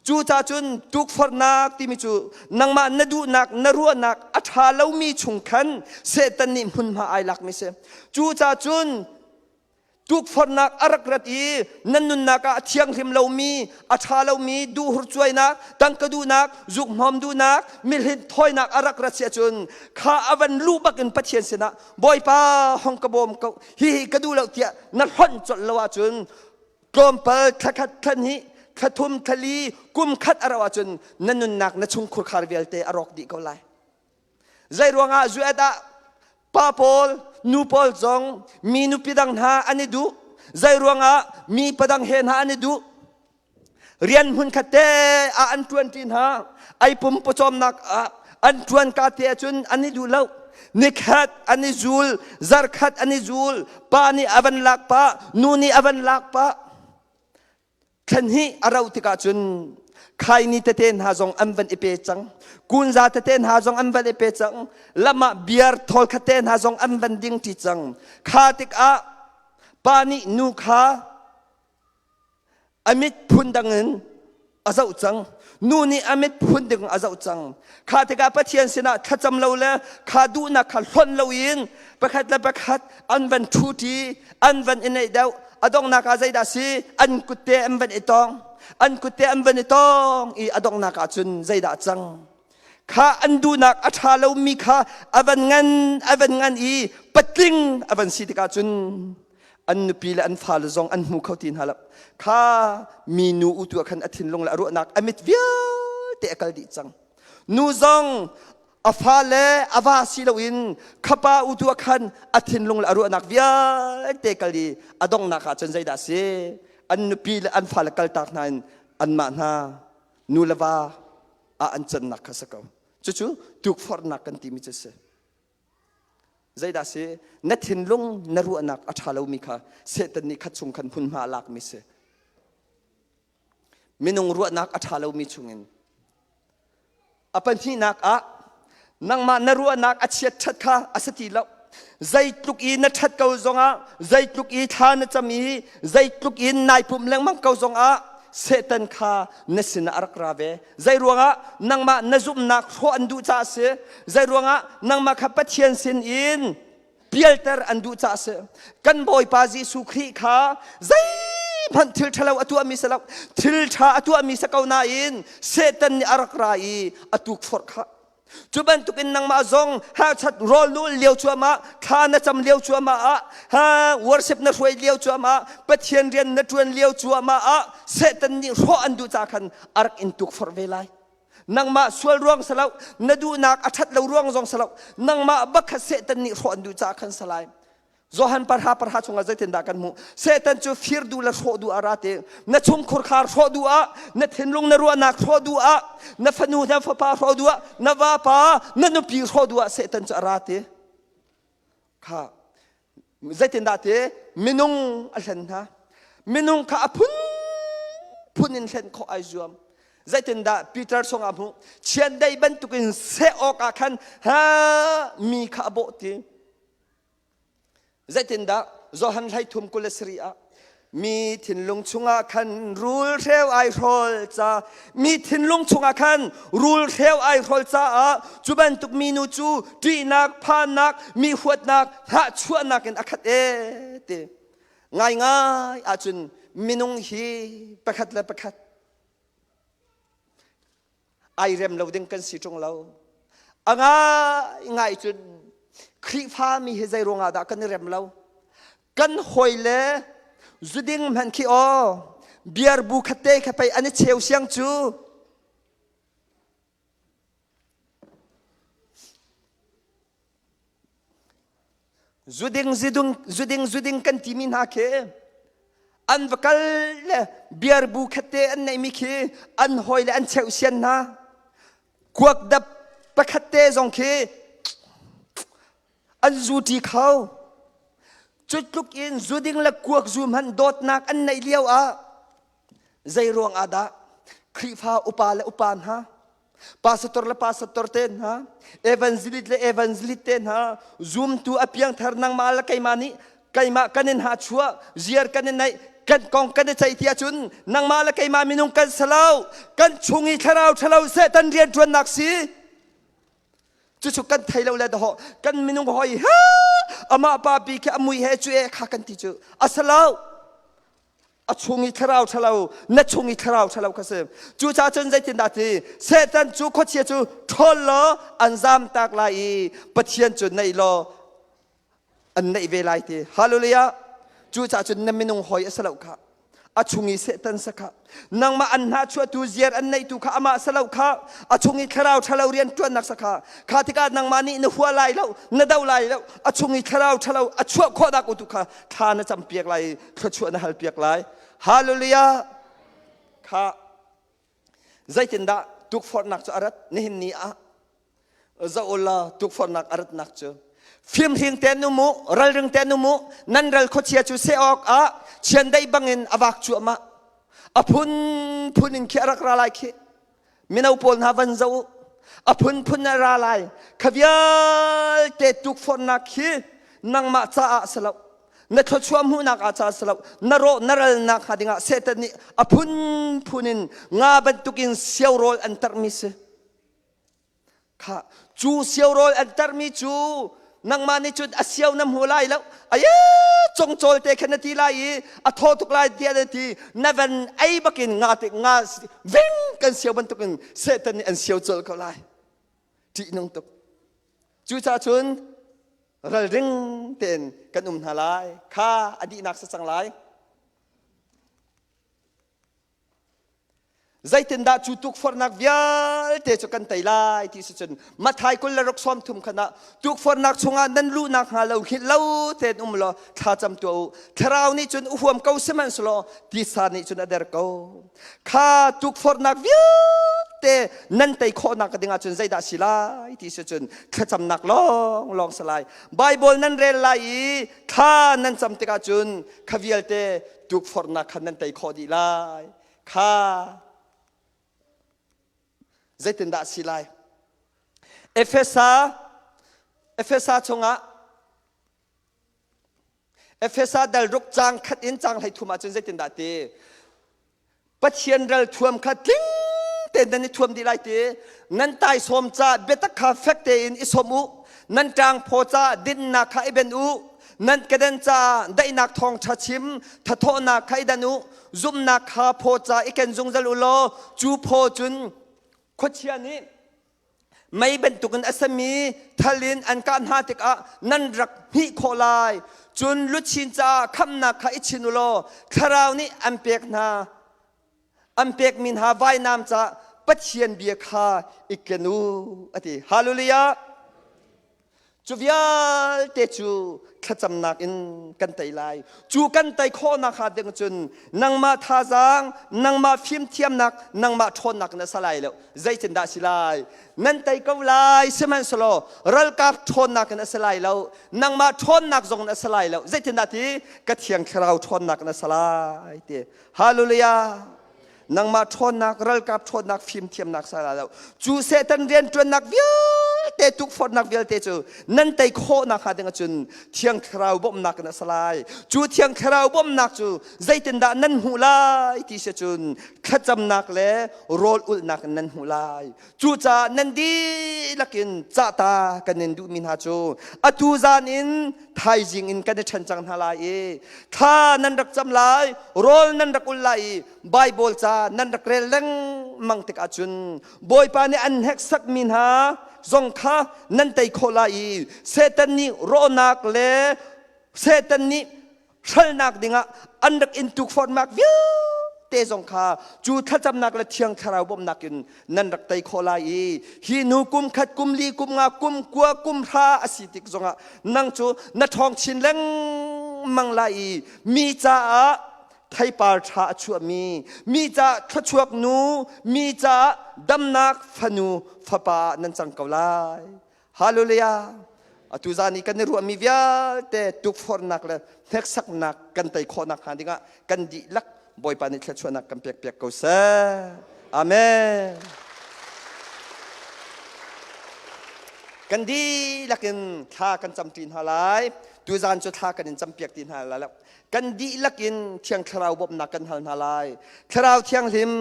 Cucaah cun tukforhnak timi cu nangmah na duhnak, na ruahnak a ṭha lomi chung khan Satan nih hmunhma ai lakmi si. Cucaah cun tukforhnak a rak rat i nan nunnak ah a thianghlim lomi, a ṭha lomi duhhurcuainak, tangka duhnak, zukhmawm duhnak, mihlinh thawinak a rak rat si ahcun kha a van luh bakin Pathian sinah Bawipa hong ka bawm ko, hihi ka duh lo tiah na hlonh colh lo ahcun tlawmpal thlakhat thlanhnih thlathum thlali kum khat a rauh ahcun na nunnak na chungkhur khar vialte a rawk dih ko lai. Zei ruangah zuet ah pa pawl nu pawl zong mi nupi dang hna an i duh zei ruangah mi padang he hna an i duh rian hmun khat te ah an ṭuan ṭi hna ai pum pawcawmnak ah an ṭuan ka te ahcun an i duh lo nikhat an i zul zarkhat an i zul pa nih a van lak pah nu nih a van lak pah thlan hi a ro tikah cun khaini tete hna zong an van i pe cang kunza tete hna zong an van i pe cang lam ah biar thawl khat te hna zong an van ding ṭi cang kha tikah pa nih nu kha A mit phundang in a zoh cang. Nu nih a mit phunding a zoh cang. Kha tikah Pathian sinah thlacam lo le kha duhnak kha hlonh loin pakhat le pakhat an van ṭhuṭi, an van i neih deuh. A donghnak ah zeidah si? An kutte an van i tong. An kutte an van i tong i a donghnak ah cun zeidah cang? Kha an duhnak a ṭha lomi kha a van ngan, a van ngan i patling a van si tikah cun an nupi le an fale zong an hmu kho ti hna lo. Kha minu utu ah khan a thinlung le a ruahnak a mit vialte a kal dih cang. Nu zong a fale a va si loin khapa utu ah khan a thinlung le a ruahnak vialte kal i a donghnak ah cun zeidah a si? An nupi le an fale kaltak hna in anmah hna nu le va ah an cannak kha si ko. Cucu tukforhnak kan timi cu a si. Zeidah si? Na thinlung na ruahnak a ṭha lomi kha Satan nih khat chung khan hmunhma a lakmi si. Minung ruahnak a ṭha lomi chungin. A pahnihnak ah nangmah na ruahnak a chiat ṭhat kha a si ti lo. Zeitluk i na ṭhat ko zongah, zeitluk i thla na cam i, zeitluk in nai pumh lengmang ko zongah Satan kha na sinah a rak ra ve. Zeiruangah nangmah na zumhnak hrawh an duh caah a si. Zeiruangah nangmah kha Pathian sin in pialter an duh caah a si. Kan Bawipa Jesuh Khrih kha zeihmanh thil ṭhalo a tuahmi si lo. Thil ṭha a tuahmi si ko nain Satan nih a rak ra i a tukforh kha. Cu bantukin nangmah zong hachat rawl na ulh lio cuahmah, thla na cam lio cuahmah ah, ha worship na hruai lio cuahmah, Pathian rian na ṭuan lio cuahmah ah Satan nih hrawh an duh ca khan a rak in tukforh ve lai. Nangmah sual ruang si lo, na duhnak a ṭhat lo ruang zong si lo, nangmah bak kha Satan nih hrawh an duh ca khan si lai. Johan parha parha chungah zeitindah kan hmuh? Satan cu fir duh le hrawh duh ah ra ti. Na chungkhur khar hrawh duh ah, na thinlung na ruahnak hrawh duh ah, na fanu na fapa hrawh duh ah, na vapa, na nupi hrawh duh ah Satan cu a ra ti. Kha zeitindah ti? Minung a hlen hna. Minung kha a phunphun in hlen khawh ai zuam. Zeitindah Peter chungah hmuh? Chiandeih bantukin seh awkah khan ha mi kha a bawh ti. Zeitindah Johan 13 27 ah mi thinlung chungah khan rul hreu ai hrawl ca mi thinlung chungah khan rul hreu ai hrawl caah cu bantuk minu cu ṭihnak phannak mi huatnak hnahchuahnak in a khat e ti ngaingai ahcun minung hi pakhat le pakhat ai rem lo ding kan si ṭung lo. A ngaingai cun Khrihfa mi hi zei ruangah dah kan i rem lo? Kan hawi le zuding hmanh khi aw biar bu khatte kha pei an i cheu siang cu. Zuding zidung zuding zuding kan timi hna khi an va kal le biar bu khatte an neihmi khi an hawi le an cheuh sian hna. Kuak dap pakhat te zong khi an zu ṭi kho. Cu tluk in zuding le kuak zu hmanh dawtnak an neih lio ah zei ruang ah dah Khrihfa upa le upa hna pastor le pastor te hna evangelist le evangelist te hna zumtu a piangthar nangmah le keimah nih keimah kan in ha chuah ziar kan in neih kan kong kan i ceih ti ahcun nangmah le keimah minung kan si lo kan chung i thlarau ṭhalo Satan rianṭuannak si cucu kan thei lo le dahawh kan minung hoi ha amah pa pi khi a mui he cu e kha kan ti cu a si lo a chung i thlarau ṭhalo na chung i thlarau ṭhalo kha si cucaah cun zeitindah ti Satan cu khuachia cu ṭhawl law an zamtak lai i Pathian cu naih law an naih ve lai ti hallelujah cucaah cun na minung hawi a si lo kha a chung i Satan sa kha nangmah an hna chuahtu ziar an neihtu kha amah sa lo kha a chung i thlarau ṭhalo rian ṭuannak sa kha kha tikah nangmah nih na hua lai lo na do lai lo a chung i thlarau ṭhalo a chuah khawhnak utu kha thla na campiak lai i thluachuah na halpiak lai hallelujah kha zeitindah tukforhnak cu a rat nihin ni ah zoh tukforhnak a ratnak cu fimhring te nu mu ralring te nu mu nan ral khuachia cu seh awk ah chiandeih bangin a vak cuahmah a phun phun in khi a rak ra lai khi mino pawl hna van zoh u a phunphun a ra lai kha vialte tukforhnak khi nangmah caah si lo na thluachuah hmuhnak ah caah si lo na rawh na ralnak hnga dingah Satan nih a phunphun in nga bantukin sio rawl an tarhmi si Kha cu sio rawl an tarmi cu nangmah nih cun a sio na hmu lai lo aye congcawl te khan na ti lai i a thaw tuk lai tiah na ti na van ei bakin nga te nga ving kan sio bantukin Satan nih an sio colh ko lai ṭih nung tuk cucaah cun ralring tein kan um hna lai kha a dihnak si cang lai Zeitindah cu tukforhnak vialte cu kan tei lai ti si cun Mathai 20 le ruk 30 khan ah tukforhnak chungah nan luhnak hnga lo hngilh lo tein um law thlacam tuah u thlarau nih cun u huam ko sihmanhsehlaw tisa nih cun a der ko kha tukforhnak vialte nan tei khawhnak ding ahcun zeidah si lai ti si cun thlacamnak lawng lawng si lai Bible nan rel lai i thla nan cam tikah cun kha vialte tukforhnak kha nan tei khawh dih lai kha zeitindah si lai Efesa Efesa chungah Efesa dal ruk cang khat in cang hlei thum ahcun zeitindah ti Pathian ral thuam kha tling tein nan i thuam dih lai ti nan taisawm ca biatak kha fek tein i sawm u nan ṭang phaw ca dinnak kha i ben u nan kedan ca daihnak thawngṭha chim thathawhnak kha i dan u zumhnak kha phaw ca i ken zungzal u law cu phaw cun khuachia nih mei bantukin a sami thal in an kah hna tikah nan rak hmih khawh lai cun luchin caah khamnak kha i chin u law thlarau nih an pek hna an pekmi hna vainam caah Pathian bia kha i ken u a ti hallelujah Cu vialte cu thlacamnak in kan tei lai. Cu kan tei khawhnak hnga ding cun nangmah thazaang, nangmah fimthiamnak, nangmah ṭhawnnak na sa lai lo. Zeitindah si lai? Nan tei ko lai, sihmanhsehlaw ralkap ṭhawnnak in a si lai lo. Nangmah ṭhawnnak zong in a si lai lo. Zeitindah ti? Ka thiang thlarau ṭhawnnak in a si lai ti. Hallelujah! Nangmah ṭhawnnak, ralkap ṭhawnnak, fimthiamnak sa la lo. Cu Satan rianṭuannak vialte, tukforhnak vialte cu nan tei khawhnak hnga ding ahcun Thiang Thlarau bawmhnak in a si lai. Cu Thiang Thlarau bawmhnak cu zeitindah nan hmuh lai ti si cun thlacamnak le rawl ulhnak in nan hmuh lai. Cucaah nan dihlak in cahta kan in duhmi hna cu atu zan in thaizing in kan i ṭhen cang hna lai i thla nan rak cam lai, rawl nan rak ul lai i Baibal ca nan rak rel lengmang tikah cun Bawipa nih an hneksakmi hna zong kha nan tei khawh lai i Satan nih rawhnak le Satan nih hralnak dingah an rak in tukforhnak vialte zong kha cu thlacamnak le thiang thlarau bawmhnak in nan rak tei khawh lai i hi nu kum khat kum li kum nga kum kua kum hra a si tik zongah nang cu na ṭhawng chin lengmang lai i mi caah theipar ṭha a chuahmi mi caah thluachuak nu mi caah damnak fanu fapa nan cang ko lai. Hallelujah! Atu zan i kan i ruahmi vialte tukforhnak le hneksaknak kan tei khawhnak hnga dingah kan dihlak Bawipa nih thluachuahnak kan pekpiak ko seh. Amen. Kan dihlak in thla kan camṭi hna lai. Tuzan cu thla kan in campiak ti hna lai lo. Kan dihlak in Thiang Thlarau bawmhnak kan hal hna lai. Thlarau Thianghlim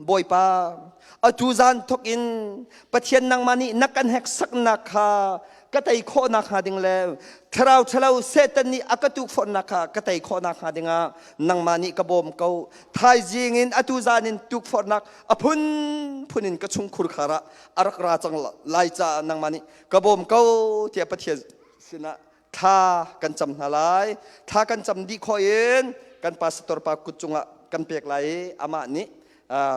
Bawipa, atu zan thawk in Pathian nangmah nih na kan heksaknak kha ka tei khawhnak hnga ding le thlarau ṭhalo Satan nih a ka tukforhnak kha ka tei khawhnak hnga dingah nangmah nih ka bawm ko. Thaizing in atu zan in tukforhnak a phunphun in ka chungkhur khar ah a rak ra cang lai caah nangmah nih ka bawm ko tiah Pathian sinah thla kan cam hna lai. Thla kan cam dih khawh in kan pastor pa kut cungah kan pek lai i amah nih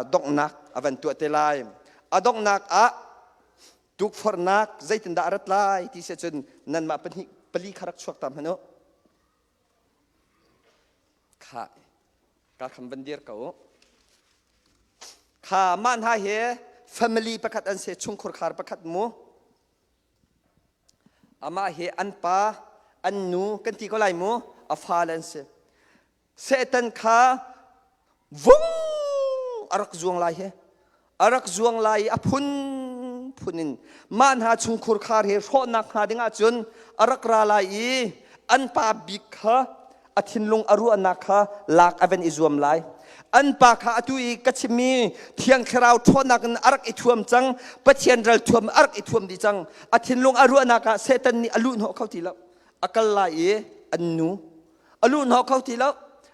donghnak a van tuah te lai. A donghnak ah tukforhnak zeitindah a rat lai ti si cun nanmah pahnih pali kha rak chuak ta hmanh u. Kha ka kham van dir ko. Kha mah hna hi family pakhat an si chungkhur khar pakhat mu. Amah hi an pa an nu kan ti ko lai mu a fale an si. Satan kha vung a rak zuang lai hi a rak zuang lai i a phunphun in mah hna chungkhur khar hi hrawhnak hnga ding ahcun a rak ra lai i an pa bik kha a thinlung a ruahnak kha lak a van i zuam lai. An pa kha atu i ka chimmi Thiang Thlarau ṭhawnnak in a rak i thuam cang, Pathian ral thuam a rak i thuam dih cang. A thinlung a ruahnak ah Satan nih a luhhnawh kho ti lo. A kal lai i an nu a luhhnawh kho ti lo,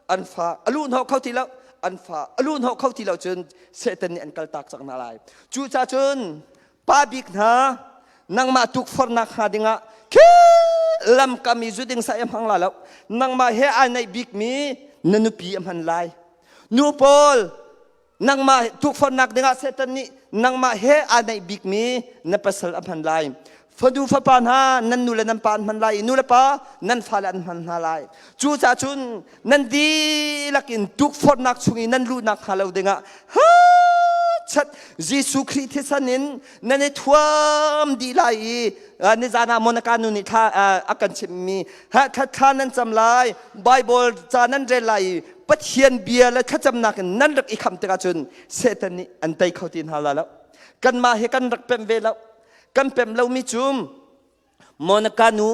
an fa a luhhnawh kho ti lo, an fa a luhhnawh kho ti lo cun Satan nih an kaltak cang hna lai. Cucaah cun pa bik hna nangmah tukforhnak hnga dingah khi lamkam i zu ding sa i hmang la lo nangmah he ai naih bikmi na nupi a hman lai nu pawl nangmah tukforhnak dingah Satan nih nangmah he aa naih bikmi na pasal a hman lai fanu fapa hna nan nu le nan pa an hman lai i nu le pa nan fale an hman hna lai cucaah cun nan dihlak in tukforhnak chung i nan luhnak hnga lo dingah ha chat Jesuh Khrih thisen in nan i thuam dih lai i nizan ah Monica nu nih thla a kan chimmi ha thla nan cam lai Bible ca nan rel lai i Pathian bia le thlacamnak in nan rak i kham tikah cun Satan nih an tei kho ti hna lai lo kanmah hi kan rak pemh ve lo kan pemh lomi cu Monica nu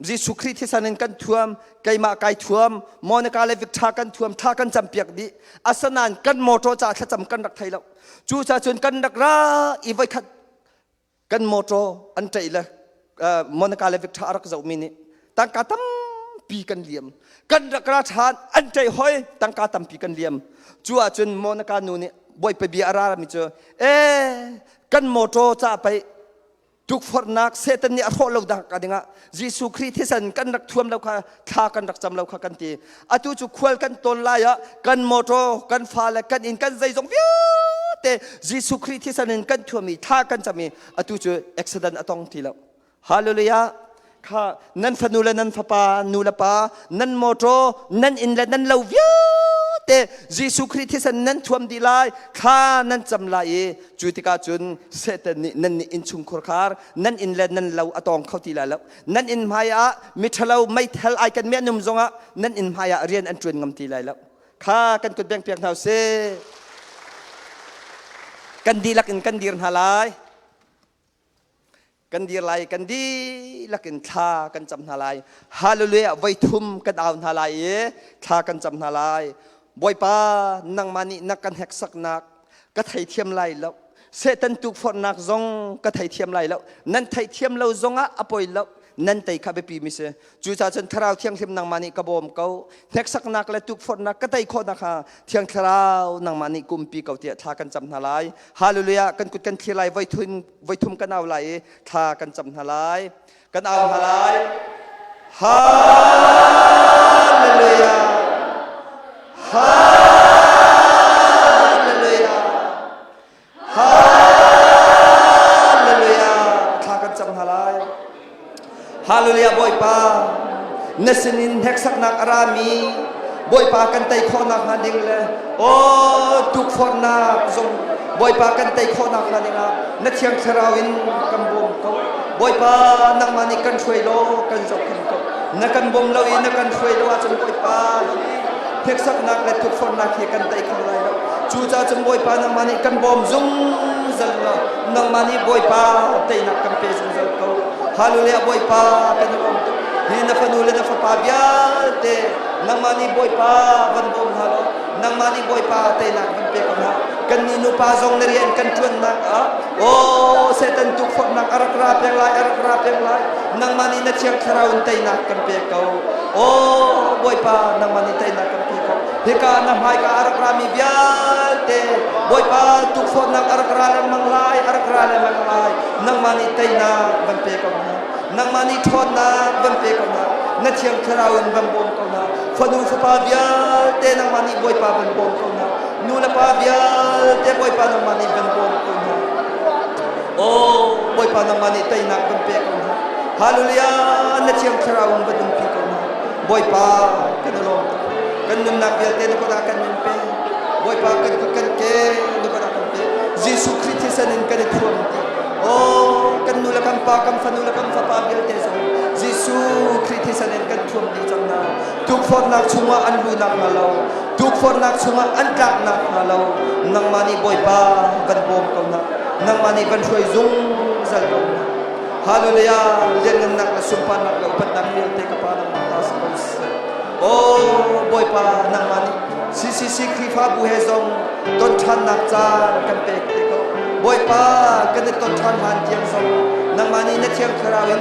Jesuh Khrih thisen in kan thuam keimah kai thuam Monica le Victor kan thuam tha kan campiak dih asanain kan motor ca thlacam kan rak thei lo cu ca cun kan rak ra i voikhat kan motor an ṭaih le Monica le Victor a rak zohmi nih tangka tampi kan liam kan rak ra ṭhan an ṭaih hoi tangka tampi kan liam cu ahcun Monica nu nih bawipa bia a ra mi cu ee kan motor ca pei tukforhnak Satan nih a hrawh lo dak dingah Jesuh Khrih thisen kan rak thuam lo kha thla kan rak cam lo kha kan ti atu cu khual kan tawn lai ah kan motor kan fale kan inn kan zeizong vialte Jesuh Khrih thisen in kan thuam i thla kan cam i atu cu accident a tong ti lo hallelujah kha nan fanu le nan fapa nu le pa nan motor nan inn le nan lo vialte Jesuh Khrih thisen nan thuam dih lai thla nan cam lai i Cu tikah cun Satan nih nan nih innchungkhur khar nan inn le nan lo a tawng kho ti lai lo. Nan inn hmai ah miṭhalo meithal ai kan miah num zongah nan inn hmai ah rian an ṭuan ngam ti lai lo. Kha kan kut beng piak hna usih. Kan dihlak in kan dir hna lai. Kan dir lai kan dihlak in thla kan cam hna lai. Hallelujah voi thum kan au hna lai i thla kan cam hna lai. Bawipa nangmah nih na kan heksaknak ka theithiam lai lo. Satan tukforhnak zong ka theithiam lai lo. Nan theithiam lo zongah a poi lo. Nan tei kha biapi mi si. Cucaah cun Thlarau Thianghlim nangmah nih ka bawm ko. Hneksaknak le tukforhnak ka tei khawh nakhnga Thiang Thlarau nangmah nih kumpi ko tiah thla kan cam hna lai. Hallelujah! Kan kut kan thlir lai, voithum voithum kan au lai i thla kan cam hna lai. Kan au hna lai. Hallelujah! Hallelujah! Hallelujah! Thla kan cam hna lai. Hallelujah Bawipa, na sinin hneksaknak a rami Bawipa kan tei khawhnak hnga ding le aw tukforhnak zong Bawipa kan tei khawhnak hnga dingah na Thiang Thlarau in kan bawm ko. Bawipa nangmah nih kan hruai law kan zohkhenh ko. Na kan bawm lo i na kan hruai lo ahcun Bawipa hi hneksaknak le tukforhnak hi kan tei kho lai lo. Cucaah cun Bawipa nangmah nih kan bawm zungzal law nangmah nih Bawipa teinak kan pe zungzal ko. Hallelujah Bawipa kan i lawm tuk. Hi na fanu le na fapa vialte nangmah nih Bawipa van bawm hna law nangmah nih Bawipa teinak van pe ko hna. Kan nih nupa zong na rian kan ṭuannak ah aw Satan tukforhnak a rak ra peng lai a rak ra peng lai nangmah nih na thiang thlarau in teinak kan pe ko. Aw Bawipa nangmah nih teinak kan pe ko. Hika na hmaika a rak rami vialte Bawipa tukforhnak a rak ra lengmang lai a rak ra lengmang lai nangmah nih teinak van pe ko hna. Nangmah nih ṭhawnnak van pe ko hna. Na thiang thlarau in van bawm ko hna. Fanu fapa vialte nangmah nih Bawipa van bawm ko hna. Nu le pa vialte Bawipa nangmah nih van bawm ko hna. Aw Bawipa nangmah nih teinak van pe ko hna. Hallelujah na thiang thlarau in van umpi ko hna. Bawipa kan i lawm tuk. Kan nunnak vialte na kut ah kan in pe. Bawipa kan kut kan ke na kut ah kan pe. Jesuh Khrih thisen in kan i thuam ti. Oh, kan nu le kan pa, kan fanu le kan fapa vialte zong Jesuh Khrih thisen in kan thuam dih cang hna. Tukforhnak chungah an lunak hnga lo. Tukforhnak chungah an tlaknak hnga lo. Nangmah nih Bawipa van bawm ko hna. Nangmah nih van hruai zungzal ko hna. Hallelujah! Lianngannak le sunparnak le upatnak vialte ka Pa nangmah ta si ko seh. Oh, Bawipa nangmah nih CCC Khrihfabu he zong ton ṭhannak caan kan pek te ko. Bawipa kan i ton ṭhan hlan tiang zong nangmah nih na Thiang Thlarau in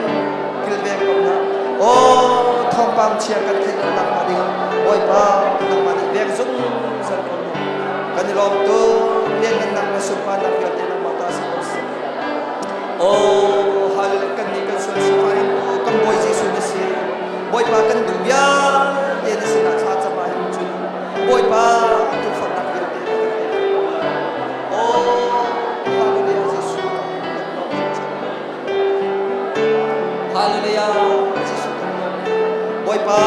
kilveng ko hna. Oh, thawngpang chia kan theih lo nakhnga ding Bawipa nangmah nih veng zungzal ko hna. Kan i lawm tuk, lianngannak le sunparnak vialte nangmah ta si ko seh. Oh, hallelujah kan nih kan sual sifah in kan Bawi Jesuh na si. Bawipa kan duh vialte na sinah thla cam ah hin cun Bawipa tukforhnak vialte na kan pek. Oh, hallelujah Jesuh kan lawm Hallelujah Jesuh kan lawm. Bawipa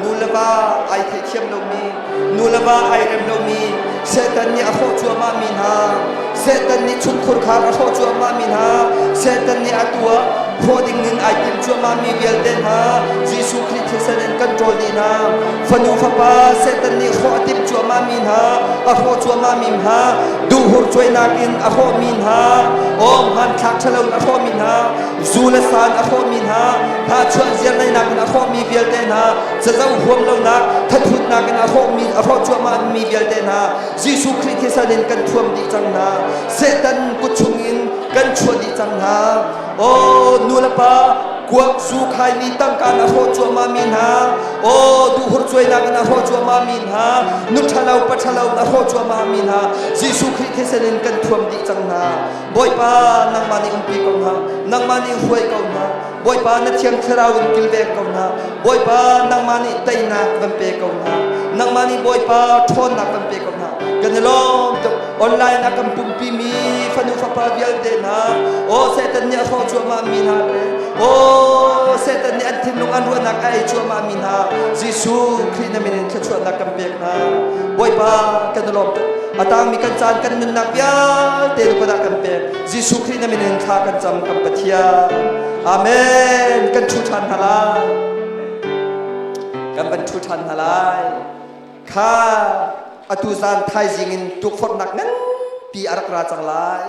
nu le va ai theithiam lomi nu le va ai rem lomi Satan nih a hrawh cuahmah mi hna Satan nih chungkhur khar a hrawh cuahmah mi hna Satan nih a tuah hrawh ding in ai tim cuahmah mi vialte hna Jesuh Khrih thisen in kan ṭawl dih hna fanu fapa Satan nih hrawh a timh cuahmah mi hna a hrawh cuahmah mi hna duhhur cuainak in a hrawh mi hna aw hmanthlak ṭhalo in a hrawh mi hna zu le san a hrawh mi hna hna chuah ziarneinak in a hrawh mi vialte hna cazo huam lonak thathutnak in a hrawhmi a hrawh cuahmah mi vialte hna Jesuh Khrih thisen in kan thuam dih cang hna Satan kut chungin kan chuah dih cang hna aw nu le pa kuak zu khaimi tangka na hrawh cuahmah mi hna aw duhur cuainak na hrawh cuahmah mi hna nu ṭhalo pa ṭhalo na hrawh cuahmah mi hna Jesuh Khrih thisen in kan thuam dih cang hna Bawipa nangmah nih umpi ko hna nangmah nih hruai ko hna Bawipa na thiang thlarau in kilveng ko hna. Bawipa nangmah nih teinak van pe ko hna. Nangmah nih Bawipa ṭhawnnak van pe ko hna. Kan i lawm tuk. Online a kan pumpi mi fanu fapa vialte hna. Aw Satan nih a hrawh cuahmah mi hna le aw Satan nih an thinlung an ruahnak a ei cuahmah mi hna. Jesuh Khrih na min in thluachuahnak kan pek hna. Bawipa kan i lawm tuk. A tangmi kan caan kan nunnak vialte na kut ah kan pek. Jesuh Khrih na min in thla kan cam kan Pathian. Amen. Kan ṭhu ṭhan hna lai. Kan van ṭhu ṭhan hna lai. Kha atu zan thaizing in tukforhnak nganpi a rak ra cang lai.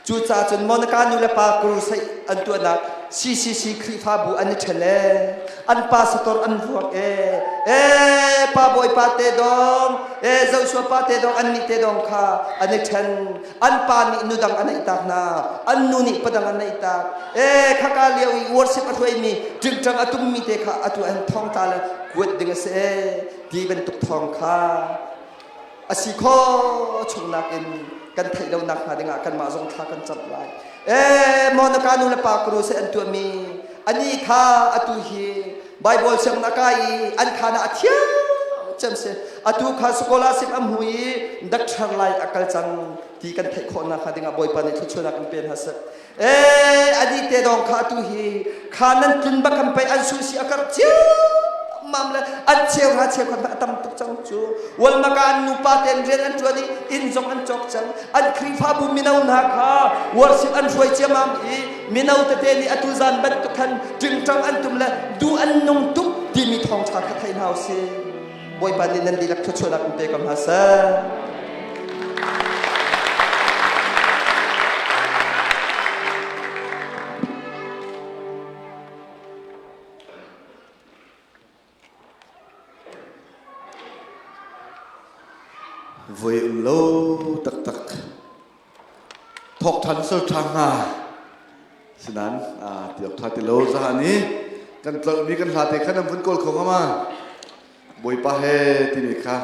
Cucaah cun Monica nu le pa crusade an tuahnak. CCC Khrihfabu an i ṭhen ee, an pastor an vuak ee, ee pa bawipa te dong, ee Joshua pa te dong, annih te dong kha an i ṭhen. An pa nih nu dang a neihtak hna, an nu nih padang an neihtak. Ee khaka lio i worship a hruaimi ṭingṭang a tummi te kha atu an thongtla le kuat ding a si ee ti bantuk thawng kha a si khawh chung nakin kan theih lo nak hnga dingah kanmah zong thla kan camh lai. Ee Monica nu le pa kruse an tuahmi ani kha atu hi Bible sianginn a kai i an khaan ah a thiam cem si. Atu kha scholarship a hmu i doctor lai a kal cang ti kan theih khawh nak hnga dingah Bawipa nih thluachuahnak in pe hna seh. Ee ani te dong kha atu hi kha nan tlun bak kan pei an su si a kar ciammam le an cheu hna cheu khat a tam tuk cang cu walmaka an nupa ten rian an ṭuan i inn zong an cawk cang an Khrihfabu mino hna kha worship an hruai ciammam i mino tete nih atu zan bantuk khan ṭingṭang an tum le duh an nung tuk timi thawngṭha kha thei hna usih. Bawipa nih nan dihlak thluachuahnak in pe ko hna seh. Voi um lo taktak. Thawk ṭhan sal ṭha hnga. Sinan tiok ṭha ti lo zahan i kan tlolhmi kan hla te khan an vun kawl kho hnga ma? Bawipa he timi kha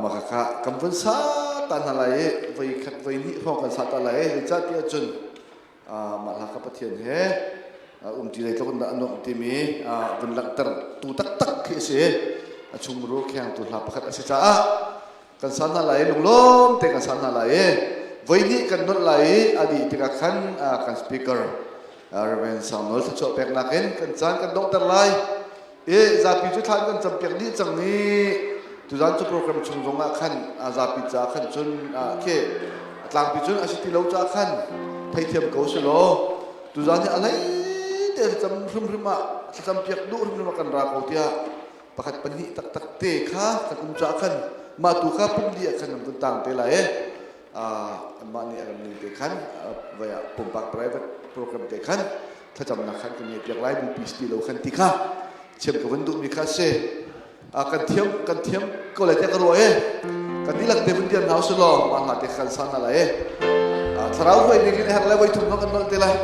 maka kha kan vun sa ta hna lai i voi khat voi hnih hrawng kan sa ta lai i zeicahtiah cun mah hla kha Pathian he umṭi lei tluk in dah a nuamh timi vun langhter tu taktak khi a si. A chungmuru khengtu hla pakhat a si caah kan sa hna lai i lunglawm te kan sa hna lai i voi hnih kan nolh lai i a dih tikah khan kan speaker Reverend Sang Nawl thluachuah peknak in kan caan kan donghter lai i zapi cu thlan kan campiak dih cang i tuzan cu program chung zong ah khan zapi ca khan cun khi tlangpi cun a si ti lo ca khan theithiam ko si law tuzan hi a lei te thlacam hrimhrim ah thlacam piak duh hrimhrim ah kan ra ko tiah pakhat pahnih taktak te kha kan um caah khan mah tu kha pum dih ah khan an vun tang te lai i anmah nih a ram ning te khan vai ah pumpak private program te khan thlacamnak khan kan ngeih piak lai bupi si lo khan ti kha thiam ka van duhmi kha si kan thiam kan thiam ko lai tiah ka ruah e kan dihlak te vun diam hna usih law mah hla te khan sa hna lai e thlarau hruai ning in herh le voi thum kan nolh te lai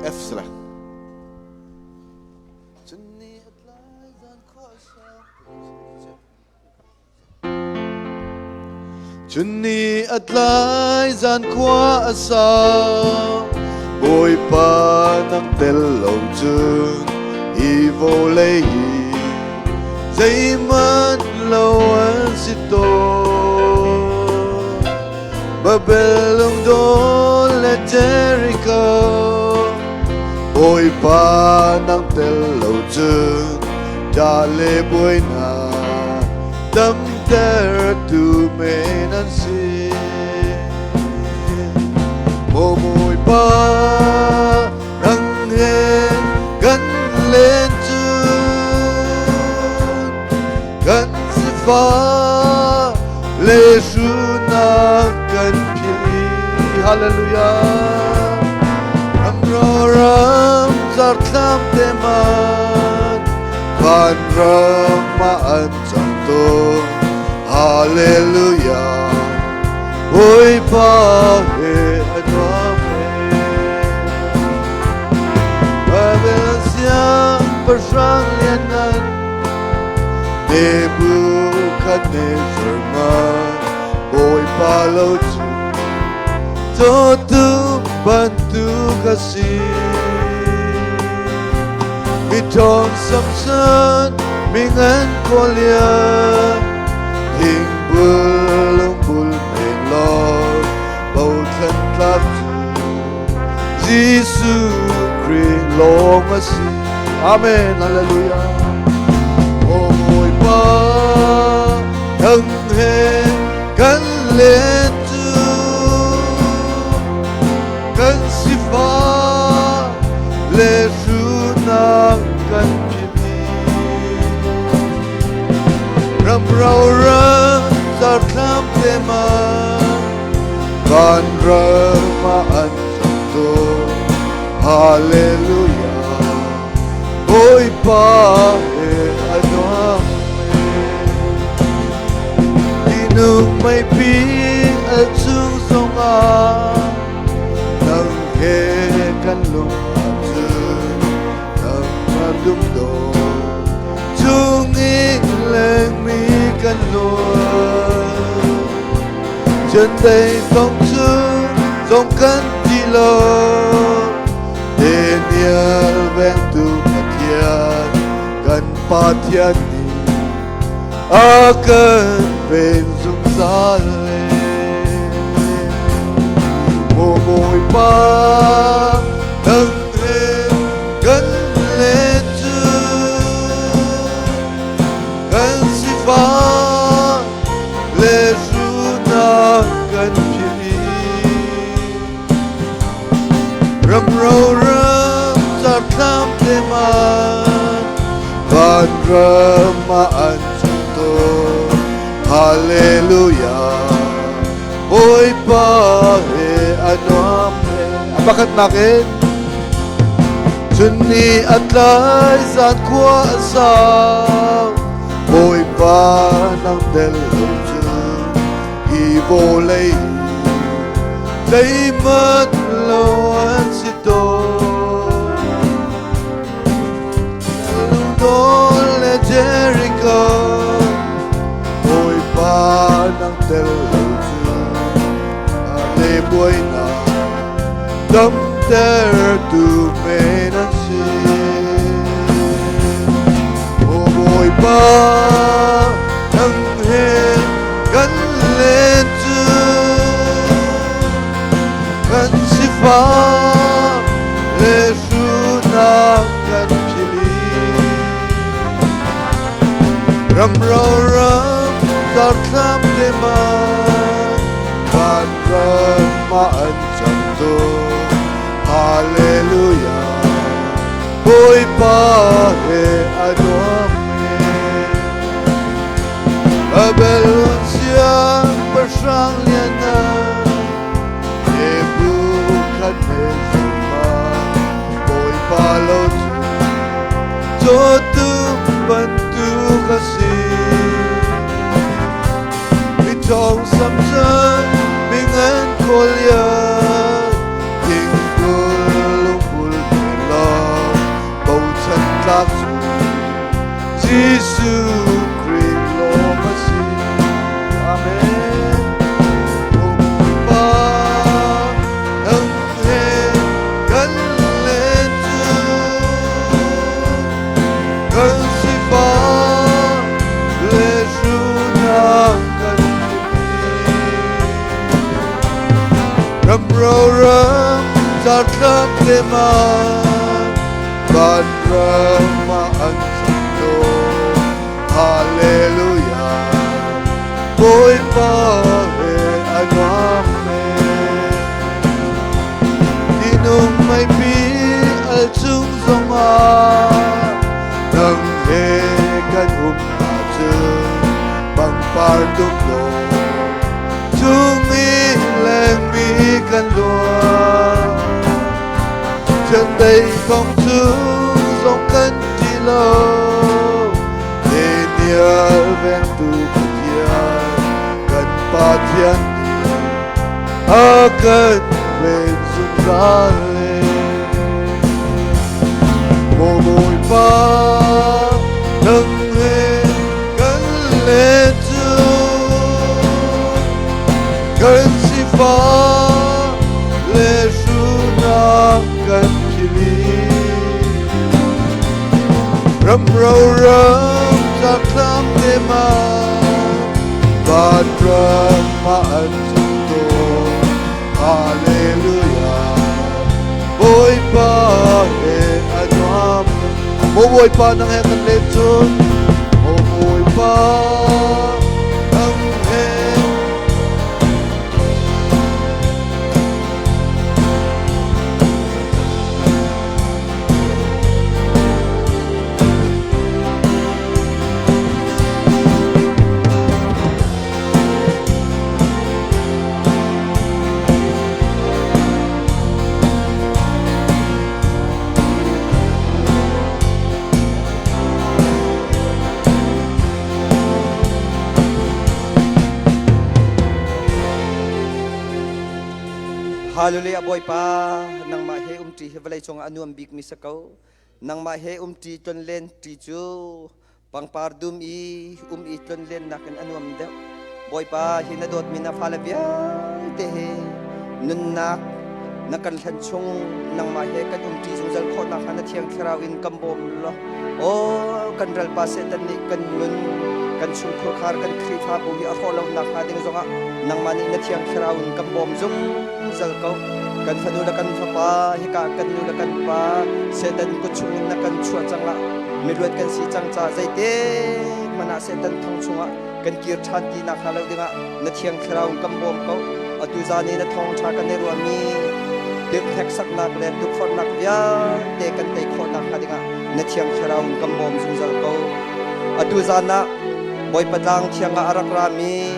F sila Chun ni a tlai zan khua a sau Bawipa nang tel lo cun hi vawlei hi zeihmanh lo an si tawn Babel lungdawn le Jericho Bawipa nang tel lo cun ṭah le buainak damtertu men an si. Maw Bawipa nang he kan len cun kan sifah le hrunak kan philh i hallelujah ram ram zarthlam te man van ram ah an cang tawn hallelujah Bawipa he a nuam Babel siangpahrang lianngan Nebuchadnezzar ma Bawipa lo cu cawtu bantuk a si. Miṭhawng Samson mingan khualian thingbul lungbul men law bochan tlak cu Jesuh Khrih lawng a si. Amen. Hallelujah. O Bawipa, nang he kan len cu kan sifah le hrunak kan philh ram ro ram zarthlam te ma. Van ram ah an cang tawn. Hallelujah. Bawipa he a nuam Tinung meipi a chung zongah nang he kan lung ahcun nang a dum do chung i lengmi kan luan Chiandeih thong chung zong kan ti lo Daniel vengtu Pathian kan Pathian nih a kan ven zungzal le Maw Bawipa nang he kan le cu kan sifah le hrunak kan philh i ramro ram carthlam te man van ram ah an chung tawn. Hallelujah. Bawipa he a nuam he. A pakhatnak in chun ni a tlai zan khua a sau. Bawipa nang tel lo cu hi vawlei zeihmanh lo an si tawn. Lungdawl le Jericho Bawipa nang tel lo cu le buainak damtertu men an si. Aw Bawipa nang he kan len cu kan sifah le hrunak kan philh i ramro ram zarthlam te ma van ram ma an cang tawn. Hallelujah. Bawipa he a nuam Abel siangpahrang lian Nebuchadnezzar Bawipa lo cu cawtum bantuk a si. Miṭhawng Samson mingan Goliath thingkul lungpul lawng bochan tlak cu Jesuh Khrih lawng a si. Amen. O Bawipa, nang he kan len cu kan sifah le hrunak kan Ramro ram zarthlam te ma van ram ah an cang tawn. Hallelujah. Bawipa he a nuam Tinung meipi al chung zongah nang he kan um ahcun pangpar dum dawh chung i lengmi kan luan. Chiandeih thong chung zong kan ti lo. Daniel vengtu Pathian kan Pathian nih a kan ven zungzal le. Maw Bawipa nang he kan len cu kan sifah le hrunak kan philh i ramro ram zarthlam te ma van ram ma an cang tawn. Hallelujah. Bawipa he a nuam. Maw Bawipa nang he kan len cun Maw Bawipa nang he. Hallelujah Bawipa nangmah he umṭi hi vawlei cungah a nuam bikmi si ko. Nangmah he umṭi tlonlen ṭi cu pangpar dum i um i tlonlen nakin a nuam deuh. Bawipa hi na dawtmi na fale vialte he nunnak na kan hlan chung nangmah he kan umṭi zungzal khawh nakhnga na thiang thlarau in kan bawm law aw kan ralpa Satan nih kan nun kan chungkhurkhar kan Khrihfabu hi a hrawh lo nakhnga ding zongah nangmah nih na thiang thlarau in kan bawm zungzal ko. Kan fanu le kan fapa hika kan nu le kan pa Satan kut chungin na kan chuah cangah miluat kan si cang caah zeite hmanh ah Satan thong chungah kan kir ṭhan ti nakhnga lo dingah na thiang thlarau in kan bawm ko. Atu zan i na thawngṭha kan i ruahmi hneksak le tukforhnak vialte kan tei khawh nakhnga dingah na thiang thlarau in kan bawm zungzal ko. Atu zan ah Bawipa tlang thiang ah a rak rami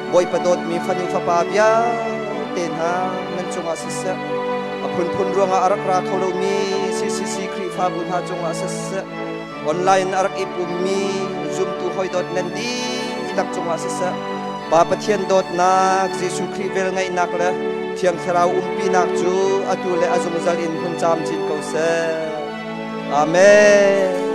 Bawipa dawtmi fanu fapa vialte hna nan cungah siseh, a phunphun ruangah a rak ra kho lomi CCC Khrihfabu hna cungah siseh, online a rak i pummi zumtu hawidawt nan dihlak cungah siseh, Pa Pathian dawtnak, Jesuh Khrih velngeihnak le Thiang Thlarau umpinak cu atu le a zungzal in hun camcin ko seh. Amen.